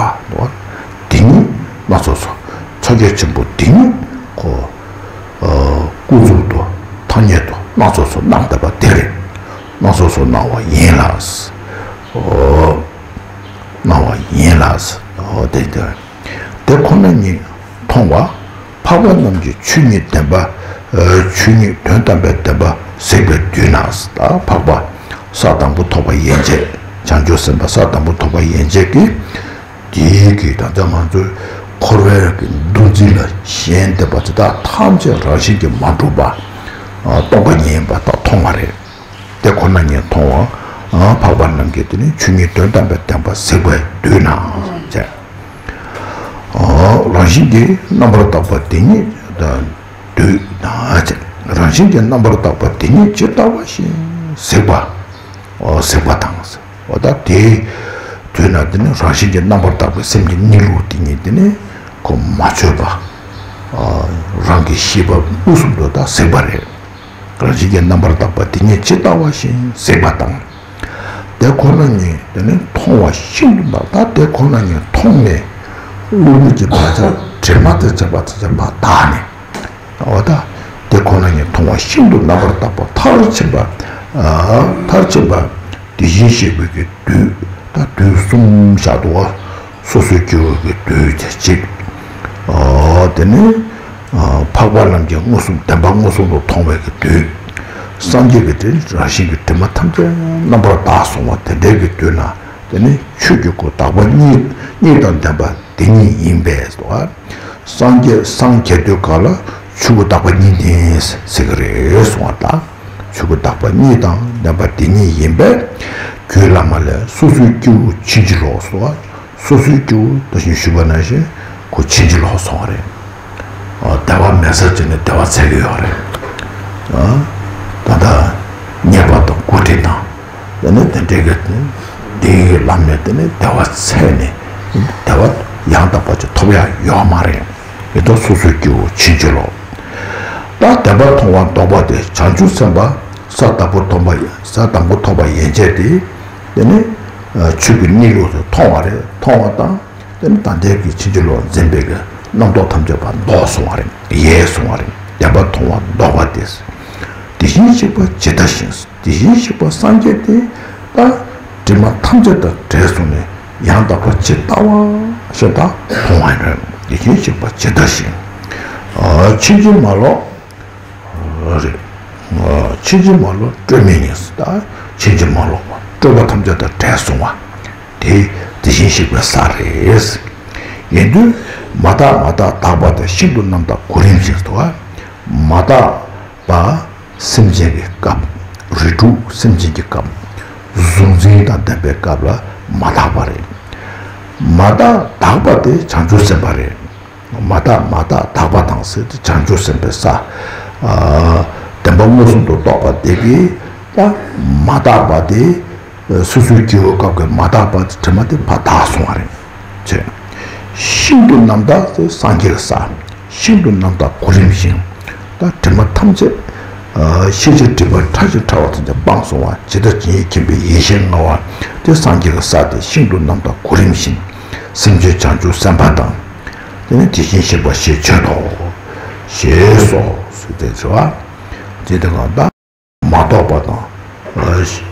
དེ་ཉིད་སྣ་ཚོགས་སུ་ཕྱག་རྒྱ་ཆེན་པོ་དེ་ཉིད་ཁོ། ཨ། ཀུན་རྫོབ་ཏུ་ཐ་སྙད་དུ་སྣ་ཚོགས་སུ་སྣང་བསྡད་པ་དེ་རེད། སྣ་ཚོགས་སུ་སྣང་བ་ཡིན་ལ། ཨོ། སྣང་བ་ཡིན་ལ། ཨོ། དེ་དེ། དེ་ཁོ་ན་ཉིད་མཐོང་བ། འཕགས་པ་རྣམས་ཀྱི་ཆོས་ཉིད་བདེན་པ། ཨ། ཆོས་ཉིད་དོན་དམ་པའི་བདེན་པ་གཟིགས་པའི་དུས་ན། ད་འཕགས་པ་ས་དང་པོ་ཐོབ་པ་ཡན་ཆད། བྱང་ཆུབ་སེམས་དཔའ་ས་དང་པོ་ཐོབ་པ་ཡན་ཆད་ཀྱིས། དེའི་གི་ད་ལྟ་ང་ཚོའི་འཁོར་བའི་གི་འདུ་འཛི་ལ་ཞེན་བསྡད་པ་དེ་དག་ཐམས་ཅད་རང་བཞིན་གྱིས་མ་གྲུབ་པ། ཨ། སྟོང་པ་ཉིད་ཡིན་པ་དག་མཐོང་བ་རེད། དེ་ཁོ་ན་ཉིད་མཐོང་བ། ཨ། འཕགས་པ་རྣམས་ཀྱིས་དེ་ནི་ཆོས་ཉིད་དོན་དམ་པའི་བདེན་པ་གཟིགས་པའི་དུས་ན་བྱས། ཨ། རང་བཞིན་གྱིས་རྣམ་པར་དག་པ་དེ་ཉིད་དུས་ན་བྱས། རང་བཞིན་གྱིས་རྣམ་པར་དག་པ་དེ་ཉིད་ཇི་ལྟ་བ་བཞིན་གཟིགས་པ། ཨོ། གཟིགས་པ་དང་། འོ་ད་དེའི་དུས་ན་དེ་ནི་རང་བཞིན་གྱིས་རྣམ་པར་དག་པའི་སེམས་ཀྱི་གནས་ལུགས་དེ་ཉིད་དེ་ནི་ཁོ་མ་བཅོས་པ། ཨ། རང་གི་ཤེས་པ་མངོན་སུམ་དུ་ད་གཟིགས་པ་རེད། རང་བཞིན་གྱིས་རྣམ་པར་དག་པ་དེ་ཉིད་ཇི་ལྟ་བ་བཞིན་གཟིགས་པ་དང་། དེ་ཁོ་ན་ཉིད་དེ་ནི་མཐོང་བ་ཤིན་ཏུ་འདས། ད་དེ་ཁོ་ན་ཉིད་མཐོང་ནས་དངོས་པོ་གྱི་བག་ཆགས་དྲི་མ་དང་བཅས་པ་དེ་ཚོ་ཕར་དག་ནས། འོ་ད། དེ་ཁོ་ན་ཉིད་མཐོང་བ་ཤིན་ཏུ་རྣམ་པར་དག་པ་མཐར་ཕྱིན་པ། ཨ། མཐར་ཕྱིན་པ། དེ་བཞིན་གཤེགས་པའི་གི་དུས། ད་དུས་གསུམ་བཞག་འདུག་བ། སོ་སོའི་སྐྱེ་བོའི་གི་དུས་དེ་གཅིག་ཨ། དེ་ནས། ཨ། འཕགས་པ་རྣམས་ཀྱིས་མངོན་སུམ་བདེན་པ་མངོན་སུམ་དུ་མཐོང་བའི་གི་དུས། སངས་རྒྱས་ཀྱི་དེ་རང་བཞིན་གྱི་དྲི་མ་ཐམས་ཅད་རྣམ་པར་དག་སོང་བ་དེ་འདྲའི་གི་དུས་ན། དེ་ནི་ཆོས་ཀྱི་སྐུ་དག་པ་གཉིས་གཉིས་དང་ལྡན་པ་དེ་ཉིད་ཡིན་པས་སོ། སངས་རྒྱས་སངས་རྒྱས་དུས་ག་ལ་ཆོས་སྐུ་དག་པ་གཉིས་ལྡན་ཟེར་གི་རེད་གསུང་བ་དང་། ཆོས་སྐུ་དག་པ་གཉིས་དང་ལྡན་པ་དེ་ཉིད་ཡིན་པས། རྒྱུད་བླ་མ་ལས་སོ་སོའི་སྐྱེ་བོ་ཕྱིན་ཅི་ལོག་སོ། སོ་སོའི་སྐྱེ་བོ་ད་གིན་ཞུས་པ་ནང་བཞིན་ཁོ་ཕྱིན་ཅི་ལོག་སོང་བ་རེད། ཨ། བདེ་བ་མེད་ས་ཅིག་ནས་བདེ་བ་འཚོལ་གི་ཡོད་རེད། ཨ། ད་ལྟ་རྙེད་པ་དང་གོ་སྒྲིག་དང་། དེ་ནས་དེ་འདྲའི་གི་འདིའི་ལམ་ནས་དེ་ནས་བདེ་བ་འཚོལ་ནས་བདེ་བ་ཡང་དག་པ་ཅིག་ཐོབ་ཡ་ཡོད་མ་རེད། ཡིན་ད་སོ་སོའི་སྐྱེ་བོ་ཕྱིན་ཅི་ལོག་ད་བདེན་པ་མཐོང་བ་ལྡོག་པ་དེ་བྱང་ཆུབ་སེམས་དཔའ་ས་དང་པོ་ཐོབ་པ་ས་དང་པོ་ཐོབ་པ་ཡན་ཆད་དེ། དེ་ནས་ཆོས་ཀྱི་གནས་ལུགས་སུ་མཐོང་བ་རེད། མཐོང་བ་དང་། དེ་ནི་ད་ལྟའི་གི་ཕྱིན་ཅི་ལོག་འཛིན་པའི་གི་རྣམ་རྟོག་ཐམས་ཅད་པ་ལྡོག་སོང་བ་རེད། ཡལ་སོང་བ་རེད། བདེན་པ་མཐོང་བ་ལྡོག་པ་སྟེ། དེ་བཞིན་གཤེགས་པ་ཇི་ལྟ་བཞིན། དེ་བཞིན་གཤེགས་པ་སངས་རྒྱས་དེ་ད་དྲི་མ་ཐམས་ཅད་དང་བྲལ་སོང་ནས་ཡང་དག་པ་ཇི་ལྟ་བ་ཞིག་ད་མཐོང་བ་ཡིན་རེད། དེ་བཞིན་གཤེགས་པ་ཇི་ལྟ་བཞིན། ཕྱིན་ཅི་མ་ལོག་རེད། ཕྱིན་ཅི་མ་ལོག་སྤྲོས་མེད་ཉིད། ད་ཕྱིན་ཅི་མ་ལོག་པ་སྤྲོས་པ་ཐམས་ཅད་དང་བྲལ་སོང་བ། དེ་དེ་བཞིན་གཤེགས་པའི་ས་རེད། ཡིན་དུས་མ་དག་མ་དག་དག་པ་དང་ཤིན་ཏུ་རྣམ་དག་གོ་རིམ་བཞིན་དུ། མ་དག་པ་ སེམས་ཅན་གྱི་སྐབས། རིགས་དྲུག་སེམས་ཅན་གྱི་སྐབས། གཟུང་འཛིན་དང་ལྡན་པའི་སྐབས་ལ་མ་དག་པ་རེད། མ་དག་དག་པ་དེ་བྱང་ཆུབ་སེམས་དཔའ་རེད། མ་དག་མ་དག་དག་པ་དང་ཟེར་དེ་བྱང་ཆུབ་སེམས་དཔའི་ས། ཨ། བདེན་པ་མངོན་སུམ་དུ་རྟོགས་པ་དེ་གིས་ད་མ་དག་པ་དེ། སོ་སོའི་སྐྱེ་བོའི་སྐབས་ཀྱི་མ་དག་པ་དེ་དྲི་མ་དེ་ཕར་དག་སོང་བ་རེད། ཅེས། ཤིན་ཏུ་རྣམ་དག་དེ་སངས་རྒྱས་ཀྱི་ས། ཤིན་ཏུ་རྣམ་དག་གོ་རིམ་བཞིན། ད་དྲི་མ་ཐམས་ཅད། ཨ། ཤེས་བྱའི་སྒྲིབ་པ་ཕྲ་ཞིང་ཕྲ་བ་ཐམས་ཅད་སྤངས་སོང་བ་ཇི་ལྟར་ཇི་སྙེད་མཁྱེན་པའི་ཡེ་ཤེས་མངའ་བ་དེ་སངས་རྒྱས་ཀྱི་ས་དེ་ཤིན་ཏུ་རྣམ་དག་གོ་རིམ་བཞིན། སེམས་ཅན་བྱང་ཆུབ་སེམས་དཔའ་དང་། དེ་ནི་དེ་བཞིན་གཤེགས་པ་ཞེས་བརྗོད་དོ། ཞེས་སོ། ཟེར་ཏེ་ཟེར་བ། དེ་དེ་གང་ལྟར། མ་རྟོགས་པ་དང་།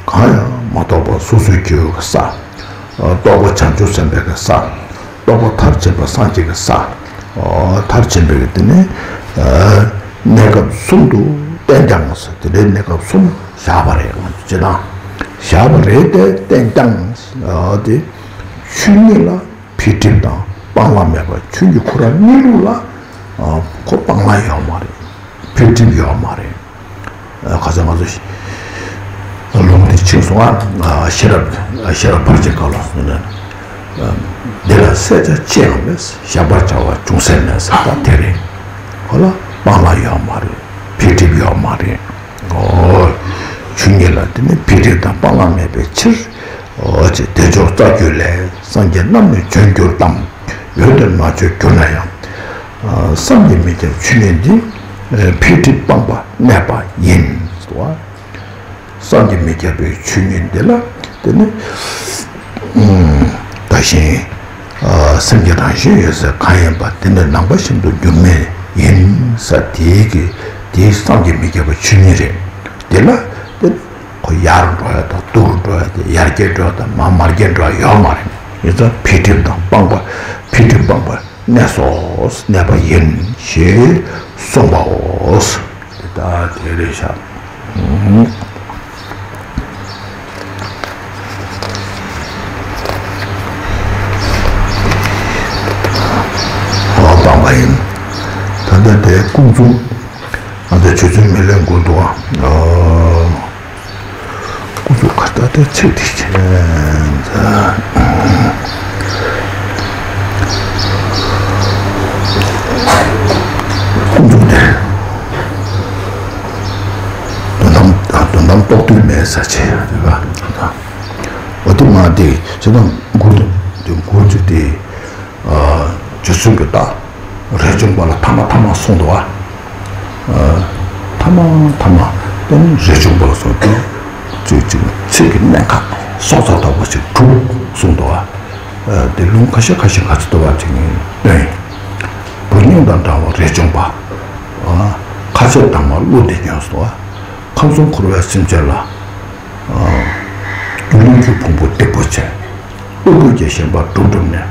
གང་ཡང་མ་རྟོགས་པ་སོ་སོའི་སྐྱེ་བོའི་ས། རྟོགས་པ་བྱང་ཆུབ་སེམས་དཔའི་ས། རྟོགས་པ་མཐར་ཕྱིན་པ་སངས་རྒྱས་ཀྱི་ས། མཐར་ཕྱིན་པའི་དེ་ནི། གནས་སྐབས་གསུམ་དུ་བསྟན་ཀྱང་ཟེར་དེ་འདྲའི་གནས་སྐབས་གསུམ་བཞག་པ་རེད། ང་ཚོ་སྤྱིར་བཏང་བཞག་པ་རེད་དེ། བསྟན་ཀྱང་དེ་ཆོས་ཉིད་ལ། འཕེལ་འགྲིབ་དང་སྤང་བླང་མེད་པར་ཆོས་ཉིད་ཁོ་རང་གནས་ལུགས་ལ། ཨ། ཁོ་སྤང་བླང་ཡོད་མ་རེད། འཕེལ་འགྲིབ་ཡོད་མ་རེད། ཨ། ཁ་སང་ང་ཚོ་ལུང་དེ་ཕྱིན་སོང་ཨ། ཤེས་རབ་ཤེས་རབ་ཕར་ཕྱིན་སྐབས་ལ་སོང་ནས། འདི་ལ་བསལ་བྱ་ཅི་ཡང་མེད། བཞག་པར་བྱ་བ་ཅུང་ཟད་མེད་ཟེར་ད་དེ་རེད། ཁོ་ལ་སྤང་བླང་ཡོད་མ་རེད། འཕེལ་འགྲིབ་ཡོད་མ་རེད། ཨོ། ཆོས་ཉིད་ལ་དེ་ནི་འཕེལ་འགྲིབ་དང་སྤང་བླང་མེད་པའི་ཕྱིར། ཨོ་ཅེ། དལ་འབྱོར་རྩ་རྒྱུད་ལས། སངས་རྒྱས་རྣམས་ནི་བྱོན་གྱུར་ཏམ། འོན་ཏེ་མ་བྱོན་གྱུར་ན་ཡང་། བསམ་གྱིས་མི་ཁྱབ་ཆོས་ཉིད་འདི། འཕེལ་འགྲིབ་སྤངས་པ་གནས་པ་ཡིན། བསམ་གྱིས་མི་ཁྱབ་པའི་ཆོས་ཉིད་འདི་ལ་དེ་ནི། ད་གཞན། སེམས་ཀྱི་རང་བཞིན་ཡོད་ཚད་གང་ཡིན་པ་དེ་ནི་ནང་པ་བཞིན་དུ་འགྱུར་མེད་ཡིན་ས་དེའི་གི་དེའི་བསམ་གྱིས་མི་ཁྱབ་པའི་ཆོས་ཉིད་རེད། དེ་ལ་དེ་ནི་ཁོ་ཡར་འགྲོ་ཡ་དང་སྡུག་རུ་འགྲོ་ཡ་དང་ཡར་རྒྱས་འགྲོ་ཡ་དང་མར་མར་རྒྱས་འགྲོ་ཡ་ཡོད་མ་རེད། ཡིན་ཙང་འཕེལ་འགྲིབ་དང་སྤངས་པ། འཕེལ་འགྲིབ་སྤངས་པ་གནས་སོ། གནས་པ་ཡིན་ཞེས་གསུངས་པའོ། དེ་ལྟར་དེ་རེད་ཤག་ཨོ། སྤངས་པ་ཡིན། ད་ལྟ་དེ་ཀུན་རྫོབ། ཨ། ད་ཆོས་ཚུལ་མི་ལེན་དགོས་འདུག་ཨ། ཀུན་རྫོབ་ག་ད་ལྟ་ཚིག་དེ་ཆེན་ད། ཀུན་རྫོབ་དེ། དོན་དམ་དོན་དམ་རྟོགས་དུས་མེད་ས་ཆེ་རེད་པ། འོ་དེ་མ་དེ་ཅི་དང་མགུར་དེ་མགུར་དེ་དེ། རྗེ་བཙུན་གྱིས་ད་རས་ཆུང་པ་ལ་ཐ་མ་ཐ་མ་གསུངས་འདུག་བ། ཐ་མ་ཐ་མ་དེ་ནི་རས་ཆུང་པ་ལ་གསུངས་ཏེ། ཚིག་ཅིག་ཚིག་གི་གནད་འགག་སྲོག་རྩ་ལྟ་བུ་ཞིག་དྲུག་གསུངས་འདུག་བ། དེ་ལུང་ཁ་ཤས་ཁ་ཤས་ག་ཚོད་འདུག་བ་ཅིག་ནི་སྟོན། བུ་སྙིང་དང་འདྲ་བ་རས་ཆུང་པ། ཁ་ཆེ་དྭངས་མ་བློ་འདི་ཉོན་སོང་བ། ཁམས་གསུམ་འཁོར་བའི་སེམས་ཅན་ལ། སྒྱུ་ལུས་ཀྱི་ཕུང་པོ་སྡིག་པོ་ཆེ། ལྟོ་གོས་ཀྱི་ཞེན་པ་དྲུག་བསྒྲིམས་ནས།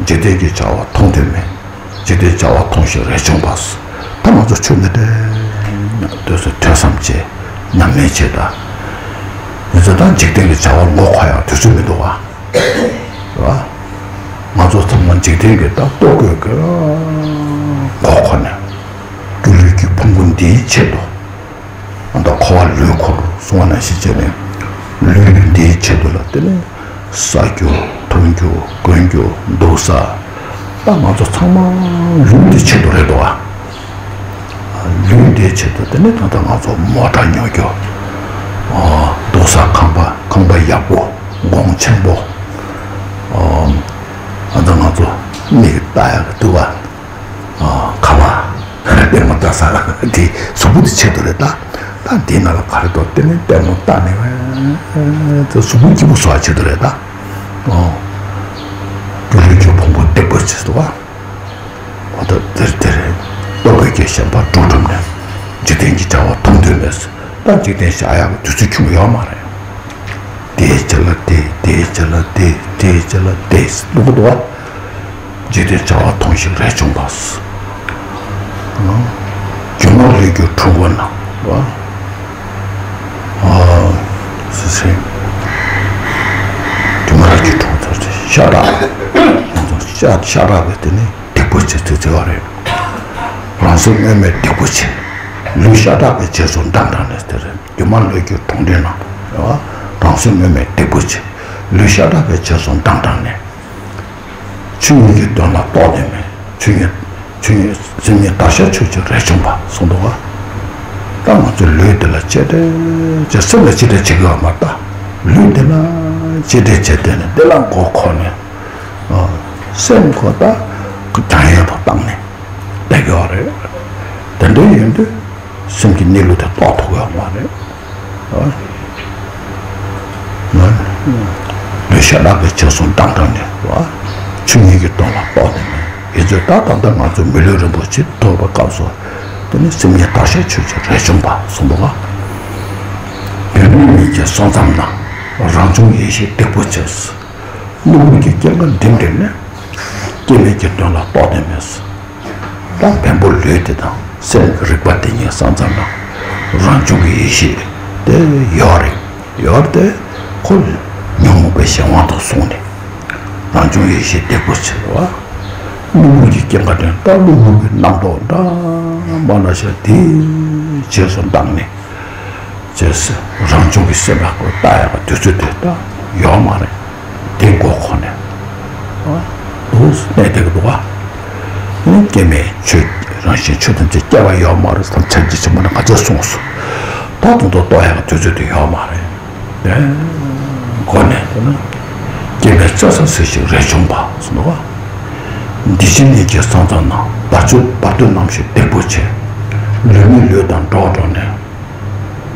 འཇིག་རྟེན་གྱི་བྱ་བ་མཐོང་འདོད་མེད། འཇིག་རྟེན་བྱ་བ་མཐོང་ཞིང་རས་ཆུང་པ། ད་ང་ཚོ་ཆོས་འདི་འདྲའི་འདོད་སྲེད་ཐོས་བསམ་བྱེད། ཉམས་ལེན་བྱེད་ད། ཡིན་ཙང་ད་འཇིག་རྟེན་གྱི་བྱ་བ་མགོ་འཁོར་ཡག་དུས་ཚོད་མི་འདུག་བ། རེད་བ། ང་ཚོ་ཚང་མ་འཇིག་རྟེན་གྱི་ད་ལྟོ་གོས་ཀྱི་མགོ་འཁོར་ནས། སྒྱུ་ལུས་ཀྱི་ཕུང་པོ་འདིའི་ཆེད་དུ། ཨ། ད་འཁོར་བ་ལུས་འཁོར་གསུང་བ་ནང་བཞིན་བྱས་ནས། ལུས་འདིའི་ཆེད་དུ་ལ་དེ་ནས་ཟ་རྒྱུ་འཐུང་རྒྱུ་གོན་རྒྱུ་འདུག་ས། ད་ང་ཚོ་ཚང་མ་ལུས་འདིའི་ཆེད་དུ་རེད་འདུག་བ། ལུས་འདིའི་ཆེད་དུ་དེ་ནས་ད་ལྟ་ང་ཚོ་མོ་ཊ་ཉོ་རྒྱུ། ཨ། འདུག་ས་ཁང་པ་ཁང་པ་ཡག་པོ་གོང་ཆེན་པོ། ཨ། ད་ང་ཚོ་མིག་ལྟ་ཡག་གི་འདུག་བ། ཨ། ཁ་བ། ལྟད་མོ་ལྟ་ས་དེ་གཟུགས་པོ་དེ་ཆེད་དུ་རེད་ད། ད་འདི་ནང་ལ་ག་རེ་འདུག་དེ་ནི་ལྟད་མོ་ལྟ་ནས་བས། དེ་གཟུགས་པོ་སྐྱིད་པོ་བཟོ་བ་ཆེད་དུ་རེད་ད། ཨོ། སྒྱུ་ལུས་ཀྱི་ཕུང་པོ་སྡིག་པོ་ཆེད་དུ་བ། འོ་ད་དེར་དེར་ལྟོ་གོས་ཀྱི་ཞེན་པ་དྲུག་བསྒྲིམས་ནས། འཇིག་རྟེན་གྱི་བྱ་བ་མཐོང་འདོད་མེད། ད་འཇིག་རྟེན་བཞག་ཡག་གི་དུས་ཚོད་ཁྱོན་ཡོད་མ་རེད། དེའི་རྗེས་ལ་དེ། དེའི་རྗེས་ལ་དེ། དེའི་རྗེས་ལ་དེ་ལུག་འདུག་བ། འཇིག་རྟེན་བྱ་བ་མཐོང་ཞིང་རས་ཆུང་པ། སྒྱུ་མ་ལུས་ཀྱི་འཁྲུལ་འཁོར་ན། སེམས་སྒྱུ་མ་ལུས་ཀྱི་འཁྲུལ་འཁོར་ཤ་སྟག་ཤ་སྟག་པའི་དེ་ནི་སྡིག་པོ་ཆེ་ཚེ་ཚེ་བ་རེད། རང་སེམས་དམན་པའི་སྡིག་པོ་ཆེ། ལུས་ཤ་ཁྲག་གི་རྗེས་སུ་འབྲང་དྲགས་ནས་དེ་རེད། སྒྱུ་མ་ལྷོད་ཀྱིས་གྲོང་སྡེ་ན། རང་སེམས་དམྱལ་བའི་སྟེགས་བུ་ཆེ། ལུས་ཤ་ཁྲག་གི་རྗེས་སུ་འབྲང་དྲགས་ནས། ཆོས་ཉིད་ཀྱི་དོན་ལ་རྟོགས་ཏེ་མེད། ཆོས་ཉིད་ཆོས་ཉིད་སེམས་ཉིད་བདག་ཤ་ཆོས་ཀྱི་རས་ཆུང་པ་གསུངས་འདུག་ག་ད་ང་ཚོས་ལུས་འདི་ལ་གཅེས་སྤྲས་བྱས། སེམས་ལ་གཅེས་སྤྲས་བྱེད་དགོས་པ་མ་རེད་ད། ལུས་འདི་ལ་གཅེས་སྤྲས་བྱས་ཏེ་ནས་འདི་ལ་མགོ་འཁོར་ནས། ཨ། སེམས་ཁོ་ད་རྒྱང་ཡན་དུ་བཏང་ནས་བསྡད་ཡོད་རེད། དེ་འདྲ་ཡིན་དུས་སེམས་ཀྱི་གནས་ལུགས་དེ་རྟོགས་ཐུབ་ཡོད་མ་རེད། ཨ། ལུས་ཤ་ཁྲག་གི་རྗེས་སུ་འབྲང་དྲགས་ནས། ཨ། ཆོས་ཉིད་ཀྱི་དོན་ལ་རྟོགས་ཏེ་མེད། ཡིན་ཚུལ་ད་ད་ལྟ་ང་ཚོ་མི་ལུས་རིན་པོ་ཆེ་ཐོབ་པའི་སྐབས་སུ། དེ་ནི་སེམས་ཉིད་བདག་ཤ་ཆོས་ཀྱི་རས་ཆུང་པ་གསུངས་འདུག་ག་བོད་མི་ཉིད་ཀྱི་ས་མཚམས་ན་རང་བྱུང་ཡེ་ཤེས་སྟེགས་བུ་ཆེ། གློ་བུར་གྱི་སྐྱེ་འགག་འགྲིམ་འགྲིམ་ནས། སྐྱེ་མེད་ཀྱི་དོན་ལ་རྟོགས་ཏེ་མེད། ད་བེམ་པོ་ལུས་དེ་དང་སེམས་རིག་པ་དེ་གཉིས་ས་མཚམས་ན་རང་བྱུང་གི་ཡེ་ཤེས་དེ་ཡོད་རེད། ཡོད་དེ་ཁོ་ཉོན་མོངས་པའི་གཞན་དབང་དུ་སོང་ནས། རང་བྱུང་ཡེ་ཤེས་སྟེགས་བུ་ཆེ་བ། གློ་བུར་གྱི་སྐྱེ་འགག་དོན་ལྟ། གློ་བུར་གྱི་རྣམ་རྟོག་འདྲ་མ་འདྲ་ཞིག་དེའི་རྗེས་སུ་འབྲངས་ནས། ཅེས་རང་བྱུང་གི་སེམས་ལ་ཁོ་ལྟ་ཡག་གི་དུས་ཚོད་དེ་ད་ཡོད་མ་རེད། དེ་མགོ་འཁོར་ནས་འདུག་གནས་བསྡད་ཀྱི་འདུག་ག་སྐྱེ་མེད་ཆོས་རང་བཞིན་ཆོས་ཐམས་ཅད་སྐྱེ་བ་ཡོད་མ་རེད་བསམ། ཚར་གྱི་ཆེན་པོ་ནས་ག་ཚོད་གསུངས་སོང་། ད་དུང་དུ་རྟོགས་ཡག་གི་དུས་ཚོད་དེ་ཡོད་མ་རེད། དེ་མགོ་ནས་དེ་ན་སྐྱེ་མེད་བཙན་ས་ཟིལ་ཞིག་རས་ཆུང་པ་གསུངས་འདུག་ག་བདེ་ཆེན་གནས་ཀྱི་ས་མཚམས་ན། བར་ཆད་བར་དོ་རྣམ་བཞི་སྟེགས་བུ་ཆེ། ལུས་མེད་ལུས་དང་འགྲོགས་འགྲོགས་ནས།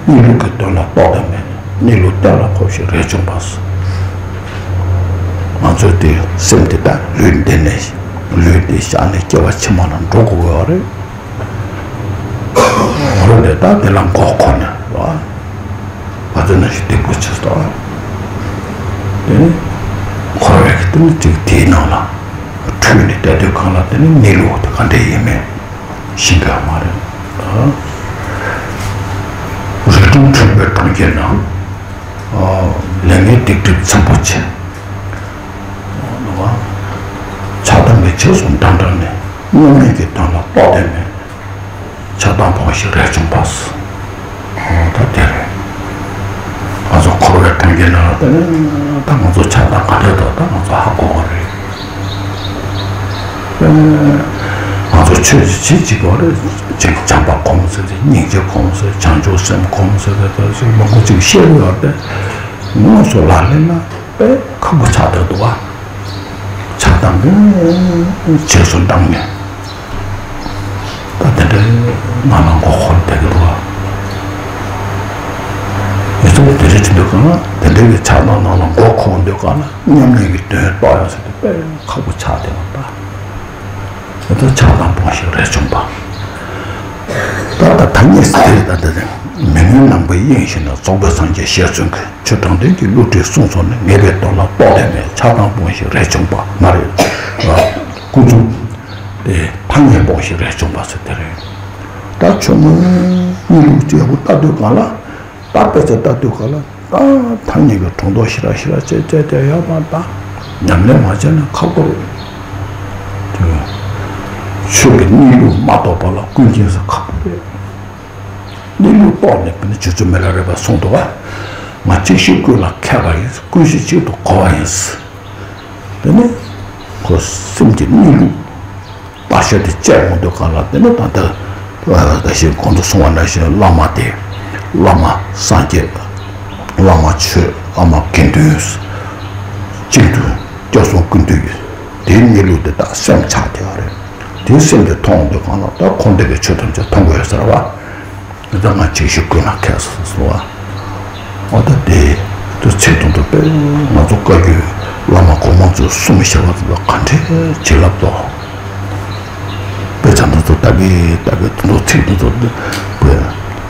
གནས་ལུགས་ཀྱི་དོན་ལ་རྟོགས་ཏེ་མེད། གནས་ལུགས་གཏན་ལ་ཕབ་ཞིག་རས་ཆུང་པ་སོ། ང་ཚོས་དེ་སེམས་དེ་དག་ལུས་འདི་ནས་ལུས་འདི་བཞག་ནས་སྐྱེ་བ་ཕྱི་མ་ལ་འགྲོ་དགོས་ཡོད་རེད། འོ་རེད་དེ་ད་དེ་ལ་མགོ་འཁོར་ནས་བ། བ་དེ་ན་ཞིག་སྡིག་པ་ཆེ་སོ། དེ་ནི་འཁོར་བའི་གི་དེ་ནི་ཅིག་དེའི་ནང་ལ་འཁྲུལ་ནས་བསྡད་དུས་གང་ལ་དེ་ནི་གནས་ལུགས་དེ་ག་འདྲ་ཡིན་མིན་ཤེས་ཀྱི་ཡོད་མ་རེད། རིགས་དྲུག་འཁྲུལ་པའི་གྲོང་ཁྱེར་ན། ལས་ངན་སྡིག་སྒྲིབ་ཚིམ་པོ་ཆེ། ཆགས་སྡང་གི་རྗེས་སུ་འབྲང་དྲགས་ནས། མཉམ་ཉིད་ཀྱི་དོན་ལ་རྟོགས་ཏེ་མེད། ཆགས་སྡང་སྤོང་ཞིང་རས་ཆུང་པ་སོ། ད་དེ་རེད། ང་ཚོ་འཁོར་བའི་གྲོང་ཁྱེར་ནང་ལ་བསྡད་ན་ད་ང་ཚོ་ཆགས་སྡང་ག་འདྲ་འདུག་ད་ང་ཚོ་ཧ་གོ་གི་རེད། ང་ཚོ་ཆོས་ཀྱི་བྱེད་ཅིག་གོ་རེད། ཅིག་བྱམས་པ་སྒོམ་ཟེར་རེད། སྙིང་རྗེ་སྒོམ་ཟེར། བྱང་ཆུབ་སེམས་སྒོམ་ཟེར་རེད། ད་ཅིག་མང་པོ་ཅིག་བཤད་ཀྱི་ཡོད་རེད། དངོས་སུ་ལག་ལེན་ལ་དཔེ་ཁག་པོ་ཆགས་བསྡད་འདུག་བ། ཆགས་སྡང་གི་རྗེས་སུ་འབྲངས་ནས་ད་དེ་འདྲའི་ང་ལ་མགོ་འཁོར་བསྡད་ཀྱི་འདུག་བ། ཡོད་ཚད་དེ་འདྲ་བྱེད་འདོད་གང་ལ་དེ་འདྲའི་གི་ཆགས་སྡང་ནང་ལ་མགོ་འཁོར་འདོད་གང་ལ་མཉམ་ཉིད་ཀྱི་དོན་རྟོགས་ཡོང་ཟེར་ཏེ་དཔེ་ཁག་པོ་ཆགས་བསྡད་པ་ད། ད་ཆགས་སྡང་སྤོང་ཞིང་རས་ཆུང་པ། ད་ལྟ་ཐ་སྙད་ཟེར་ད་འདི་ནི་མི་མངོན་ནམ་མཁའི་དབྱིངས་ཤིག་ན་རྫོགས་པའི་སངས་རྒྱས་ཞེས་གསུངས་མཁན་ཆོས་དྲང་དོན་གྱི་བསླུ་བྲིད་གསུངས་སོང་ནས་ངེས་པའི་དོན་ལ་རྟོགས་ཏེ་མེད། ཆགས་སྡང་སྤོང་ཞིང་རས་ཆུང་པ་མ་རེད། ཀུན་རྫོབ་དེ་ཐ་སྙད་སྤོང་ཞིང་རས་ཆུང་པ་ཟེར་དེ་རེད། ད་ཆོས་མངོན་གནས་ལུགས་ཅིག་ཡག་པོ་ལྟ་དུས་གང་ལ། ད་དཔེ་ཆ་ལྟ་དུས་ག་ལ་ད་ཐ་སྙད་ཀྱི་སྒྲོ་འདོགས་ཞེ་དྲག་ཞེ་དྲག་བཅད་བཅད་བཅད་ཡོད་མ་རེད། ད་ཉམས་ལེན་མ་བྱས་ན་ཁག་པོ་རེད། ཆོས་ཀྱི་གནས་ལུགས་མ་རྟོགས་པ་ལ་ཀུན་མཁྱེན་ཟེར་ཁག་པོ་རེད། གནས་ལུགས་རྟོགས་ནས་བྱས་ན་རྗེ་བཙུན་མི་ལ་རས་པས་གསུངས་འདུག་ག་ང་གཅིག་ཤོས་ཀུན་ལ་མཁས་པ་ཡིན། ཀུན་གཞི་གཅིག་ཏུ་གོ་བ་ཡིན། དེ་ནི་ཁོ་སེམས་ཀྱི་གནས་ལུགས་བར་ཆད་དེ་བཅད་འོང་དུས་གང་ལ་དེ་ནི་ད་ལྟ་ད་ཞིག་གོང་དུ་གསུངས་པ་ནང་བཞིན་བླ་མ་དེ་བླ་མ་སངས་རྒྱས། བླ་མ་ཆོས། བླ་མ་དགེ་འདུན། གཅིག་ཏུ་སྐྱབས་སུ་ཀུན་འདུས་ཀྱི་དེའི་གནས་ལུགས་དེ་དག་སེམས་ཆགས་བསྡད་པ་རེད། དེའི་སེམས་དེ་མཐོང་འོང་དུས་གང་ལ་ད་འཁོར་འདས་ཀྱི་ཆོས་ཐམས་ཅད་མཐོང་གི་ཡོད་ཟེར་བ། ད་ང་གཅིག་ཤོས་ཀུན་ལ་མཁས་སོ་སོ་བ། འོ་ད་དེ་དུ་ཚིག་དུ་དུ་དཔེ་ང་ཚོ་བཀའ་བརྒྱུད་བླ་མ་གོང་མ་ཚོས་གསུངས་བཞག་པ་དེ་ཚོ་ག་འདྲའི་བྱིན་རླབས་ཏོ། དཔེ་ཆ་འདི་ཚོ་ལྟ་གི་ལྟ་གི་དེ་ཚོ་ཚིག་དེ་ཚོ་དཔེ་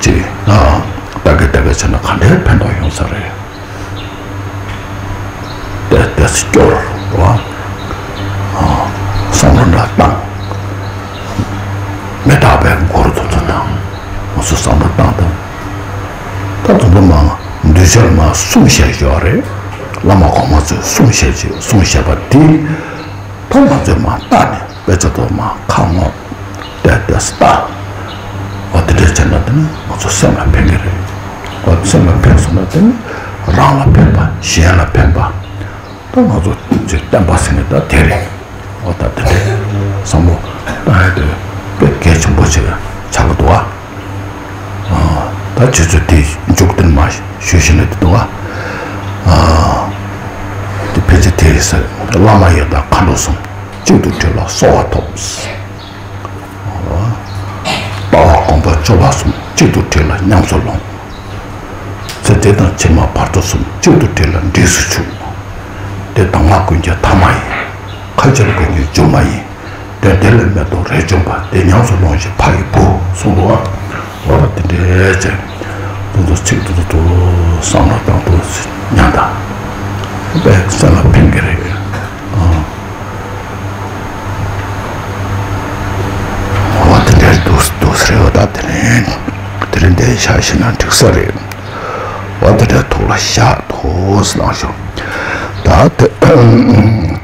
ཅིག་ལྟ་གི་ལྟ་གི་བྱས་ན་ག་འདྲའི་ཕན་ཐོགས་ཡོང་ས་རེད། ཏོག་ཙམ་སྐྱོ་རུ་བ། བསམ་བློ་འདྲ་བཏང་། མི་རྟག་པའི་སྒོ་རུ་དུ་ཚོ་དང་། ང་ཚོ་བསམ་བློ་བཏང་དང་། ད་དུང་དུ་མ་འདུས་བྱས་མ་གསུངས་བཞག་ཡོད་རེད། བླ་མ་གོང་མ་ཚོས་གསུངས་བཞག་ཅིག་གསུངས་བཞག་པ་འདི། ད་ང་ཚོས་མ་བལྟས་ནས་དཔེ་ཆ་དུ་མ་ཁ་ངོ་ཏོག་ཙམ་ལྟ། འོ་ དེ་འདྲ་བྱས་ན་དེ་ནི་ང་ཚོ་སེམས་ལ་ཕན་གྱི་རེད། ཨོ་སེམས་ལ་ཕན་སོང་ན་དེ་ནི་རང་ལ་ཕན་པ་གཞན་ལ་ཕན་པ། ད་ང་ཚོ་ཅིག་བསྟན་པ་ཟེར་ནས་ད་དེ་རེད། ཨོ་ད་དེ་རེད་བསམ་བློ་བཏང་ཡ་དེ་དཔེ་གལ་ཆེན་པོ་ཅིག་ཆགས་ཀྱི་འདུག་ཨ། ད་ཁྱེད་ཚོས་དེ་མཇུག་དེ་མ་ཞུས་ཤིག་ན་དེ་འདུག་ཨ། ཨ། དེ་ཕལ་ཆེར་དེ་རེད་ཟེར། བླ་མ་ཡི་དམ་མཁའ་འགྲོ་གསུམ། གཅིག་ཏུ་དྲིལ་ལ་གསོལ་བ་ཐོབ། ལྟ་བ་སྒོམ་པ་སྤྱོད་པ་གསུམ། གཅིག་ཏུ་དྲིལ་ལ་ཉམས་སུ་ལོངས། ཚེ་འདི་དང་ཕྱི་མ་བར་དོ་གསུམ། གཅིག་ཏུ་དྲིལ་ལ་འབྲས་སུ་ཆུད། དེ་དང་མ་ཀུན་གྱི་ཐ་མ་ཡིན། ཁ་ཆེར་དགོས་ཀྱི་སྒྱུ་མ་ཡིན། དོན་དེ་ལས་མེ་ཏོག་རས་ཆུང་པ། དེ་ཉམས་སུ་ལོངས་ཤིག་ཕ་ཡི་བུ། གསུངས་འདུག་བ། འོ་ད་དེ་འདྲའི་ཅན། དེ་ཚོ་ཚིག་ཏུ་ཏུ་ཏུ་བསམ་བློ་བཏང་དུས་ཉན་དང་། དཔེ་སེམས་ལ་ཕན་གྱི་རེད། ཨ། འོ་དེ་འདྲའི་འདུག་འདུག་ཟེར་བ་ད་དེ་རིང་། དེ་རིང་འདི་བཞག་ཤེས་ན་འགྲིག་ས་རེད། འོ་དེ་འདྲའི་ཐོག་ལ་བཞག་ཐོག་སྣང་ཞོག་ད་དེ་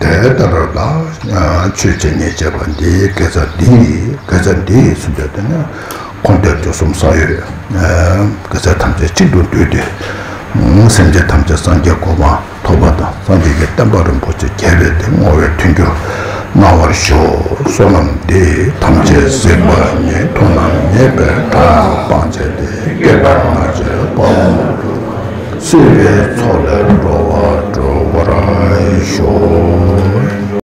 དེ་ལྟར་ལ་ཆོས་ཅན་ཉེར་སྤྱོད་པ་འདིའི་དགེ་རྩ་འདི་དགེ་རྩ་འདི་ཟེར་འདོད་དེ་ནི། འཁོར་འདས་སྡུག་གསུམ་བསམ་ཡས། དགེ་རྩ་ཐམས་ཅད་གཅིག་ཏུ་བསྡུས་ཏེ། སེམས་ཅན་ཐམས་ཅད་སངས་རྒྱས་གོ་འཕང་ཐོབ་པ་དང་། སངས་རྒྱས་ཀྱི་བསྟན་པ་རིན་པོ་ཆེ་རྒྱས་པའི་དེ་བསྔོ་བའི་མཐུན་འགྱུར་གནང་བར་ཤོག་བསོད་ནམས་འདི་ཐམས་ཅད་གཟིགས་པ་ཉིད། ཐོབ་རྣམས་ཉེས་པའི་དགྲ་རྣམས་ཕམ་བྱས་ཏེ། སྐྱེ་རྒ་ན་འཆིའི་རྦ་ཀློང་འཁྲུགས། སྲིད་པའི་མཚོ་ལས་འགྲོ་བ་སྒྲོལ་བར་ཤོག